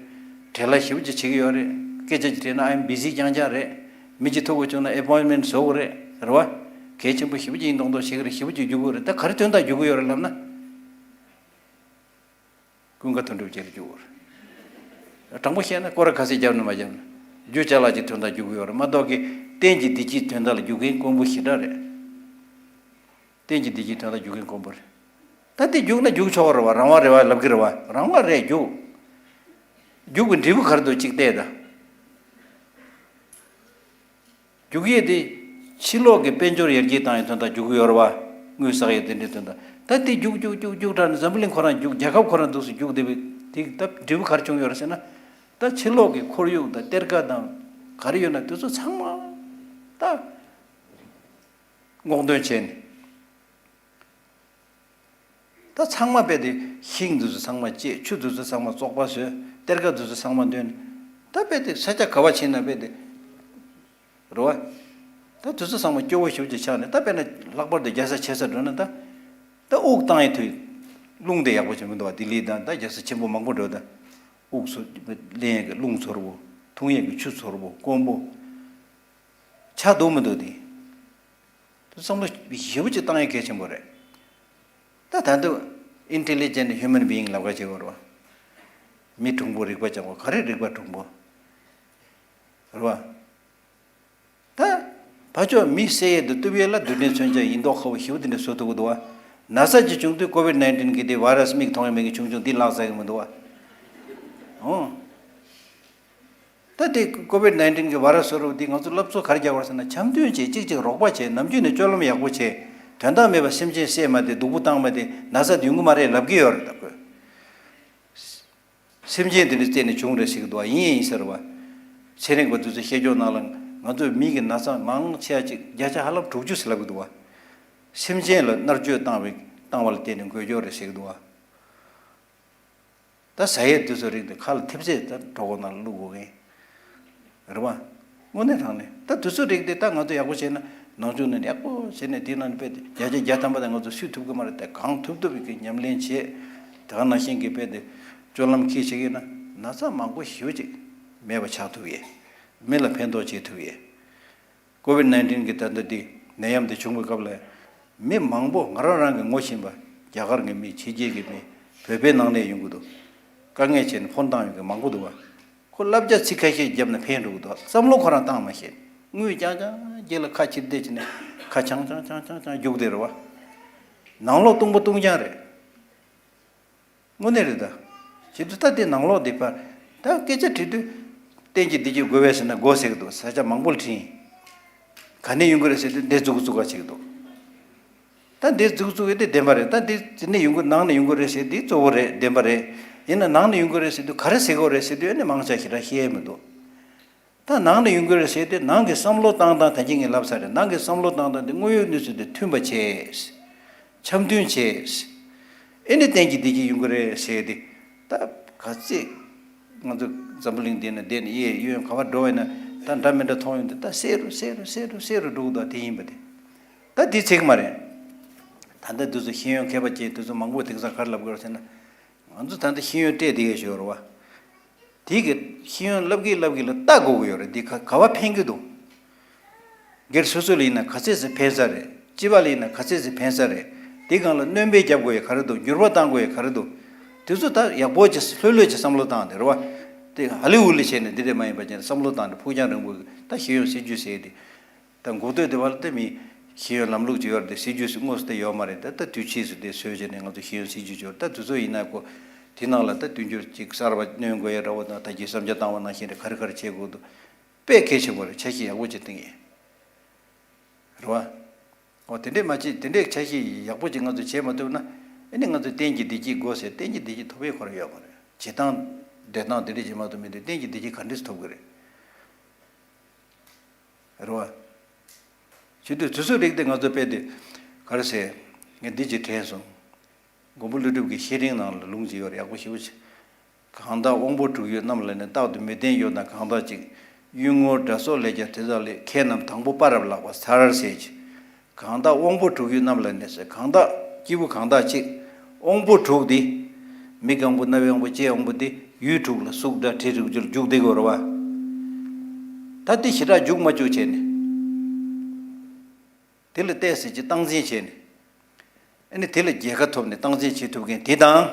བྲེལ་བ་ཞེ་པོ་ཅིག་བྱེད་ཀྱི་ཡོད་རེད། སྐད་ཆ་ཅིག་དྲིས་ན། ཨ་ཡིན། བི་ཟི་རྐྱང་རྐྱང་རེད། མི་གཅིག་ཐུག་དགོས་བྱུང་ན་ཨེ་པོའིན་མེན་བཟོ་དགོས་རེད། རེད་བ། གལ་ཆེན་པོ་ཞེ་པོ་ཅིག་ཡིན་མདོག་མདོག་བྱེད་ཀྱི་རེད། ཞེ་པོ་ཅིག་རྒྱུག་གི་རེད། ད་ག་རེ་དོན་དག་རྒྱུག་གི་ཡོད་རེད་ལབ་ན། ཀུན་དགའ་དོན་གྲུབ་རྗེ་ལ་རྒྱུག་གི་རེད། དྲང་པོ་བཤད་ན་སྐོར་ར་ག་ཚོད་བརྒྱབ་ན་མ་བརྒྱབ་ན། རྒྱུ་ཅ་ལག་གི་དོན་དག་རྒྱུག་གི་ཡོད་རེད་མ་གཏོགས་ཀྱི། རྟེན་གྱི་བདེ་སྐྱིད་དོན་དག་ལ་རྒྱུག་མཁན་དཀོན་པོ་ཞེ་དྲག་རེད། རྟེན་གྱི་བདེ་སྐྱིད་དོན་དག་རྒྱུག་མཁན་དཀོན་པོ་རེད། ད་དེ་རྒྱུག་ན་རྒྱུག་ཆོག་རེད་བ། རང་དབང་རེད་བ་ལབ་ཀྱི་རེད་བ། རང་དབང་རེད། རྒྱུག་རྒྱུག་པའི་འབྲས་བུ་ག་རེ་འདུག་གཅིག་བལྟས་ད། རྒྱུག་ཡས་དེ། ཕྱི་ལོགས་ཀྱི་དཔལ་འབྱོར་ཡར་རྒྱས་བཏང་ཡས་དོན་དག་རྒྱུག་གི་ཡོད་རེད་བ། དངུལ་བསགས་ཡས་དེ་འདྲའི་དོན་དག་ད་དེ་རྒྱུག་རྒྱུག་རྒྱུག་རྒྱུག་དྲགས་ནས་འཛམ་བུ་གླིང་ཁོ་རང་རྒྱུག་རྒྱལ་ཁབ་ཁོ་རང་འདུག་སེ་རྒྱུག་བསྡད་པའི་དེ་ད་འབྲས་བུ་ག་རེ་བྱུང་ཡོད་རེད་ཟེར་ན། ད་ཕྱི་ལོགས་ཀྱི་ཁོར་ཡུག་དང་གཏེར་ཁ་དང་ག་རེ་ཡོད་ན་དེ་ཚོ་ཚང་མ་ད་སྔོག་འདོན་བྱས་ནས། ད་ཚང་མ་དཔེ་དེ་ཤིང་འདི་ཚོ་ཚང་མ་བཅད། ཆུ་འདི་ཚོ་ཚང་མ་བཙོག་པ་བཟོས། གཏེར་ཁ་འདི་ཚོ་ཚང་མ་འདོན། ད་དཔེ་དེ་ས་ཆ་ག་བ་ཕྱིན་ན་དཔེ་དེ་རེད་བ། ད་དེ་ཚོ་ཚང་མ་སྐྱོ་བོ་ཞེ་པོ་ཅིག་ཆགས་ནས། ད་དཔེར་ན་ལྷག་པར་དུ་རྒྱལ་ས་ཆེ་ས་འགྲོ་ན། ད་ད་དབུགས་བཏང་ཡས་དུས་རླུང་དེ་ཡག་པོ་ཅིག་མི་འདུག་བ། ལྡི་ལི་དང་ད་རྒྱལ་ས་ཆེན་པོ་མང་པོ་འགྲོ་ད། དབུགས་ཚོ་ལེན་ཡས་ཀྱི་རླུང་ཚོར་བོ། འཐུང་ཡས་ཀྱི་ཆུ་ཚོར་བོ། དཀོན་པོ་ཆགས་འདུག་མི་འདུག་དེ། བསམ་བློ་ཞེ་པོ་ཅིག་བཏང་ཡས་གལ་ཆེན་པོ་རེད། ད་ད་དུང་intelligent human being ལབ་ཀ་བྱེད་དགོས་རེད་བ། མི་གྲུང་པོ་རིག་པ་སྦྱང་བ། ག་རེ་རིག་པ་གྲུང་པོ་རེད་བ། ད་ཕར་ཕྱོགས་མི་བསད་ཡས་དང་གཏུབ་ཡས་ལ་རྡུལ་ཕྲན་མཚོན་ཆ་ཡིན་མདོག་ཁ་པོ་ཞེ་པོ་དེ་འདྲ་བཟོ་ཐུབ་ཀྱི་འདུག་བ། ན་ཚ་ཅིག་བྱུང་དུས་ཀོ་བིད་ནའིན་ཊིན་གྱི་དེ་བྷའི་རས་མིག་མཐོང་ཡས་མེད་མཁན་ཆུང་ཆུང་འདི་ལག་ཟ་གི་མི་འདུག་བ། ཨོ། ད་དེ་ཀོ་བིད་ནའིན་ཊིན་གྱི་བྷའི་རས་བཟོ་འདྲ་བོ་འདི་ང་ཚོ་སློབ་གསོ་ག་རེ་རྒྱག་དགོས་ཟེར་ན། འཆམ་མཐུན་བྱེད། གཅིག་གཅིག་རོགས་པ་བྱེད། ནམ་རྒྱུན་ནས་སྤྱོད་ལམ་ཡག་པོ་བྱེད། དོན་དག་མེད་པ་སེམས་ཅན་བསད་མ་བསྡད། སྡུག་པོ་བཏང་མ་བསྡད། ན་ཚ་དེ་ཡོང་གི་མ་རེད་ལབ་ཀྱི་ཡོད་རེད་ད་ཁོས། སེམས་ཅན་དེ་འདྲ་བསད་ནས་བྱུང་རེད་ཟེར་གྱི་འདུག་བ། ཡིན་ཡིན་ཟེར་བ། ཚན་རིག་པ་དེ་ཚོས་བཤད་ཀྱོག་ནང་ལ་ང་ཚོའི་མི་གི་ན་ཚ་མང་ཆེ་བ་ཅིག་བརྒྱ་ཆ་ཧ་ལམ་དྲུག་ཅུ་ཟེར་ལབ་ཀྱི་འདུག་བ། སེམས་ཅན་ལ་མནར་གཅོད་བཏང་བའི་བཏང་བ་ལ་བརྟེན་ནས་འགོས་ཀྱོག་རེད་ཟེར་གྱི་འདུག་བ། ད་ཟ་ཡས་དེ་ཚོ་རིགས་དེ་ཁ་ལ་ཐེབས་ཚད་ད་གྲོད་ཁོག་ནང་ལ་བླུགས་དགོས་མཁན་རེད་བ། དངོས་གནས་དྲང་གནས་ད་དེ་ཚོ་རིགས་དེ་ད་ང་ཚོ་ཡག་པོ་བྱས་ན། ནང་ཆོས་ནས་ཡག་པོ་བྱས་ནས་དེ་ནང་ནས་དཔེ་དེ་བརྒྱ་ཆ་བརྒྱ་ཐམ་པ་དེ་ང་ཚོ་སུས་ཐུབ་ཀྱི་མ་རེད། དེ་གང་ཐུབ་ཐུབ་ཀྱི་ཉམས་ལེན་བྱེད། དེ་ག་ནང་བཞིན་གྱི་དཔེ་དེ་སྤྱོད་ལམ་ཁྱེར་བྱེད་ཀྱི་ན། ན་ཚ་མང་པོ་ཞེ་པོ་ཅིག་མེད་པ་ཆགས་ཐུབ་ཡས། མི་ལ་ཕན་ཐོགས་བྱེད་ཐུབ་ཡས། ཀོ་བིད་ནའིན་ཊིན་གྱི་ད་ལྟ་འདི་ནད་ཡམས་འདི་བྱུང་བའི་སྐབས་ལ། མི་མང་པོ་ང་རང་རང་གི་ངོ་ཤེས་པ། རྒྱ་གར་གྱི་མི། ཕྱི་རྒྱལ་གྱི་མི། བོད་པའི་ནང་ནས་ཡོང་གི་འདུག་དཀའ་ངལ་བྱས་ནས་ཕོན་བཏང་ཡོང་མཁན་མང་པོ་འདུག་བ། ཁོ་བསླབ་བྱ་ཚིག་ཁ་ཤས་བརྒྱབ་ན་ཕན་འགྲོ་གི་འདུག་བསམ་བློ་ཁོ་རང་བཏང་མ་ཤེས། དངུལ་རྐྱང་རྐྱང་རྗེས་ལ་ཁ་ཕྱིར་བསྡད་བྱས་ནས་ཁ་འཆང་འཆང་འཆང་འཆང་འཆང་རྒྱུག་བསྡད་རེད་བ། ནང་ལོག་སྟོང་པ་སྟོང་རྐྱང་རེད། དངོས་གནས་རེད་ད། བྱེད་དུས་ད་དེ་ནང་ལོགས་དེ་ཕར། ད་སྐད་ཆ་དྲིས་དུས། རྟེན་གྱི་བདེ་སྐྱིད་དགོས་པས་ཟེར་ན་དགོས་ཟེར་གི་འདུག་ས་ཆ་མང་པོ་ལ་དྲིས་ཡིན། ག་ནས་ཡོང་གི་རེད་ཟེར་དུས་འདི་བཙུགས་བཙུགས་ག་བྱེད་ཀྱི་འདུག་ད་འདི་བཙུགས་བཙུགས་ཡོད་དེ་བདེན་པ་རེད། ད་འདི་འདི་ནས་ཡོང་གི། ནང་ནས་ཡོང་གི་རེད་ཟེར་དུས་གཙོ་བོ་རེད། བདེན་པ་རེད། ཡིན་ན་ནང་ནས་ཡོང་གི་རེད་ཟེར་དུས་ག་རེ་ཟེར་གི་རེད་ཟེར་དུས་ཨ་ནི་མང་ཆེ་ཞེ་དྲག་ཤེས་ཡ་མི་འདུག་ད་ནང་ནས་ཡོང་གི་རེད་ཟེར་དུས་ནང་གི་བསམ་བློ་བཏང་སྟངས་ད་གིན་ངས་ལབ་ཚར་རེད། ནང་གི་བསམ་བློ་བཏང་སྟངས་དེ་དངོས་ཡོད་གནས་ཚུལ་དེ་མཐུན་པ་བྱས། འཆམ་མཐུན་བྱས། ཨེ་ནི་རྟེན་གྱི་བདེ་སྐྱིད་ཡོང་གི་རེད་ཟེར་ཏེ། ད་ག་ཚད་ང་ཚོ་འཛམ་བུ་གླིང་འདི་ན་བསྡད་ནས་གཡས་གཡོན་ག་པར་འགྲོ་བས་ན་ད་འདྲ་མི་འདྲ་མཐོང་ཡོང་དུས་ད་གསལ་རུ་གསལ་རུ་གསལ་རུ་གསལ་རུ་འགྲོ་གི་འདུག་དེ་ཡིན་པ་དེ། ད་དེ་ཚིག་མ་རེད། ད་ལྟ་དུས་ཚོད་ཤེས་ཡོན་མཁས་པ་ཅན་དུས་ཚོད་མང་པོ་དེང་སང་ག་རེ་ལབ་དགོས་རེད་ཟེར་ན། ང་ཚོ་ད་ལྟ་ཤེས་ཡོན་སྤྲད་བསྡད་ཡོད་ཞོར་བ། དེ་གི་ཤེས་ཡོན་བསླབ་གི་བསླབ་གི་ལ་ལྟ་དགོས་ཀྱི་ཡོད་རེད། འདི་ག་ག་བ་ཕན་གི་འདུག་སྒེར་སོ་སོ་ལ་ཡིན་ན་ག་ཚད་ཙམ་ཕན་ས་རེད། སྤྱི་པ་ལ་ཡིན་ན་ག་ཚད་ཙམ་ཕན་ས་རེད། དེ་སྒང་ལ་སྣོན་པ་རྒྱབ་དགོས་ཡ་ག་རེ་འདུག་འགྱུར་བ་གཏང་དགོས་ཡ་ག་རེ་འདུག་དེ་ཚོ་ད་ཡག་པོ་ཅིག་ལྷོད་ལྷོད་ཅིག་བསམ་བློ་བཏང་དེ་རེད་བ། དེ་ཧ་ལི་ཝུ་ལི་བྱས་ནས་འདི་འདྲས་མ་ཡིན་པ་ཅན་བསམ་བློ་བཏང་དེ་ཕུགས་རྒྱང་རིང་པོ་གི་ད་ཤེས་ཡོན་སྲིད་ཇུས་ཟེར་དེ། ད་འགོ་སྟོད་དེ་བར་དུ་མི་ཤེས་ཡོན་ལམ་ལུགས་ཅིག་ཡོད་རེད་དེ་སྲིད་ཇུས་སུ་དངོས་སུ་དེ་ཡོད་མ་རེད། ད་ད་དུས་ཕྱིས་སུ་དེ་བཟོས་བྱས་ནས་ང་ཚོ་ཤེས་ཡོན་སྲིད་ཇུས་ཅིག་ཡོད་རེད། ད་དུས་ཚོད་ཡིན་ན་ཁོ་དེ་ནང་ལ་ད་དུས་འགྱུར་ཅིག་གསར་བ་སྣོན་དགོས་ཡ་འདྲ་བོ་དང་ད་གི་བསམ་འཆར་བཏང་བ་ནང་བཞིན་རེད། ག་རེ་ག་རེ་བྱེད་དགོས་འདུག་དཔེ་གལ་ཆེན་པོ་རེད། འཆར་གཞི་ཡག་པོ་ཅིག་བཏིང་ཡིན། རེད་བ། འོ་དེ་འདྲས་མ་བྱེད་དེ་འདྲས་འཆར་གཞི་ཡག་པོ་ཅིག་ང་ཚོ་བྱེད་མ་ཐུབ་ན་ཨ་ནི་ང་ཚོ་གཏན་གྱི་བདེ་སྐྱིད་དགོས་ཟེར་གཏན་གྱི་བདེ་སྐྱིད་ཐོབ་ཡས་ཁོ་རང་ཡོད་མ་རེད། བྱེད་སྟངས་འབྲེལ་སྟངས་དེ་འདྲས་བྱེད་མ་ཐུབ་མི་དེ་གཏན་གྱི་བདེ་སྐྱིད་ག་འདྲས་སུ་ཐོབ་གི་རེད། རེད་བ། བྱེད་དུས་དུས་ཚོད་རིགས་དེ་ང་ཚོ་དཔེ་དེ་ག་རེ་ཟེར། ངས་འདི་ཅིག་དྲན་སོང་། མགོན་པོ་ཀླུ་སྒྲུབ་ཀྱི་བཤེས་སྤྲིང་ནང་ལ་ལུང་ཅིག་ཡོད་རེད། ཡག་པོ་ཞེ་པོ་ཅིག་གང་དག་དབང་པོ་དྲུག་ཡོད་རྣམས་ལ་ནི། རྟག་ཏུ་མི་བརྟན་ཡོད་ན་གང་དག་ཅིག་གཡུལ་ངོར་དགྲ་སོགས་ལས་ཀྱང་དེ་དག་ལས། ཁྱེད་རྣམས་དང་པོ་དཔའ་རབ་ལགས་པར་ཚར་ཟེར་གྱི། གང་དག་དབང་པོ་དྲུག་ཡོད་རྣམས་ལ་ནི་ཟེར། གང་དག་སྐྱེས་བུ་གང་དག་ཅིག་དབང་པོ་དྲུག་འདི། མི་གང་པོ་རྣ་བའི་དབང་པོ་ལྕེའི་དབང་པོ་འདི་ཡུལ་དྲུག་ལ་གཟུགས་སྒྲ་དྲི་རེག་རྒྱུ་ལ་འཇུག་བསྡད་དགོས་རེད་བ། ད་འདི་ཞེ་དྲག་འཇུག་མ་བཅུག་བྱས་ནས། དེ་ལ་བལྟས་ཟེར་གྱི་སྟངས་འཛིན་བྱས་ནས། ཨ་ནི་དེ་ལ་རྒྱལ་ཁ་ཐོབ་ནས་སྟངས་འཛིན་བྱེད་ཐུབ་མཁན་དེ་དང་།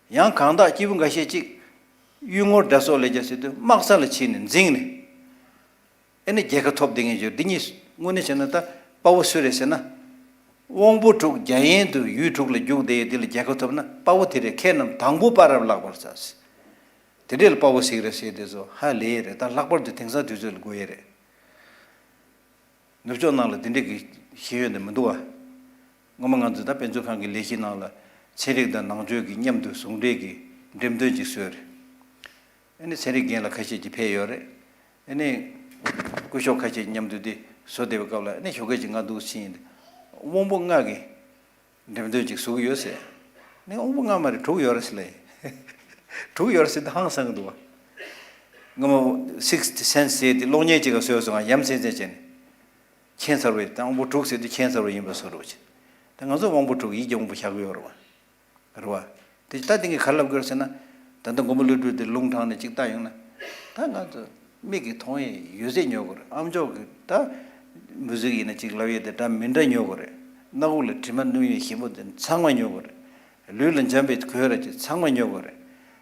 ཡང་གང་དག་སྐྱེས་བུ་འགའ་ཤས་ཅིག་གཡུལ་ངོར་དགྲ་སོགས་ལས་ཀྱང་ཟེར་དུས་དམག་ས་ལ་ཕྱིན་ནས་འཛིངས་ནས། ཨ་ནི་རྒྱལ་ཁ་ཐོབ་བསྡད་མཁན་ཡོད། འདི་གཉིས་དངོས་གནས་བྱས་ན་ད་དཔའ་བོ་སུ་རེད་ཟེར་ན། དབང་པོ་དྲུག་རྒྱ་ཡན་དུ་ཡུལ་དྲུག་ལ་རྒྱུག་བསྡད་ཡོད། འདི་ལ་རྒྱལ་ཁ་ཐོབ་ན་དཔའ་བོ་དེ་རེད། ཁྱེད་རྣམས་དང་པོ་དཔའ་རབ་ལགས་པར་ཚར། དེ་འདྲས་ལ་དཔའ་བོ་ཟེར་གི་རེད་ཟེར་དེ་ཚོ་ཧ་ལས་ཡས་རེད། ད་ལྷག་པར་དུ་དེང་སང་དུས་ཚོད་ལ་དགོས་ཡས་རེད། ནུབ་ཕྱོགས་ནང་ལ་དེ་འདྲས་ཀྱི་ཤེས་ཡོན་དེ་མི་འདུག་བ། སྔོན་མ་ང་ཚོས་ད་དཔེ་མཛོད་ཁང་གི་ལས་གཞི་ནང་ལ་ཚན་རིག་དང་ནང་ཆོས་ཀྱི་མཉམ་དུ་ཟུང་འབྲེལ་གྱི་འགྲེམས་སྟོན་ཅིག་བཟོས་རེད། ཨ་ནི་ཚན་རིག་མཁན་ལ་ཁ་ཤས་ཀྱིས་ཕེབས་ཡོད་རེད། ཨ་ནི་སྐུ་ཞབས་ཁ་ཤས་ཀྱིས་མཉམ་དུ་དེ་བཟོ་བསྡད་པའི་སྐབས་ལ་ཨ་ནི་ཞོགས་ཀས་ཅིག་ང་འདུག་ཕྱིན་དབང་པོ་ལྔ་གི་འགྲེམས་སྟོན་ཅིག་བཟོ་གི་ཡོད་ཟེར། ནི་དབང་པོ་ལྔ་མ་རེད། དྲུག་ཡོད་རེད་ཟེར་ལེ། དྲུག་ཡོད་རེད་ཟེར་དུས་ཧང་སང་གི་འདུག་བ། སྔ་མོ་སིགས་སི་སེན་སི་ཟེར་དེ་གློག་བརྙན་ཅིག་ག་བཟོས་སོང་ང་ཡ་མཚན་མཚན་བྱས་ནས། ཁྱད་མཚར་བའི་དང་པོ་དྲུག་ཟེར་དུས་ཁྱད་མཚར་བ་ཡིན་པ་བཟོ་འདྲ་བྱས། ད་ང་ཚོ་དབང་པོ་དྲུག་ཡིད་ཀྱི་དབང་པོ་བཞག་གི་ཡོད་རེད་བ། རེད་བ། དེ་ད་དེ་གིས་ག་རེ་ལབ་དགོས་རེད་ཟེར་ན། ད་ལྟ་མགོན་པོ་ཀླུ་སྒྲུབ་དེ་ལུང་དྲངས་ནས་ཅིག་བལྟ་ཡོང་ན། ད་ང་ཚོ་མིག་གིས་མཐོང་ཡས་ཡོད་ཚད་ཉོ་དགོས་རེད། ཨ་མཆོག་གིས་ད་མུ་ཟིག་ཡིན་ན་ཅིག་ལབ་ཡས་དེ་འདྲ་མི་འདྲ་ཉོ་དགོས་རེད། སྣ་ཁུག་ལ་དྲི་མ་བསྣུན་ཡས་ཞིམ་པོ་དེ་ཚང་མ་ཉོ་དགོས་རེད། ལུས་ལ་འཇམ་པའི་གོས་ར་ཅིག་ཚང་མ་ཉོ་དགོས་རེད།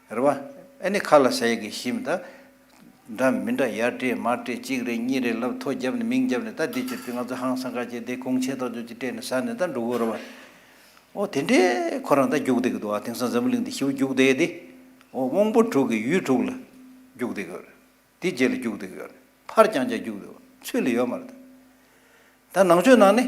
རེད་བ། ཨ་ནི་ཁ་ལ་ཟ་ཡས་ཀྱི་ཞིམ་ད། འདྲ་མི་འདྲ་ཡར་སྤྲད་མར་སྤྲད་གཅིག་རེ་གཉིས་རེ་ལབ་ཐོ་བརྒྱབ་ནས་མིང་བརྒྱབ་ནས་ད་འདི་ཕྱིར་དུ་ང་ཚོ་ཧང་སང་ཁ་ཅིག་དེ་གོང་ཆེ་ཐག་ཆོད་ཅིག་སྤྲད་ནས་ཟ་ནས་ད་འགྲོ་དགོས་རེད་བ། ཨོ་དེ་འདྲའི་ཁོ་རང་ད་རྒྱུག་བསྡད་ཀྱི་འདུག་ཨ། དེང་སང་འཛམ་བུ་གླིང་འདི་ཞེ་པོ་རྒྱུག་བསྡད་དེ། ཨོ་དབང་པོ་དྲུག་གི་ཡུལ་དྲུག་ལ་རྒྱུག་བསྡད་ཀྱི་ཡོད་རེད། དེ་རྗེས་ལ་རྒྱུག་བསྡད་ཀྱི་ཡོད་རེད། ཕར་རྐྱང་རྐྱང་རྒྱུག་བསྡད་ཡོད་རེད། ཚུར་ལ་ཡོད་མ་རེད་ད། ད་ནང་ཆོས་ནང་ནས།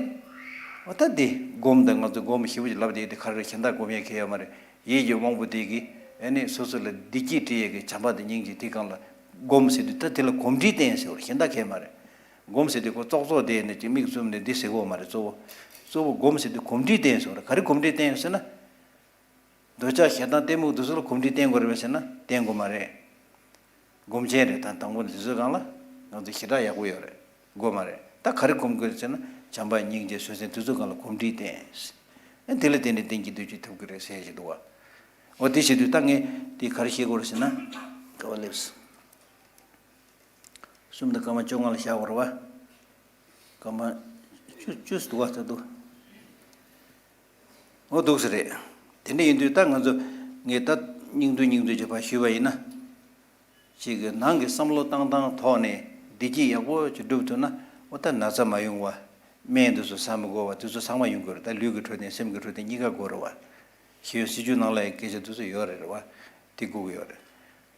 འོ་ད་འདི་སྒོམ་དང་ང་ཚོ་སྒོམ་ཞེ་པོ་ཅིག་ལབ་བསྡད་དེ་ག་རེ་གཞན་དག་སྒོམ་ཡས་གལ་ཡོད་མ་རེད། ཡིད་ཀྱི་དབང་པོ་དེ་གིས་ཨ་ནི་སོ་སོ་ལ་བདེ་སྐྱིད་སྤྲད་ཡས་ཀྱི་བྱམས་པ་དང་སྙིང་རྗེ་དེ་སྒང་ལ་སྒོམ་ཟེར་དུས་ད་དེ་ལ་གོམས་འདྲིས་བསྟེན་ཟེར་བ་རེད། གཞན་དག་གལ་མ་རེད། སྒོམ་ཟེར་དུས་ཁོ་ཙོག་ཙོག་བསྡད་ནས་ཅིག་མིག་བཙུམ་ནས་འདི་ཟེར་གོ་མ་རེད། གཙོ་བོ། གཙོ་བོ་སྒོམ་ཟེར་དུས་གོམས་འདྲིས་བསྟེན་ཟེར་བ་རེད། ག་རེ་གོམས་འདྲིས་བསྟེན་ཟེར་ན། འདོད་ཆགས་ཞེ་སྡང་གཏི་མུག་དེ་ཚོ་ལ་གོམས་འདྲིས་བསྟེན་དགོས་རེད་པས་ཟེར་ན་བསྟེན་དགོས་མ་རེད། སྒོམ་ཆེན་རེད། ད་དང་པོ་འདི་ཚོའི་སྒང་ལ་ང་ཚོ་ཞེ་དྲག་ཡག་པོ་ཡོད་རེད། དགོས་མ་རེད། ད་ག་རེ་སྒོམ་དགོས་ཟེར་ན་བྱམས་པ་སྙིང་རྗེ་བཟོད་བསྲན་དེ་ཚོའི་སྒང་ལ་གོམས་འདྲིས་བསྟེན། ཨེ་དེ་ལ་བརྟེན་ནས་བསྟན་གྱི་འདོད་ཀྱི་ཐོབ་ཀྱི་རེད་ཟེར་ཞིག་འདུག་བ། འོ་དེ་བྱེད་དུས་ད་ངས་དེ་ག་རེ་བཤད་དགོས་རེད་ཟེར་ན། ག་བ་སླེབས། གསུམ་དང་སྐར་མ་བཅོ་ལྔ་ལ་བཞག་པ་རེད་བ། སྐར་མ་བཅུ་བཅུ་ཙམ་འདུག་བ། ད་འདུག་འོ་འདུག་ས་རེད། དེ་འདྲ་ཡིན་དུས་ད་ང་ཚོ་ངས་ད་སྙིང་བསྡུས་སྙིང་བསྡུས་ཀྱི་བར་ཞུས་པ་ཡིན་ན། གཅིག་གི་ནང་གི་བསམ་བློ་བཏང་སྟངས་ཐོག་ནས་བདེ་སྐྱིད་ཡག་པོ་ཅིག་སྒྲུབ་ཐུབ་ན་འོ་ད་ན་ཚ་མ་ཡོང་བ། སྨན་དེ་ཚོ་ཟ་མི་དགོས་པ་དེ་ཚོ་ཚང་མ་ཡོང་དགོས་རེད། ད་ལུས་ཀྱི་འཕྲོད་བསྟེན་སེམས་ཀྱི་འཕྲོད་བསྟེན་གཉིས་ཀ་དགོས་རེད་བ། ཤེས་ཡོན་སྲིད་བྱུས་ནང་ལ་ཡང་སྐད་ཆ་དེ་ཚོ་ཡོད་རེད་རེད་བ། དེ་དགོས་ཀྱི་ཡོད་རེད།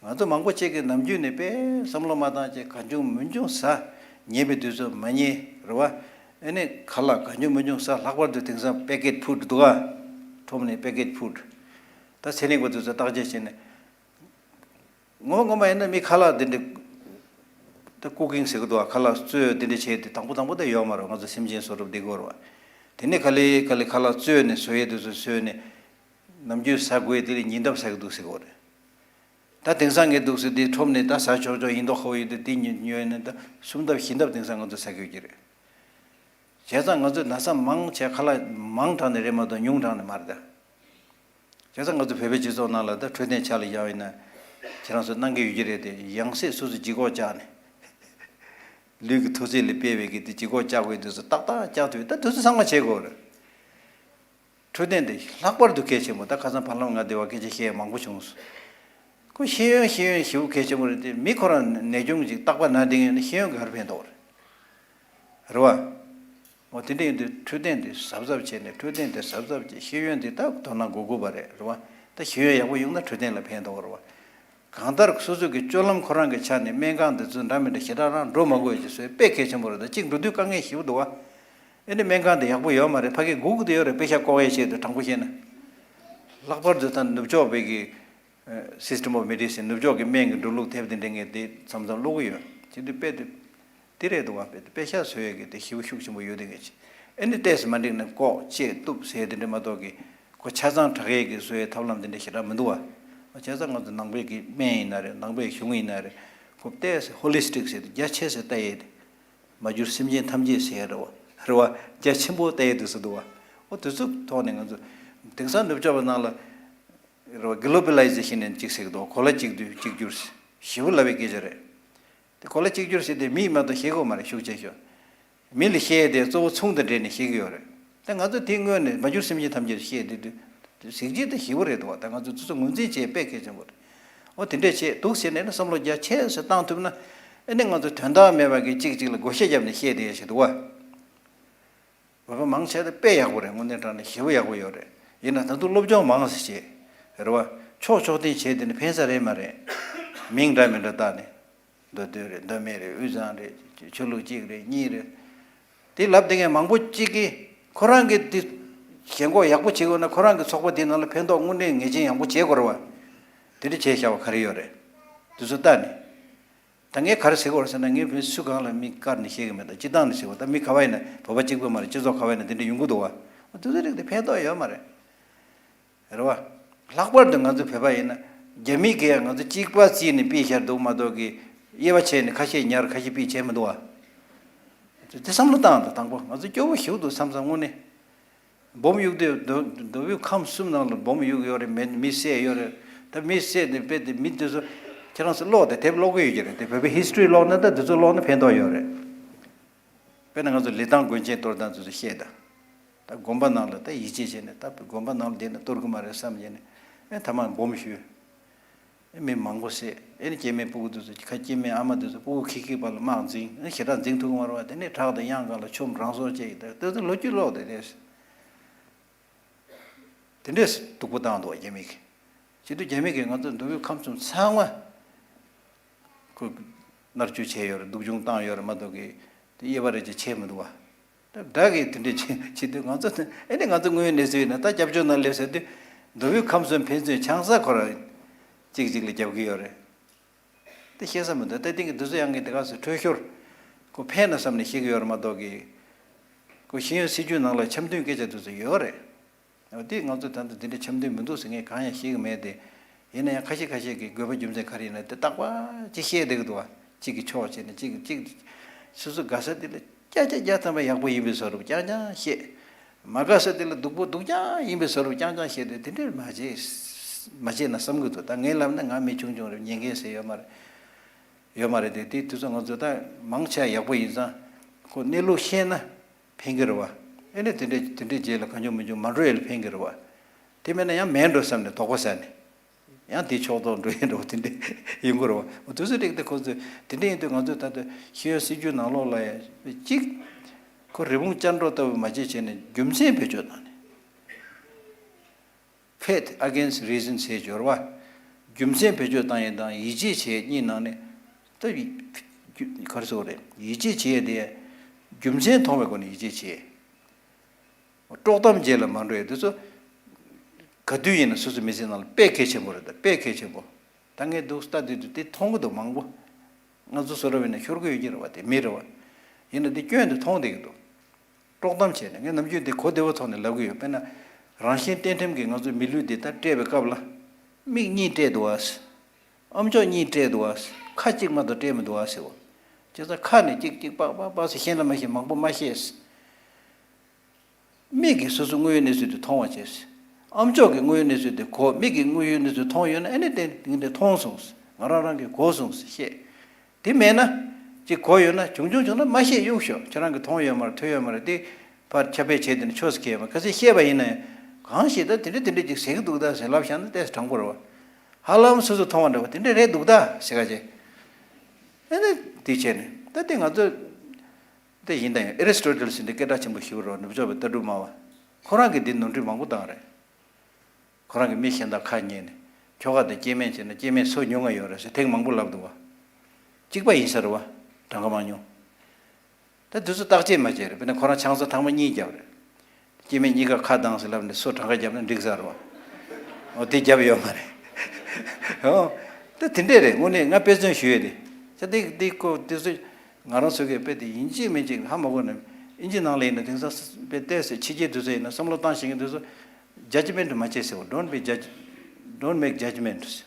ང་ཚོ་མང་པོ་ཅིག་གིས་ནམ་རྒྱུན་ནས་དཔེ་བསམ་བློ་མ་བཏང་བྱས་གང་བྱུང་མང་བྱུང་ཟ། ཉལ་བའི་དུས་ཚོད་མ་ཉལ་རེད་བ། ཨ་ནི་ཁ་ལག་གང་བྱུང་མང་བྱུང་ཟ། ལྷག་པར་དུ་དེང་སང་པེ་ཀེད་ཕུཌ་འདུག་ག་ཁྲོམ་ནས་པེ་ཀེད་ཕུཌ། ད་ཚན་རིག་པ་དེ་ཚོས་བརྟག་དཔྱད་བྱས་ནས། ངོ་ངོ་མ་ཡིན་ན་མི་ཁ་ལག་འདི་འདྲ། ད་ཀུ་ཀིང་ཟེར་གི་འདུག་ག་ཁ་ལག་བཟོས་འདི་འདྲ་བྱས་ཏེ་དང་པོ་དང་པོ་དེ་ཡོད་མ་རེད། ང་ཚོ་སེམས་ཅན་གསོ་རབ་འདི་དགོས་རེད་བ། དེ་ནས་ག་ལེ་ག་ལེ་ཁ་ལག་བཟོས་ནས་བཟོ་ཡས་དེ་ཚོ་བཟོས་ནས། ནམ་རྒྱུན་ཟ་དགོས་དེ་ལས་ཉིན་ལྟར་ཟ་གི་འདུག་ཟེར་གོ་རེད། ད་དེང་སང་ངས་འདུག་སེ་དེ་ཁྲོམ་ནས་ད་ཟ་ཆོག་ཆོག་ཡིན་མདོག་ཁ་པོ་ཡོད་དུས་དེ་ཉོས་ཉོས་ནས་ད་གསུམ་ལྡབ་བཞི་ལྡབ་དེང་སང་ང་ཚོ་ཟ་གི་ཡོད་ཀྱི་རེད། བྱས་ཙང་ང་ཚོས་ན་ཚ་མང་ཆེ་ཁ་ལག་མང་དྲགས་ནས་རེད་མ་གཏོགས་ཉུང་དྲགས་ནས་མ་རེད་ད། བྱས་ཙང་ང་ཚོ་བོད་པའི་སྤྱི་ཚོགས་ནང་ལ་ད་འཕྲོད་བསྟེན་ཆ་ལ་བཞག་པ་ཡིན་ན་ཁྱེད་རང་ཚོས་གནང་གི་ཡོད་ཀྱི་རེད་དེ། ཡང་སྲིད་སོ་སོ་ལྗིད་ཁོག་བཅག་ནས་ལུས་ཀྱི་ཐོག་ཚད་ལས་སྤེལ་བའི་གི་དེ་ལྗིད་ཁོག་བཅག་དགོས་དུས་སུ་ཏག་ཏག་བཅག་ཐུབ་ཡོད། ད་དུས་ཚོད་ཚང་མ་བྱེད་དགོས་རེད། འཕྲོད་བསྟེན་དེ་ལྷག་པར་དུ་གལ་ཆེན་པོ། ད་ཁ་སང་བར་ལམ་ང་བདེ་བ་སྐད་ཆ་བཤད་མང་པོ་བྱུང་སོང་། ཁོ་ཤེས་ཡོན་ཤེས་ཡོན་ཞེ་པོ་གལ་ཆེན་པོ་རེད་དེ། མི་ཁོ་རང་ནད་གཅོང་ཅིག་རྟག་པར་ན་བསྡད་མཁན་ཡོད་ན་ཤེས་ཡོན་ག་རེ་ཕན་ཐོགས་རེད། རེད་བ། འོ་དེ་འདྲ་ཡིན་དུས་འཕྲོད་བསྟེན་དེ་གཟབ་གཟབ་བྱས་ནས། འཕྲོད་བསྟེན་དེ་གཟབ་གཟབ་བྱས། ཤེས་ཡོན་དེ་ད་དོ་སྣང་དགོས་དགོས་པ་རེད། རེད་བ། ད་ཤེས་ཡོན་ཡག་པོ་ཡོང་ན་འཕྲོད་བསྟེན་ལ་ཕན་ཐོགས་རེད་བ། གང་ལྟར་སོ་སོ་གི་སྤྱོད་ལམ་ཁོ་རང་གི་ཆ་ནས་སྨན་ཁང་དེ་ཚོ་འདྲ་མི་འདྲ་ཞེ་དྲག་རང་འགྲོ་མ་དགོས་ཀྱི་བཟོས་དཔེ་གལ་ཆེན་པོ་རེད། ད་གཅིག་འགྲོ་དུས་དཀའ་ངལ་ཞེ་པོ་འདུག་བ། ཨེ་ནི་སྨན་ཁང་དེ་ཡག་པོ་ཡོད་མ་རེད། ཕ་གི་སྒུག་གི་དེ་ཡོད་རེད། དཔེ་ཤ་ལྐོག་ཡས་བྱས་དུས་དྲང་པོ་བཤད་ན། ལྷག་པར་དུ་ད་ནུབ་ཕྱོགས་པའི་གི་System of Medicine, ནུབ་ཕྱོགས་ཀྱི་སྨན་གྱི་འགྲོ་ལུགས་དེབ་དེ་འདྲ་ངས་དེ་མཚམས་མཚམས་ཀློག་གི་ཡོད། བྱེད་དུས་དཔེ་དེ་དེ་རེད་འདུག་བ། དཔེ་དེ་དཔེ་ཤ་བཟོ་ཡས་ཀྱི་དེ་ཞེ་པོ་ཤུགས་ཆེན་པོ་ཡོད་དེ་ངས་བྱས། ཨེ་ནི་ཏོག་ཙམ་མ་འགྲིག་ན་ལྐོག་བཅད་གཏུབ་ཟེར་དེ་འདྲ་མ་གཏོགས་ཀྱི་ཁོ་ཆ་ཚང་དྲག་ཡས་ཀྱི་བཟོ་ཡས་ཐབས་ལམ་དེ་འདྲ་ཞེ་དྲག་མི་འདུག་བ། བྱས་ཙང་ང་ཚོ་ནང་པའི་གི་སྨན་ཡིན་ན་རེད། ནང་པའི་གཞུང་ཡིན་ན་རེད། ཁོ་ཏོག་ཙམ་ཧོ་ལི་སི་ཊིག་ཟེར་དེ་རྒྱ་ཆེ་ས་ལྟ་ཡས་དེ། མ་གྱུར་སེམས་ཅན་ཐམས་ཅད་ཟེར་རེད་བ། རེད་བ། རྒྱ་ཆེན་པོ་ལྟ་ཡས་དུས་སུ་འདུག་བ། འོ་དུས་ཚོད་ཐོག་ནས་ང་ཚོ་དེང་སང་ནུབ་ཕྱོགས་པ་ནང་ལ་རེད་བ། གི་ལོ་བི་ལའི་ཟེ་ཤན་ནས་གཅིག་ཟེར་གི་འདུག་གོ་ལ་གཅིག་བསྡུས་གཅིག་གྱུར་ཞེ་པོ་ལབ་པའི་སྐད་ཆ་རེད། དེ་གོ་ལ་གཅིག་གྱུར་ཟེར་དེ་མིས་མ་གཏོགས་ཤེས་གི་ཡོད་མ་རེད། ཤུགས་ཆེ་ཤོས་མི་ལ་བཤད་དེ་གཙོ་བོ་ཚོང་དང་འབྲེལ་ནས་བཤད་གི་ཡོད་རེད། ད་ང་ཚོ་དེ་སྔོན་ནས་མ་གྱུར་སེམས་ཅན་ཐམས་ཅད་བཤད་དེ་དུས་གཟི་བརྗིད་དེ་ཞེ་པོ་རེད་འདུག་བ། ད་ང་ཚོ་དེ་ཚོ་ངོས་འཛིན་བྱེད་དཔེ་གལ་ཆེན་པོ་རེད། འོ་དེ་འདྲས་བྱེད་འདུག་ཟེར་ནས་ནི་བསམ་བློ་རྒྱ་ཆེ་ཙམ་བཏང་ཐུབ་ན། ཨ་ནི་ང་ཚོ་དོན་དག་མེད་པ་གི་གཅིག་གཅིག་ལ་བགོ་བཤའ་བརྒྱབ་ནས་བཤད་བསྡད་ཡ་ཞིག་འདུག་བ། བོད་པ་མང་ཆེ་དེ་དཔེ་ཡག་པོ་རེད། དངོས་གནས་དྲང་གནས་ཞེ་པོ་ཡག་པོ་ཡོད་རེད། ཡིན་ན་ད་དུང་སློབ་སྦྱོང་མང་ཙམ་བྱེད། རེད་བ། ཕྱོགས་ཕྱོགས་འཐེན་བྱས་དེ་ནི་ཕན་ས་རེད་མ་རེད། མིང་འདྲ་མི་འདྲ་བཏགས་ནས། མདོ་སྟོད་རེད། མདོ་སྨད་རེད། དབུས་གཙང་རེད། ཆོས་ལུགས་གཅིག་རེད། གཉིས་རེད། དེ་ལབ་བསྡད་མཁན་མང་པོ་གཅིག་གིས་ཁོ་རང་གིས་དེ་ཞེན་ཁོག་ཡག་པོ་བྱེད་དགོས་ན། ཁོ་རང་གི་ཚོགས་པ་དེ་ནང་ལ་ཕན་ཐོགས་དངོས་གནས་ངེས་ཅན་ཡོང་པོ་བྱེད་དགོས་རེད་བ། དེ་འདྲ་བྱས་བཞག་པ་ག་རེ་ཡོད་རེད། དེ་ཚོ་ལྟ་ནས། ད་ངས་ག་རེ་ཟེར་གི་ཡོད་རེད་ཟེར་ན། ངས་བོད་སུ་གང་ལ་མི་བཀར་ནས་བཤད་གི་མེད། ད་སྤྱི་བཏང་ནས་ཟེར་བ། ད་མི་ག་བ་ཡིན་ན། བོད་པ་གཅིག་པུ་མ་རེད། སྤྱི་ཚོགས་ག་བ་ཡིན་ན་དེ་འདྲ་ཡོང་གི་འདུག་བ། དེ་ཚོ་རིགས་དེ་ཕན་ཐོགས་ཡོད་མ་རེད། རེད་བ། ལྷག་པར་དུ་ང་ཚོ་བོད་པ་ཡིན་ན། རྒྱ་མི་གིས་ཡང་ང་ཚོ་གཅིག་པ་རྩིས་ནས་ཕུད་བཞག་འདུག་མ་གཏོགས་ཀྱི། དབྱེ་བ་ཕྱེ་ནས་ཁ་ཤས་ཉར་ཁ་ཤས་ཕུད་བྱས་མི་འདུག་བ། དེ་བསམ་བློ་བཏང་དང་། དང་པོ་ང་ཚོ་སྐྱོ་བོ་ཞེ་པོ་འདུག་བསམ་བསམ་དངོས་གནས། འབུམ་གཡུག་དུས་མདོ་མདོ་དབུས་ཁམས་གསུམ་ནང་ལ་འབུམ་གཡུག་ཡོད་རེད། མི་མི་བསད་ཡོད་རེད། ད་མི་བསད་དེ་དཔེ་དེ་མི་དེ་ཚོ་ཁྱེད་རང་ཚོ་ཀློག་དེ། དེབ་ཀློག་གི་ཡོད་ཀྱི་རེད་དེ། བོད་པའི་ཧི་སི་ཊོ་རི་ཀློག་ན། ད་དེ་ཚོ་ཀློག་ན་ཕན་ཐོགས་ཡོད་རེད། དཔེར་ན་ང་ཚོ་ལི་ཐང་དགོན་ཆེན་གཏོར་སྟངས་དེ་ཚོ་བཤད་དང་། ད་དགོན་པ་ནང་ལ་ད་ཡིད་ཆེས་བྱས་ནས། ད་དགོན་པ་ནང་ལ་བསྡད་ན་གཏོར་གི་མ་རེད་བསམ་བྱས་ནས། ཨེ་ཐ་མག་འབུམ་གཡུགས། ཨེ་མི་མང་པོ་བསད། ཨེ་ནི་སྐྱེ་དམན་སྤུ་གུ་དེ་ཚོ། ཁ་སྐྱེ་དམན་ཨ་མ་དེ་ཚོ་སྤུ་གུ་ཁྱི་ཁྱི་བར་ལ་དམག་འཛིང་། ཨེ་ཞེ་དྲག་འཛིང་ཐུབ་ཀྱི་མ་རེད་བ། དེ་ནས་བྲག་དང་གཡང་སྒང་ལ་ཆུ་རང་སྲོག་བཅད་ཡི། ད་དེ་ཚོ་ལོ་རྒྱུས་ཀློག་དེ་རེད། དེ་འདྲས་སྡུག་པོ་བཏང་འདུག་རྒྱ་མི་གིས། བྱེད་དུས་རྒྱ་མི་གིས་ང་ཚོ་མདོ་དབུས་ཁམས་གསུམ་ཚང་མ་ཁོ་མནར་གཅོད་བྱས་ཡོད་རེད། སྡུག་སྦྱོང་བཏང་ཡོད་རེད་མ་གཏོགས་ཀྱི་དེ་དབྱེ་བ་རེ་ཅིག་ཕྱེ་མི་འདུག་བ། ད་དགྲ་གིས་དེ་འདྲས་བྱེད་བྱེད་དུས་ང་ཚོ་དེ། ཨེ་ནི་ང་ཚོ་དངོས་ཡོད་གནས་ཚུལ་ཡིན་ན། ད་སྐྱབས་བཅོལ་ནང་སླེབས་ཟེར་དུས་མདོ་དབུས་ཁམས་གསུམ་ཕན་ཚུན་ཆང་ས་ཁོ་རང་གཅིག་གཅིག་ལ་རྒྱབ་ཀྱི་ཡོད་རེད། དེ་བཤད་ས་མི་འདུག་ད་ཐེངས་ཀྱི་དུས་ཚོད་ཡང་གི་དེ་ག་ཚོད་འཕྲོད་ཤོར། ཁོ་ཕན་ན་བསམ་ནས་བཤད་ཀྱི་ཡོད་རེད་མ་གཏོགས་ཀྱི། ཁོ་ཤེས་ཡོན་སྲིད་བྱུས་ནང་ལ་འཆམ་མཐུན་སྐད་ཆ་དེ་ཚོ་ཡོད་རེད། འོ་དེ་ང་ཚོ་ད་ལྟ་དེ་འདྲ་འཆམ་མཐུན་མི་འདུག་ཟེར་ངས་གང་ཡང་བཤད་ཀྱི་མེད་དེ། ཡིན་ན་ཡང་ཁ་ཤས་ཁ་ཤས་ཀྱིས་དགོས་པ་རྒྱུ་མཚན་ག་རེ་ཡིན་ན་དེ་རྟག་པར་ཅིག་བཤད་བསྡད་ཀྱི་འདུག་བ། གཅིག་གི་ཕྱོགས་བྱས་ནས་གཅིག་གི་གཅིག་སོ་སོ་དགའ་ས་དེ་ལ་བརྒྱ་ཆ་བརྒྱ་ཐམ་པ་ཡག་པོ་ཡིན་པའི་བཟོ་འདྲ་རྐྱང་རྐྱང་བཤད། མ་དགའ་ས་དེ་ལ་སྡུག་པོ་སྡུག་རྐྱང་ཡིན་པའི་བཟོ་འདྲ་རྐྱང་རྐྱང་བཤད་དེ། དེ་འདྲས་མ་བྱེད། མ་བྱེད་ན་བསམ་གྱི་འདུག་ད་ངས་ལབ་ན་ང་མི་ཆུང་ཆུང་རེད། ཉན་མཁན་ཟེར་ཡོད་མ་རེད། ཡོད་མ་རེད་དེ། དེ་དུས་ཚོད་ང་ཚོ་ད་མང་ཆེ་བ་ཡག་པོ་ཡིན་ཙང་། ཁོ་གནས་ལུགས་ཤེས་ན་ཕན་གྱི་རེད་བ། ཨེ་ནས་དེ་འདྲས་དེ་འདྲས་རྗེས་ལ་གང་བྱུང་མི་བྱུང་མ་འགྲོ་ཡས་ལ་ཕན་གྱི་རེད་བ། དེ་མེད་ན་ཡང་མེད་འགྲོ་བསམ་ནས་དོགས་པ་ཟ་ནས། ཡང་དེ་ཕྱོགས་གཏོགས་འགྲོ་ཡས་འགྲོ་བ་དེ་འདྲས་ཡིན་དགོས་རེད་བ། འོ་དུས་ཚོད་རིགས་དེ་ཁོ་ཚོས་དེ་འདྲས་ཡིན་དུས་ང་ཚོས་ད་ལྟ་ཤེས་ཡོན་སྲིད་བྱུས་ནང་ལོགས་ལ་ཡ་གཅིག་ཁོ་རི་བོང་ཅལ་འདྲོགས་ལྟ་བུ་མ་བྱེད་བྱས་ནས་རྒྱུ་མཚན་བེད་སྤྱོད་བཏང་ནས། Faith against reason ཟེར་ཡོད་རེད་བ། རྒྱུ་མཚན་བེད་སྤྱོད་བཏང་ཡས་དང་ཡིད་ཆེས་བྱེད་ཡས་གཉིས་ནང་ནས། ད་ག་རེ་ཟེར་དགོས་རེད། ཡིད་ཆེས་བྱེད་ཡས་དེ་རྒྱུ་མཚན་མཐོང་བའི་སྒོ་ནས་ཡིད་ཆེས་བྱེད། དཀྲོག་གཏམ་རྗེས་ལ་མ་འགྲོ་ཡས་དེ་ཚོ་ག་དུས་ཡིན་ན་སོ་སོའི་མི་ཚེ་ནང་ལ་དཔེ་གལ་ཆེན་པོ་རེད། ད་དཔེ་གལ་ཆེན་པོ། ད་ངས་འདུག་ལྟ་དུས་དུས་དེ་མཐོང་གི་འདུག་མང་པོ། ང་ཚོ་བཟོ་འདྲ་བས་ན་ཤོར་གི་ཡོད་ཀྱི་རེད་བ། དེ་མི་རེད་བ། ཡིན་ན་དེ་སྐྱོན་དེ་མཐོང་བསྡད་ཀྱི་འདུག་དཀྲོག་གཏམ་བྱས་ནས། ངས་ནམ་རྒྱུན་དེ་གོ་བདེ་བོ་ཐོག་ནས་ལབ་ཀྱི་ཡོད། དཔེར་ན། རང་གཞན་གཏན་ཁྲིམས་ཀྱིས་ང་ཚོའི་མི་ལུས་འདི་ལྟར་སྤྲད་པའི་སྐབས་ལ། མིག་གཉིས་སྤྲད་འདུག་བ། ཨམ་ཅོག་གཉིས་སྤྲད་འདུག་བ། ཁ་གཅིག་མ་གཏོགས་སྤྲད་མི་འདུག་བ་ཟེར་བ། བྱས་ཙང་ཁ་ནས་གཅིག་གཅིག་པག་པག་པག་ཟེར་ཤེས་ན་མ་ཤེས་མང་པོ་མ་ཤེས། མིག་གིས་སོ་སོ་དངོས་ཡོད་གནས་ཚུལ་དེ་མཐོང་བ་བྱས། ཨམ་ཅོག་གིས་དངོས་ཡོད་གནས་ཚུལ་དེ་གོ། མིག་གིས་དངོས་ཡོད་གནས་ཚུལ་མཐོང་ཡོད་ན་ཨ་ནི་དེ་དེ་འདྲ་མཐོང་སོང་། ང་རང་རང་གིས་གོ་སོང་ཞེས་བཤད། དེ་མེད་ན། ཅིག་གོ་ཡོད་ན་བྱུང་བྱུང་བྱུང་ན་མ་བཤད་གཡུག་ཞོག་ཁྱེད་རང་གིས་མཐོང་ཡོད་མ་རེད་ཐོས་ཡོད་མ་རེད་དེ། ཕར་ཁྱབ་སྤེལ་བྱས་དེ་ནི་ཆོས་སུ་ཁེལ་ཡོད་མ་རེད། གལ་སྲིད་བཤད་པ་ཡིན་ན་ཡང་གང་ཞིག་ད་དེ་འདྲ་དེ་འདྲ་ཅིག་ཟེར་གི་འདུག་ད་ཟེར་ལབ་བཞག་ན་ཏོག་ཙམ་དྲང་པོ་རེད་བ། ཧ་ལམ་སོ་སོ་མཐོང་བ་འདྲ་བ་དེ་འདྲ་རེད་འདུག་ད་ཟེར་ག་བྱས། ཨ་ནི་དེ་བྱས་ནས་ད་དེ་ང་ཚོ། དེ་ཡིན་ད་ཡང་ཨེ་རི་སི་ཊོ་ཊལ་ཟེར་འདི་སྐད་གྲགས་ཆེན་པོ་ཞིག་རེད་བ། ནུབ་ཕྱོགས་པའི་ལྟ་གྲུབ་སྨྲ་བ། ཁོ་རང་གིས་འདི་ནོར་འཁྲུལ་མང་པོ་བཏང་རེད། ཁོ་རང་གིས་མི་གཞན་དང་ཁ་ཉན་ནས་ཁྱོ་ག་དང་སྐྱེ་དམན་བྱས་ན་སྐྱེ་དམན་སུ་ཉུང་ང་ཡོད་རེད་ཟེར་ཐེངས་མང་པོ་ལབ་འདུག་བ། གཅིག་པ་ཡིན་ས་རེད་བ། གྲངས་ཀ་མང་ཉུང་། ད་དུས་ཚོད་བརྟག་དཔྱད་མ་བྱས་རེད། དཔེར་ན་ཁོ་རང་ཆང་ས་ཐེངས་མ་གཉིས་བརྒྱབ་རེད། སྐྱེ་དམན་གཉིས་ཀ་ཁ་གདངས་ཟེར་ལབ་ནས་སུ་གྲངས་ཀ་བརྒྱབ་ན་འགྲིག་ས་རེད་བ། འོ་དེ་བརྒྱབ་ཡོད་མ་རེད། འོ། ད་དེ་འདྲས་རེད། དངོས་གནས་ང་དཔེ་མཚོན་ཞུ་ཡས་རེད། ད་དེ་དེ་ཁོ་དེ་ཚོ་ང་རང་ཚོ་གིས་དཔེ་དེ་ཡིན་གཅིག་མིན་གཅིག་ཧ་མ་གོ་ནས་ཨིན་ཇི་ནང་ལ་ཡིན་ན་དེང་སང་དཔེ་བལྟས་ཟེར་ཕྱི་རྒྱལ་དུས་ཚོད་ཡིན་ན་བསམ་བློ་བཏང་ཤེས་མཁན་དེ་ཚོ་ཇཇ་མེན་ཊི་མ་བྱེད་ཟེར་བ། Don't be judge, don't make judgment.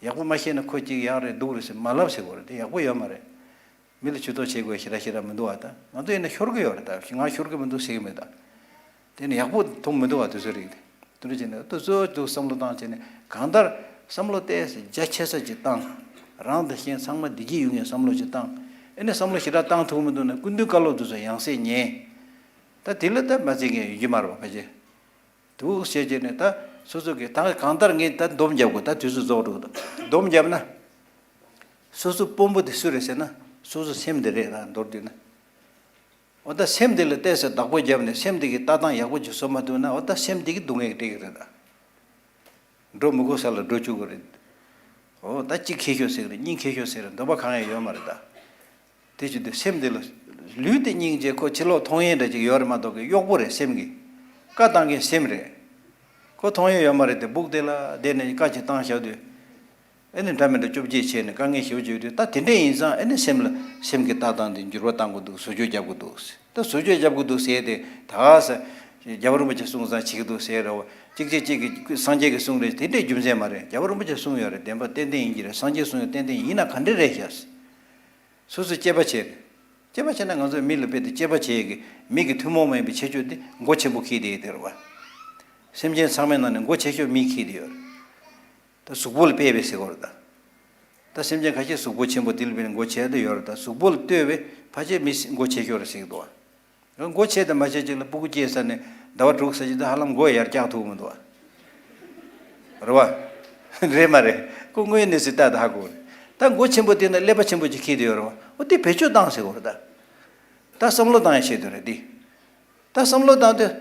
ཡག་པོ་མ་ཤེས་ན་ཁོ་གཅིག་ཡག་རེད་སྡུག་རེད་ཟེར་མ་ལབ་ཟེར་དགོས་རེད། དེ་ཡག་པོ་ཡོད་མ་རེད། མི་ལ་ཇུས་གཏོགས་བྱེད་དགོས་ཞེ་དྲག་ཞེ་དྲག་མི་འདུག་བ། ད་ང་ཚོ་ཡིན་ན་ཤོར་གི་ཡོད་རེད། ད་ང་ཤོར་གི་མི་འདུག་ཟེར་གི་མེད་ད། དེ་ནི་ཡག་པོ་མཐོང་མི་འདུག་བ། དུས་ཚོད་རིག་དེ་དུས་ཚོད་བྱས་ནས་དུས་ཚོད་དུ་བསམ་བློ་བཏང་བྱས་ནས་གང་ལྟར་བསམ་བློ་ཏོག་ཙམ་རྒྱ་ཆེ་ས་ཅིག་བཏང་། རང་དང་གཞན་ཚང་མ་བདེ་སྐྱིད་ཡོང་ཡས་བསམ་བློ་ཅིག་བཏང་། ཨེ་ནས་བསམ་བློ་ཞེ་དྲག་བཏང་ཐུབ་མི་འདུག་ན་སྐུ་མདུན་བཀའ་སློབ་དེ་ཚོ་ཡང་སེ་ཉན། ད་དེ་ལ་ད་མ་བརྩི་མཁན་ཡོད་ཀྱི་མ་རེད་བ་ཕལ་ཆེར། འདུག་བྱས་བྱས་ནས་ད་སོ་སོ་གིས་ད་གང་ལྟར་ངས་ད་སྡོམ་རྒྱབ་དགོས། ད་དུས་ཚོད་རྫོགས་འགྲོ་གི་འདུག་སྡོམ་རྒྱབ་ན། སོ་སོ་དཔོན་པོ་དེ་སུ་རེད་ཟེར་ན་སོ་སོ་སེམས་དེ་རེད། ད་མདོར་བསྡུས་ན། འོ་ད་སེམས་དེ་ལ་ཏོག་ཙམ་བདག་པོ་བརྒྱབ་ནས་སེམས་དེ་གི་ལྟ་སྟངས་ཡག་པོ་ཅིག་བཟོ་མ་ཐུབ་ན་འོ་ད་སེམས་དེ་གི་སྡུག་བསྔལ་སྤྲད་ཀྱི་རེད་ད། འགྲོ་མི་དགོས་ས་ལ་འགྲོ་བཅུག་གི་རེད། འོ་ད་གཅིག་ཁེ་ཤོ་ཟེར་གི་རེད། གཉིས་ཁེ་ཤོ་ཟེར་གི་རེད། འདོད་པ་གང་ཡང་ཡོད་མ་རེད་ད། དེ་བྱེད་དུས་སེམས་དེ་ལ། ལུས་དེ་སྙིང་རྗེ་ཁོ་ཕྱི་ལོགས་མཐོང་ཡས་འདྲ་ཅིག་ཡོད་རེད་མ་གཏོགས་གི་གཡོག་པོ་རེད་སེམས་ཀྱི། བཀའ་བཏང་མཁན་སེམས་རེད། ཁོ་མཐོང་ཡས་ཡོད་མ་རེད་དེ་སྦུག་དེ་ལ་བསྡད་ནས་བཀའ་ཅིག་བཏང་བཞག་དུས། ཨེ་ནི་འདྲ་མི་འདྲ་བཅོ་བརྒྱད་བྱས་ནས་དཀའ་ངལ་ཞེ་པོ་ཅིག་ཡོད་དུས་ད་དེ་འདྲས་ཡིན་ཙང་ཨེ་ནི་སེམས་ལ་སེམས་ཀྱི་ལྟ་སྟངས་དེ་འགྱུར་བ་གཏང་དགོས་འདུག་བཟོ་བཅོས་རྒྱབ་དགོས་འདུག་ད་བཟོ་བཅོས་རྒྱབ་དགོས་འདུག་ཟེར་ཏེ་ད་ག་ས། རྒྱལ་བ་རིན་པོ་ཆེ་གསུང་ཙང་བྱེད་ཀྱི་འདུག་ཟེར་རོ། གཅིག་གཅིག་གཅིག་གི་སངས་རྒྱས་ཀྱི་གསུང་རེད་དེ་འདྲས་རྒྱུ་མཚན་མ་རེད། རྒྱལ་བ་རིན་པོ་ཆེ་གསུང་ཡོད་རེད། བདེན་པ་ཏན་ཏན་ཡིན་གྱི་རེད། སངས་རྒྱས་གསུང་ཡོད་ཏན་ཏན་ཡིན་ན་ག་འདྲས་རེད་ཤག་སོ་སོས་དཔྱད་པ་བྱེད། དཔྱད་པ་བྱས་ན་ང་ཚོས་མི་ལ་དཔེ་དེ་དཔྱད་པ་བྱེད་ཀྱི་མི་གི་ཐུན་མོང་མ་ཡིན་པའི་ཁྱད་ཆོས་དེ་མགོ་ཆེན་པོ་འཁྱེར་བསྡད་དེ་རེད་བ། སེམས་ཅན་ཚང་མའི་ནང་ནས་མགོ་ཆེ་ཤོས་མི་འཁྱེར་བསྡད་ཡོད་རེད། ད་གཟུགས་པོ་ལ་དཔེ་བས་ཟེར་གོ་རེད་ད། ད་སེམས་ཅན་ཁ་ཤས་གཟུགས་པོ་ཆེན་པོ་དེ་ལ་དཔེ་ནས་མགོ་ཆེ་བསྡད་ཡོད་རེད། ད་གཟུགས་པོ་ལ་ལྟོས་པས་ཕལ་ཆེར་མི་མགོ་ཆེ་ཤོས་རེད་ཟེར་གི་འདུག་བ། མགོ་ཆེ་དང་མ་ཆེ་གཅིག་ལ་སྤུ་གུ་སྐྱེས་ཚར་ནས་ཟླ་བ་དྲུག་ཙམ་ཅིག་ད་ཧ་ལམ་མགོ་ཡར་བཀྱག་ཐུབ་མི་འདུག་བ། རེད་བ། རེད་མ་རེད། ཁོ་དངོས་གནས་སུ་ལྟ་ད་ཧ་གོ་རེད། ད་མགོ་ཆེན་པོ་དེ་ན་ཀླད་པ་ཆེན་པོ་ཅིག་འཁྱེར་བསྡད་ཡོད་རེད་བ། འོ་དེ་བེད་སྤྱོད་བཏང་ཟེར་གོ་རེད་ད། ད་བསམ་བློ་བཏང་ཡ་ཆེད་དུ་རེད་དེ། ད་བསམ་བློ་བཏང་དུས།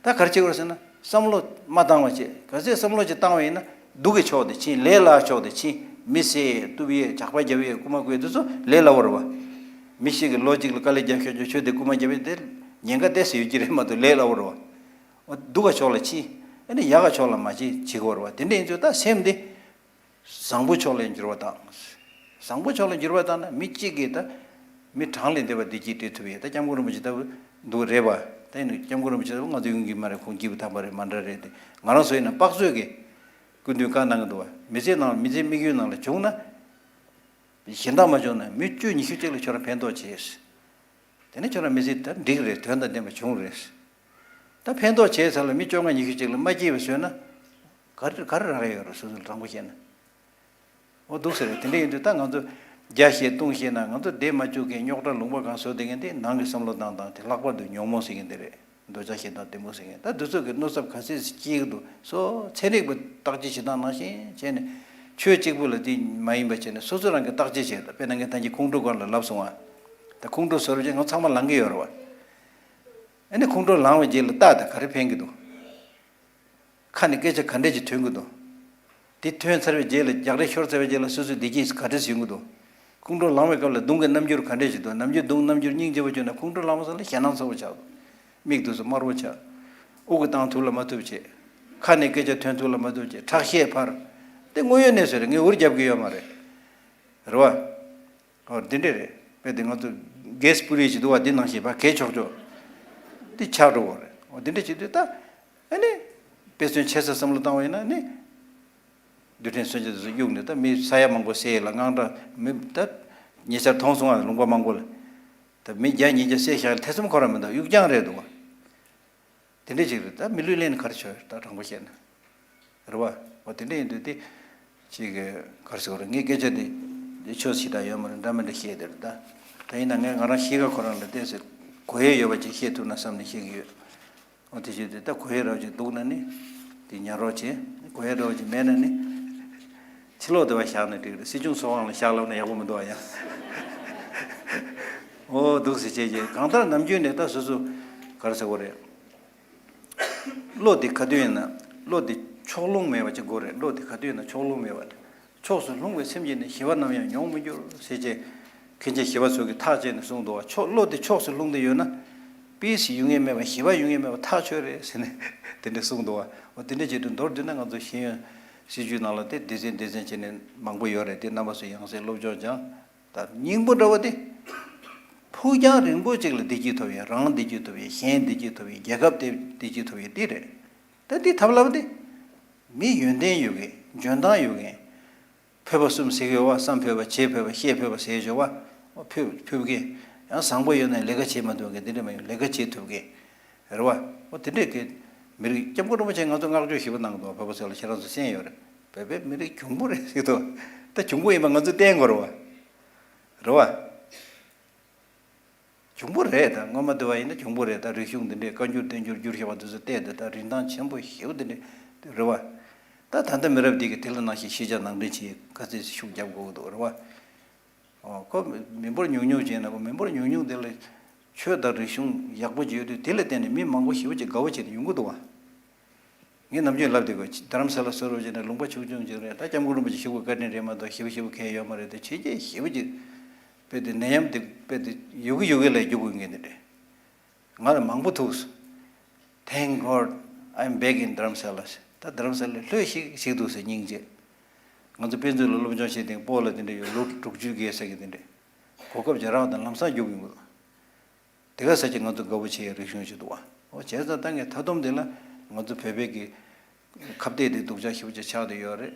ད་ག་རེ་བྱེད་དགོས་ཟེར་ན་བསམ་བློ་མ་བཏང་བ་བྱེད། གལ་སྲིད་བསམ་བློ་ཅིག་བཏང་བ་ཡིན་ན་སྡུག་གི་ཕྱོགས་དེ་ཕྱིན། ལས་སླ་ཕྱོགས་དེ་ཕྱིན། མི་བསད་གཏུབ་ཡས་ཇག་པ་རྒྱབ་ཡས་རྐུ་མ་རྐུ་ཡས་དེ་ཚོ་ལས་སླ་བོ་རེད་བ། མི་ཞིག་གི་ལོ་གཅིག་ལ་དཀའ་ལས་རྒྱབ་ཤོར་ཆོག་ཆོས་དེ་རྐུ་མ་རྒྱབ་ཡས་དེ་ཉེན་ཁ་ཏོག་ཙམ་ཡོད་ཀྱི་རེད་མ་གཏོགས་ལས་སླ་བོ་རེད་བ། འོ་སྡུག་ག་ཕྱོགས་ལ་ཕྱིན། ཨ་ནི་ཡག་ག་ཕྱོགས་ལ་མ་ཕྱིན་བྱེད་དགོས་རེད་བ། དེ་འདྲ་ཡིན་དུས་ད་སེམས་དེ། བཟང་པོ་ཕྱོགས་ལ་འགྱུར་བ་བཏང་། བཟང་པོ་ཕྱོགས་ལ་འགྱུར་བ་བཏང་ན་མི་གཅིག་གིས་ད། མི་གྲངས་ལས་འདས་པ་བདེ་སྐྱིད་སྤྲད་ཐུབ་ཡས་ད་སྐྱབས་མགོན་རིན་པོ་ཆེ་ལྟ་བུ་འདུག་རེད་པ། ད་ཡིན་ན་སྐྱབས་མགོན་རིན་པོ་ཆེ་ལྟ་བུ་ང་ཚོ་ཡོང་གི་མ་རེད། ཁོང་སྐྱིད་པོ་ཐང་པ་རེད་མ་འདྲ་རེད་དེ། ང་རང་ཚོ་ཡིན་ན་དཔག་ཚོད་ཀྱིས་སྐུ་མདུན་བཀའ་གནང་གི་འདུག་བ། མི་ཚེ་ནང་མི་ཚེ་དམིགས་ཡུལ་ནང་ལ་བྱུང་ན། གཞན་དག་མ་བྱུང་ན་མི་བཅུ་ཉི་ཤུ་གཅིག་ལ་ཁྱོད་རང་ཕན་ཐོགས་བྱས། དེ་ནས་ཁྱོད་རང་མི་ཚེ་ད་འགྲིག་རེད། དོན་དང་ལྡན་པ་བྱུང་རེད། ད་ཕན་ཐོགས་བྱས་ཚར་ལ་མི་བཅོ་ལྔ་ཉི་ཤུ་གཅིག་ལ་མ་སྐྱིད་པ་བཟོས་ན། ག་རེ་ག་རེ་རག་ཡ་ཡོད་རེད། སོ་སོ་ལ་དྲང་པོ་བཤད་ན། འོ་འདུག་ཟེར་རེད། དེ་འདྲ་ཡིན་དུས་ད་ང་ཚོ་རྒྱ་བཤད་ལྟུང་བཤད་ན་ང་ཚོ་བསྡད་མ་བཅུག་མཁན་རྙོག་དྲ་ལུང་པ་གང་བཟོ་བསྡད་མཁན་དེ་ནང་གི་བསམ་བློ་བཏང་སྟངས་དེ་ལྷག་པར་དུ་ཉོན་མོངས་ཟེར་མཁན་དེ་རེད། འདོད་ཆགས་ཞེ་སྡང་གཏི་མུག་ཟེར་མཁན་ད་འདི་ཚོ་གི་གནོད་ཚབས་ག་ཚད་སྐྱེལ་གི་འདུག་སོ་ཚན་རིག་པ་བརྟག་དཔྱད་བྱེད་སྟངས་ནང་བཞིན་བྱས་ནས་ཆོས་གཅིག་པུ་ལ་དེ་མ་ཡིན་པ་བྱས་ནས་སོ་སོ་རང་གི་བརྟག་དཔྱད་བྱས། ད་དཔེར་ན་ངས་ད་གིན་ཁོང་ཁྲོ་སྐོར་ལ་ལབ་སོང་ང་། ད་ཁོང་ཁྲོ་བཟོ་རུ་བྱས་ང་ཚང་མ་ལངས་ཀྱི་ཡོད་རེད་བ། ཨ་ནི་ཁོང་ཁྲོ་ལངས་པའི་རྗེས་ལ་ལྟ་ད་ག་རེ་ཕན་གྱི་འདུག་ཁ་ནས་སྐད་ཆ་ག་འདྲས་ཅིག་ཐོན་གྱི་འདུག་དེ་ཐོན་ཚར་བའི་རྗེས་ལ་རྒྱག་རེས་ཤོར་ཚར་བའི་རྗེས་ལ་སོ་སོའི་བདེ་སྐྱིད་ག་འདྲས་ཡོང་གི་འདུག་ཁོང་ཁྲོ་ལངས་པའི་སྐབས་ལ་གདོང་གི་རྣམ་འགྱུར་ག་འདྲས་ཅིག་འདུག་རྣམ་འགྱུར་གདོང་རྣམ་འགྱུར་སྙིང་རྗེ་པོ་བྱུང་ན་ཁོང་ཁྲོ་ལངས་པ་ཙམ་ལ་ཞེད་སྣང་ཚ་པོ་ཆགས་འདུག་མིག་ཏོ་ཚོ་དམར་པོ་ཆགས། དབུགས་ཀྱི་བཏང་ཐུབ་ལ་མ་ཐུབ་བྱེད། ཁ་ནས་སྐད་ཆ་ཐོན་ཐུབ་ལ་མ་ཐུབ་བྱེད། ཁྲག་ཤེད་འཕར། དེ་དངོས་ཡོད་གནས་ཚུལ་རེད། ངས་འུར་རྒྱབ་ཀྱི་ཡོད་མ་རེད། རེད་བ། ཨོ་འདི་འདྲས་རེད། དཔེ་དེ་ང་ཚོ་གེ་སི་པུ་རི་ཞིག་འདུག་བ། འདི་ནང་བཞིན་ཕར་གས་ཆོག་ཆོག་འདི་ཆགས་འགྲོ་གི་རེད། ཨོ་འདི་འདྲས་བྱེད་དུས་ད། ཨ་ནི། དཔེ་མཚོན་ཆེ་ས་བསམ་བློ་བཏང་བ་ཡིན་ན་ནི། རྡུལ་ཕྲན་མཚོན་ཆ་དེ་ཚོ་གཡུགས་ནས། ད་མི་ས་ཡ་མང་པོ་བསད་ཡས་ལ་དངངས་སྐྲག་མི་ད་ཉེ་ཆར་མཐོང་སོང་ང་། ལུང་པ་མང་པོ་ལ་ད་མི་བརྒྱ་ཉིས་བརྒྱ་བསད་བཞག་ཡས་ཐེ་ཚོམ་ཁོ་རང་མི་འདུག་གཡུག་རྐྱང་རེད་འདུག་བ། དེ་འདྲ་ཅིག་རེད། ད་མི་ལུས་ལེན་ནས་ག་རེ་བྱོས། ད་དྲང་པོ་བཤད་ན། རེད་བ། འོ་དེ་འདྲ་ཡིན་དུས་དེ་ཅིག་ག་རེ་ཟེར་དགོས་རེད། ངའི་སྐད་ཆ་དེ་དེ་ཆོས་ཤིག་དང་ཡོད་མ་རེད། འདྲ་མི་འདྲ་བཤད་དེ་རེད། ད་ད་ཡིན་ན་ངས་ང་རང་གཤིས་ཀ་ཁོ་རང་ལ་ཏོག་ཙམ་གོ་ཡས་ཡོད་པ་ཅིག་བཤད་ཐུབ་ན་བསམ་ནས་བཤད་ཀྱི་ཡོད། འོ་དེ་བྱས་དུས་ད་གོ་ཡས་འདྲ་བོ་ཅིག་འདུག་ན་ནི་དེ་ཉར་རོགས་བྱེད། གོ་ཡས་འདྲ་བོ་ཅིག་མེད་ན་ནི་ཕྱི་ལོགས་དེ་བ་བཞག་ན་འགྲིག་རེད། སྲིད་སྐྱོང་ཚོགས་ཁང་ལ་བཞག་ལབ་ན་ཡག་པོ་མི་འདུག་ཨ་ཡ། འོ་འདུག་སེ་བྱས་རྗེས་གང་ལྟར་ནམ་རྒྱུན་ནས་ད་སོ་སོ་ག་རེ་ཟེར་དགོས་རེད། བློ་དེ་ག་དུས་ཡིན་ན་བློ་དེ་ཕྱོགས་ལྷུང་མེད་པ་ཅིག་དགོས་རེད། བློ་དེ་ག་དུས་ཡིན་ན་ཕྱོགས་ལྷུང་མེད་པ། ཕྱོགས་སུ་ལྷུང་བའི་སེམས་ཀྱིས་ནི། ཞི་བ་ནམ་ཡང་མྱོང་མི་འགྱུར་ཟེར་བྱས། མཁན་ཆེན་ཞི་བ་འཚོ་གིས་ཐག་བཅད་ནས་གསུངས་འདུག་བ། ཕྱོགས་བློ་དེ་ཕྱོགས་སུ་ལྷུང་སྟེ་ཡོད་ན། པི་སི་ཡོང་ཡས་མེད་པ། ཞི་བ་ཡོང་ཡས་མེད་པ་ཐག་ཆོད་རེད་ཟེར་ནས་དེ་འདྲ་གསུངས་འདུག་བ། འོ་དེ་འདྲ་བྱེད་དུས་མདོར་བསྡུས་ན་ང་ཚོ་ཤེས་ཡོན་སྲིད་བྱུས་ནང་ལ་དེ་སྡེ་ཚན་སྡེ་ཚན་བྱས་ནས་མང་པོ་ཡོད་རེད། དེ་རྣམ་པ་ཚོས་ཡང་སེ་སློབ་སྦྱོང་སྦྱང་། ད་སྙིང་པོ་འདྲ་བོ་དེ། ཕུགས་རྒྱང་རིང་པོ་ཅིག་ལ་བདེ་སྐྱིད་ཐོབ་ཡས། རང་བདེ་སྐྱིད་ཐོབ་ཡས། གཞན་བདེ་སྐྱིད་ཐོབ་ཡས། རྒྱལ་ཁབ་དེ་བདེ་སྐྱིད་ཐོབ་ཡས་དེ་རེད། ད་དེ་ཐབས་ལམ་དེ། མི་ཡོན་ཏན་ཡོད་མཁན། འཇོན་ཐང་ཡོད་མཁན། ཕོད་པ་གསུམ་ཟེར་གྱི་ཡོད་བ། བསམ་ཕོད་པ། བྱེད་ཕོད་པ། ཤེས་ཕོད་པ་ཟེར་གྱི་ཡོད་བ། ཕོད་ཕོད་མཁན། ཡང་བཟང་པོ་ཡོད་ན་ལས་ཀ་བྱེད་མ་ཐུབ་མཁན་དེ་འདྲ་མ་ཡོང་། ལས་ཀ་བྱེད་ཐུབ་མཁན། རེད་བ། འོ་དེ་འདྲས་ཀྱི་མི་རིགས། སྐྱབས་མགོན་རིན་པོ་ཆེས་ང་ཚོ་བསྔགས་བརྗོད་ཞེ་པོ་གནང་འདུག་བོད་པ་ཚོ་ལ་ཁྱེད་རང་ཚོ་གསན་ཡོད་རེད། བོད་པའི་མི་རིགས་གྱོང་པོ་རེད་ཟེར་འདུག་ད་གྱོང་པོ་ཡིན་པ་ང་ཚོས་བསྟན་དགོས་རེད་བ། རེད་བ། གྱོང་པོ་རེད། ད་སྔོན་མ་དུ་བ་ཡིན་ན་གྱོང་པོ་རེད། ད་རིག་གཞུང་འདི་འདྲས་བཀའ་འགྱུར་བསྟན་འགྱུར་བསྒྱུར་བཞག་པ་འདི་ཚོ་བལྟས་ཏེ། ད་རིན་ཐང་ཆེན་པོ་ཞེ་པོ་འདི་འདྲས་རེད་བ། ད་ད་ལྟ་མི་རབས་འདི་གིས་དེ་ལ་ནང་བཞིན་ཤེས་བྱ་ནང་འདྲེན་བྱེད་ག་ཚོད་ཤུགས་རྒྱབ་དགོས་འདུག་རེད་བ། ཨོ། ཁོ་མི་འབོར་ཉུང་ཉུང་ཅན་ན། ཁོ་མི་འབོར་ཉུང་ཉུང་དེ་ལ་ཆོས་དང་རིག་གཞུང་ཡག་པོ་ཅིག་ཡོད་དུས། དེ་ལ་བརྟེན་ནས་མི་མང་པོ་ཞེ་པོ་ཅིག་དགའ་བོ་བྱས་ནས་ཡོང་གི་འདུག་བ། ངས་ནམ་རྒྱུན་ལབ་བསྡད་ཀྱི་ཡོད། རྡ་རམ་ས་ལ་བཟོ་འདྲ་བྱས་ནས་ལུང་པ་ཆུང་ཆུང་ཅིག་རེད། ད་སྐྱབས་མགོན་རིན་པོ་ཆེ་ཞུ་དགོས་བཀའ་དྲིན་རེད་མ་གཏོགས་ཞེ་པོ་ཞེ་པོ་གང་ཡང་ཡོད་མ་རེད་དེ། བྱས་རྗེས་ཞེ་པོ་ཅིག་དཔེ་དེ་ནད་ཡམས་དེ་དཔེ་དེ་ཡོད་གི་ཡོད་གི་ལས་རྒྱུག་དགོས་མཁན་དེ་འདྲས། ང་ལ་མང་པོ་ཐུག་སོང་། Thank God I'm back in Dharamsala. ད་རྡ་རམ་ས་ལ་ལྷོད་ཤིག་ཤིག་འདུག་ཟེར། སྙིང་རྗེ། ང་ཚོ་དཔེ་མཛོད་ལ་སློབ་སྦྱོང་བྱེད་སྟེང་སྤོ་ལགས་དེ་འདྲ་ཡོད། ལོ་དྲུག་ཅུ་བརྒལ་ས་གི་དེ་འདྲ། གོ་སྐབས་ཅིག་རག་དང་ལམ་སང་རྒྱུག་གི་ཡོད། དེ་ག་ས་ཅིག་ང་ཚོ་དགའ་བོ་བྱེད་ཡའི་རིག་གཞུང་ཞིག་འདུག་བ། འོ་བྱས་ཙང་ད་ངས་མཐའ་སྡོམ་དེ་ལ་ང་ཚོ་བོད་པའི་གི་ཁ་གཏད་དེ་སྡུག་ཅག་ཞེ་པོ་ཅིག་ཆགས་བསྡད་ཡོད་རེད།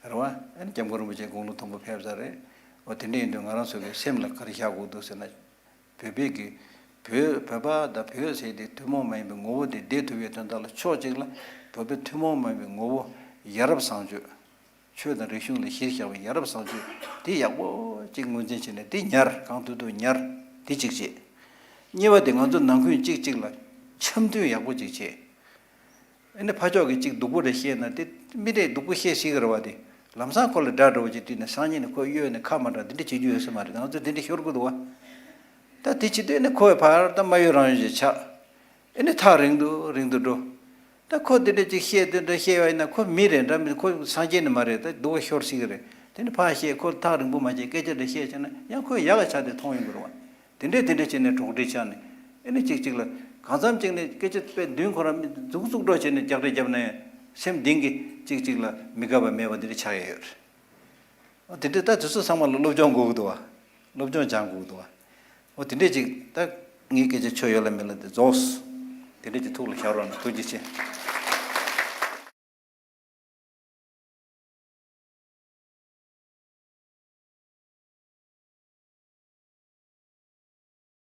རེད་བ། ཨ་ནི་སྐྱབས་མགོན་རིན་པོ་ཆེ་དགུང་ལོ་མཐོན་པོ་ཕེབས་ཚར་རེད། འོ་དེ་འདྲ་ཡིན་དུས་ང་རང་ཚོ་གི་སེམས་ལ་ག་རེ་བཞག་དགོས་འདུག་ཟེར་ན། བོད་པའི་གི་བོད་བོད་པ་དང་བོད་ཟེར་དེ་ཐུན་མོང་མ་ཡིན་པའི་ངོ་བོ་དེ་བདེ་ཐུབ་པའི་དོན་དག་ལ། ཕྱོགས་གཅིག་ལ་བོད་པའི་ཐུན་མོང་མ་ཡིན་པའི་ངོ་བོ་ཡ་རབས་བཟང་སྤྱོད། ཆོས་དང་རིག་གཞུང་ལ་གཞི་བཞག་པའི་ཡ་རབས་བཟང་སྤྱོད་དེ་ཡག་པོ་ཅིག་ངོས་འཛིན་བྱས་ནས། དེ་ཉར། གང་ཐུབ་ཐུབ་ཉར། དེ་གཅིག་བྱེད། གཉིས་པ་དེ་ང་ཚོ་ནང་ཁུལ་གཅིག་གཅིག་ལ་འཆམ་མཐུན་ཡག་པོ་ཅིག་བྱེད། ཨ་ནི་ཕ་ཕྱོགས་ཀྱིས་གཅིག་སྡུག་པོ་རེ་བཤད་ན། དེ་མི་དེས་སྡུག་པོ་བཤད་སྲིད་ཀྱི་རེད་བ། དེ་ལམ་སང་ཁོ་ལ་དགྲ་འདྲ་བོ་ཅིག་བཏུལ་ནས་སང་ཉིན་ནས་ཁོ་གཡོལ་ནས་ཁ་མ་གྲག་འདི་འདྲ་བྱེད་རྒྱུ་ཡོད་ས་མ་རེད། ང་ཚོས་འདི་འདྲ་ཤོར་གི་འདུག་བ། ད་དེ་བྱེད་དུས་ནི་ཁོ་བའི་ཕར་ད་མ་གཡོལ་རང་གཡོལ་ཅིག་ཆགས། ཨེ་ནི་ཐག་རིང་དུ་རིང་དུ་འགྲོ། ད་ཁོ་དེ་འདྲ་ཅིག་བཤད། དེ་འདྲ་བཤད་པ་ཡིན་ན་ཁོ་མི་རེད་འདྲ་མི། ཁོ་སངས་རྒྱས་ནི་མ་རེད། ད་སྡུག་པོ་ཤོར་སྲིད་ཀྱི་རེད། དེ་ནི་ཕར་བཤད། ཁོ་ཐག་རིང་པོ་མ་བྱེད། སྐད་ཆ་འདྲ་བཤད་བྱས་ན་ཡང་ཁོ་ཡག་ག་ཆགས་ཏེ་མཐོང་ཡོང་གི་རེད་བ། དེ་འདྲས་དེ་འདྲས་བྱས་ནས་གྲོགས་འདྲིས་ཆགས་ནས། ཨེ་ནི་གཅིག་གཅིག་ལ་གང་འཚམ་གཅིག་ནས་སྐད་ཆ་དཔེ་མདུན་ཁོ་རང་མི་འཛུགས་འཛུགས་འགྲོ་བྱས་ནས་རྒྱག་རེས་བརྒྱབ་ན་ཡང་། སེམས་གཏིང་གི་གཅིག་གཅིག་ལ་མི་དགའ་བ་མེད་པ་འདི་འདྲས་ཆགས་ཡོད་ཡོད་རེད། འོ་དེ་འདྲས་ད་དེ་ཚོ་ཚང་མ་ལ་སློབ་སྦྱོང་དགོས་ཀྱི་འདུག་བ། སློབ་སྦྱོང་སྦྱང་དགོས་ཀྱི་འདུག་བ། འོ་དེ་འདྲས་ཅིག་ད་ངའི་སྐད་ཆ་ཆོ་ཡོད་ལ་མེད་ལ་དེ་རྫོགས། དེ་འདྲས་ཅིག་ཐུགས་ལ་བཞག་རོགས་གནང་། ཐུགས་རྗེ་ཆེ།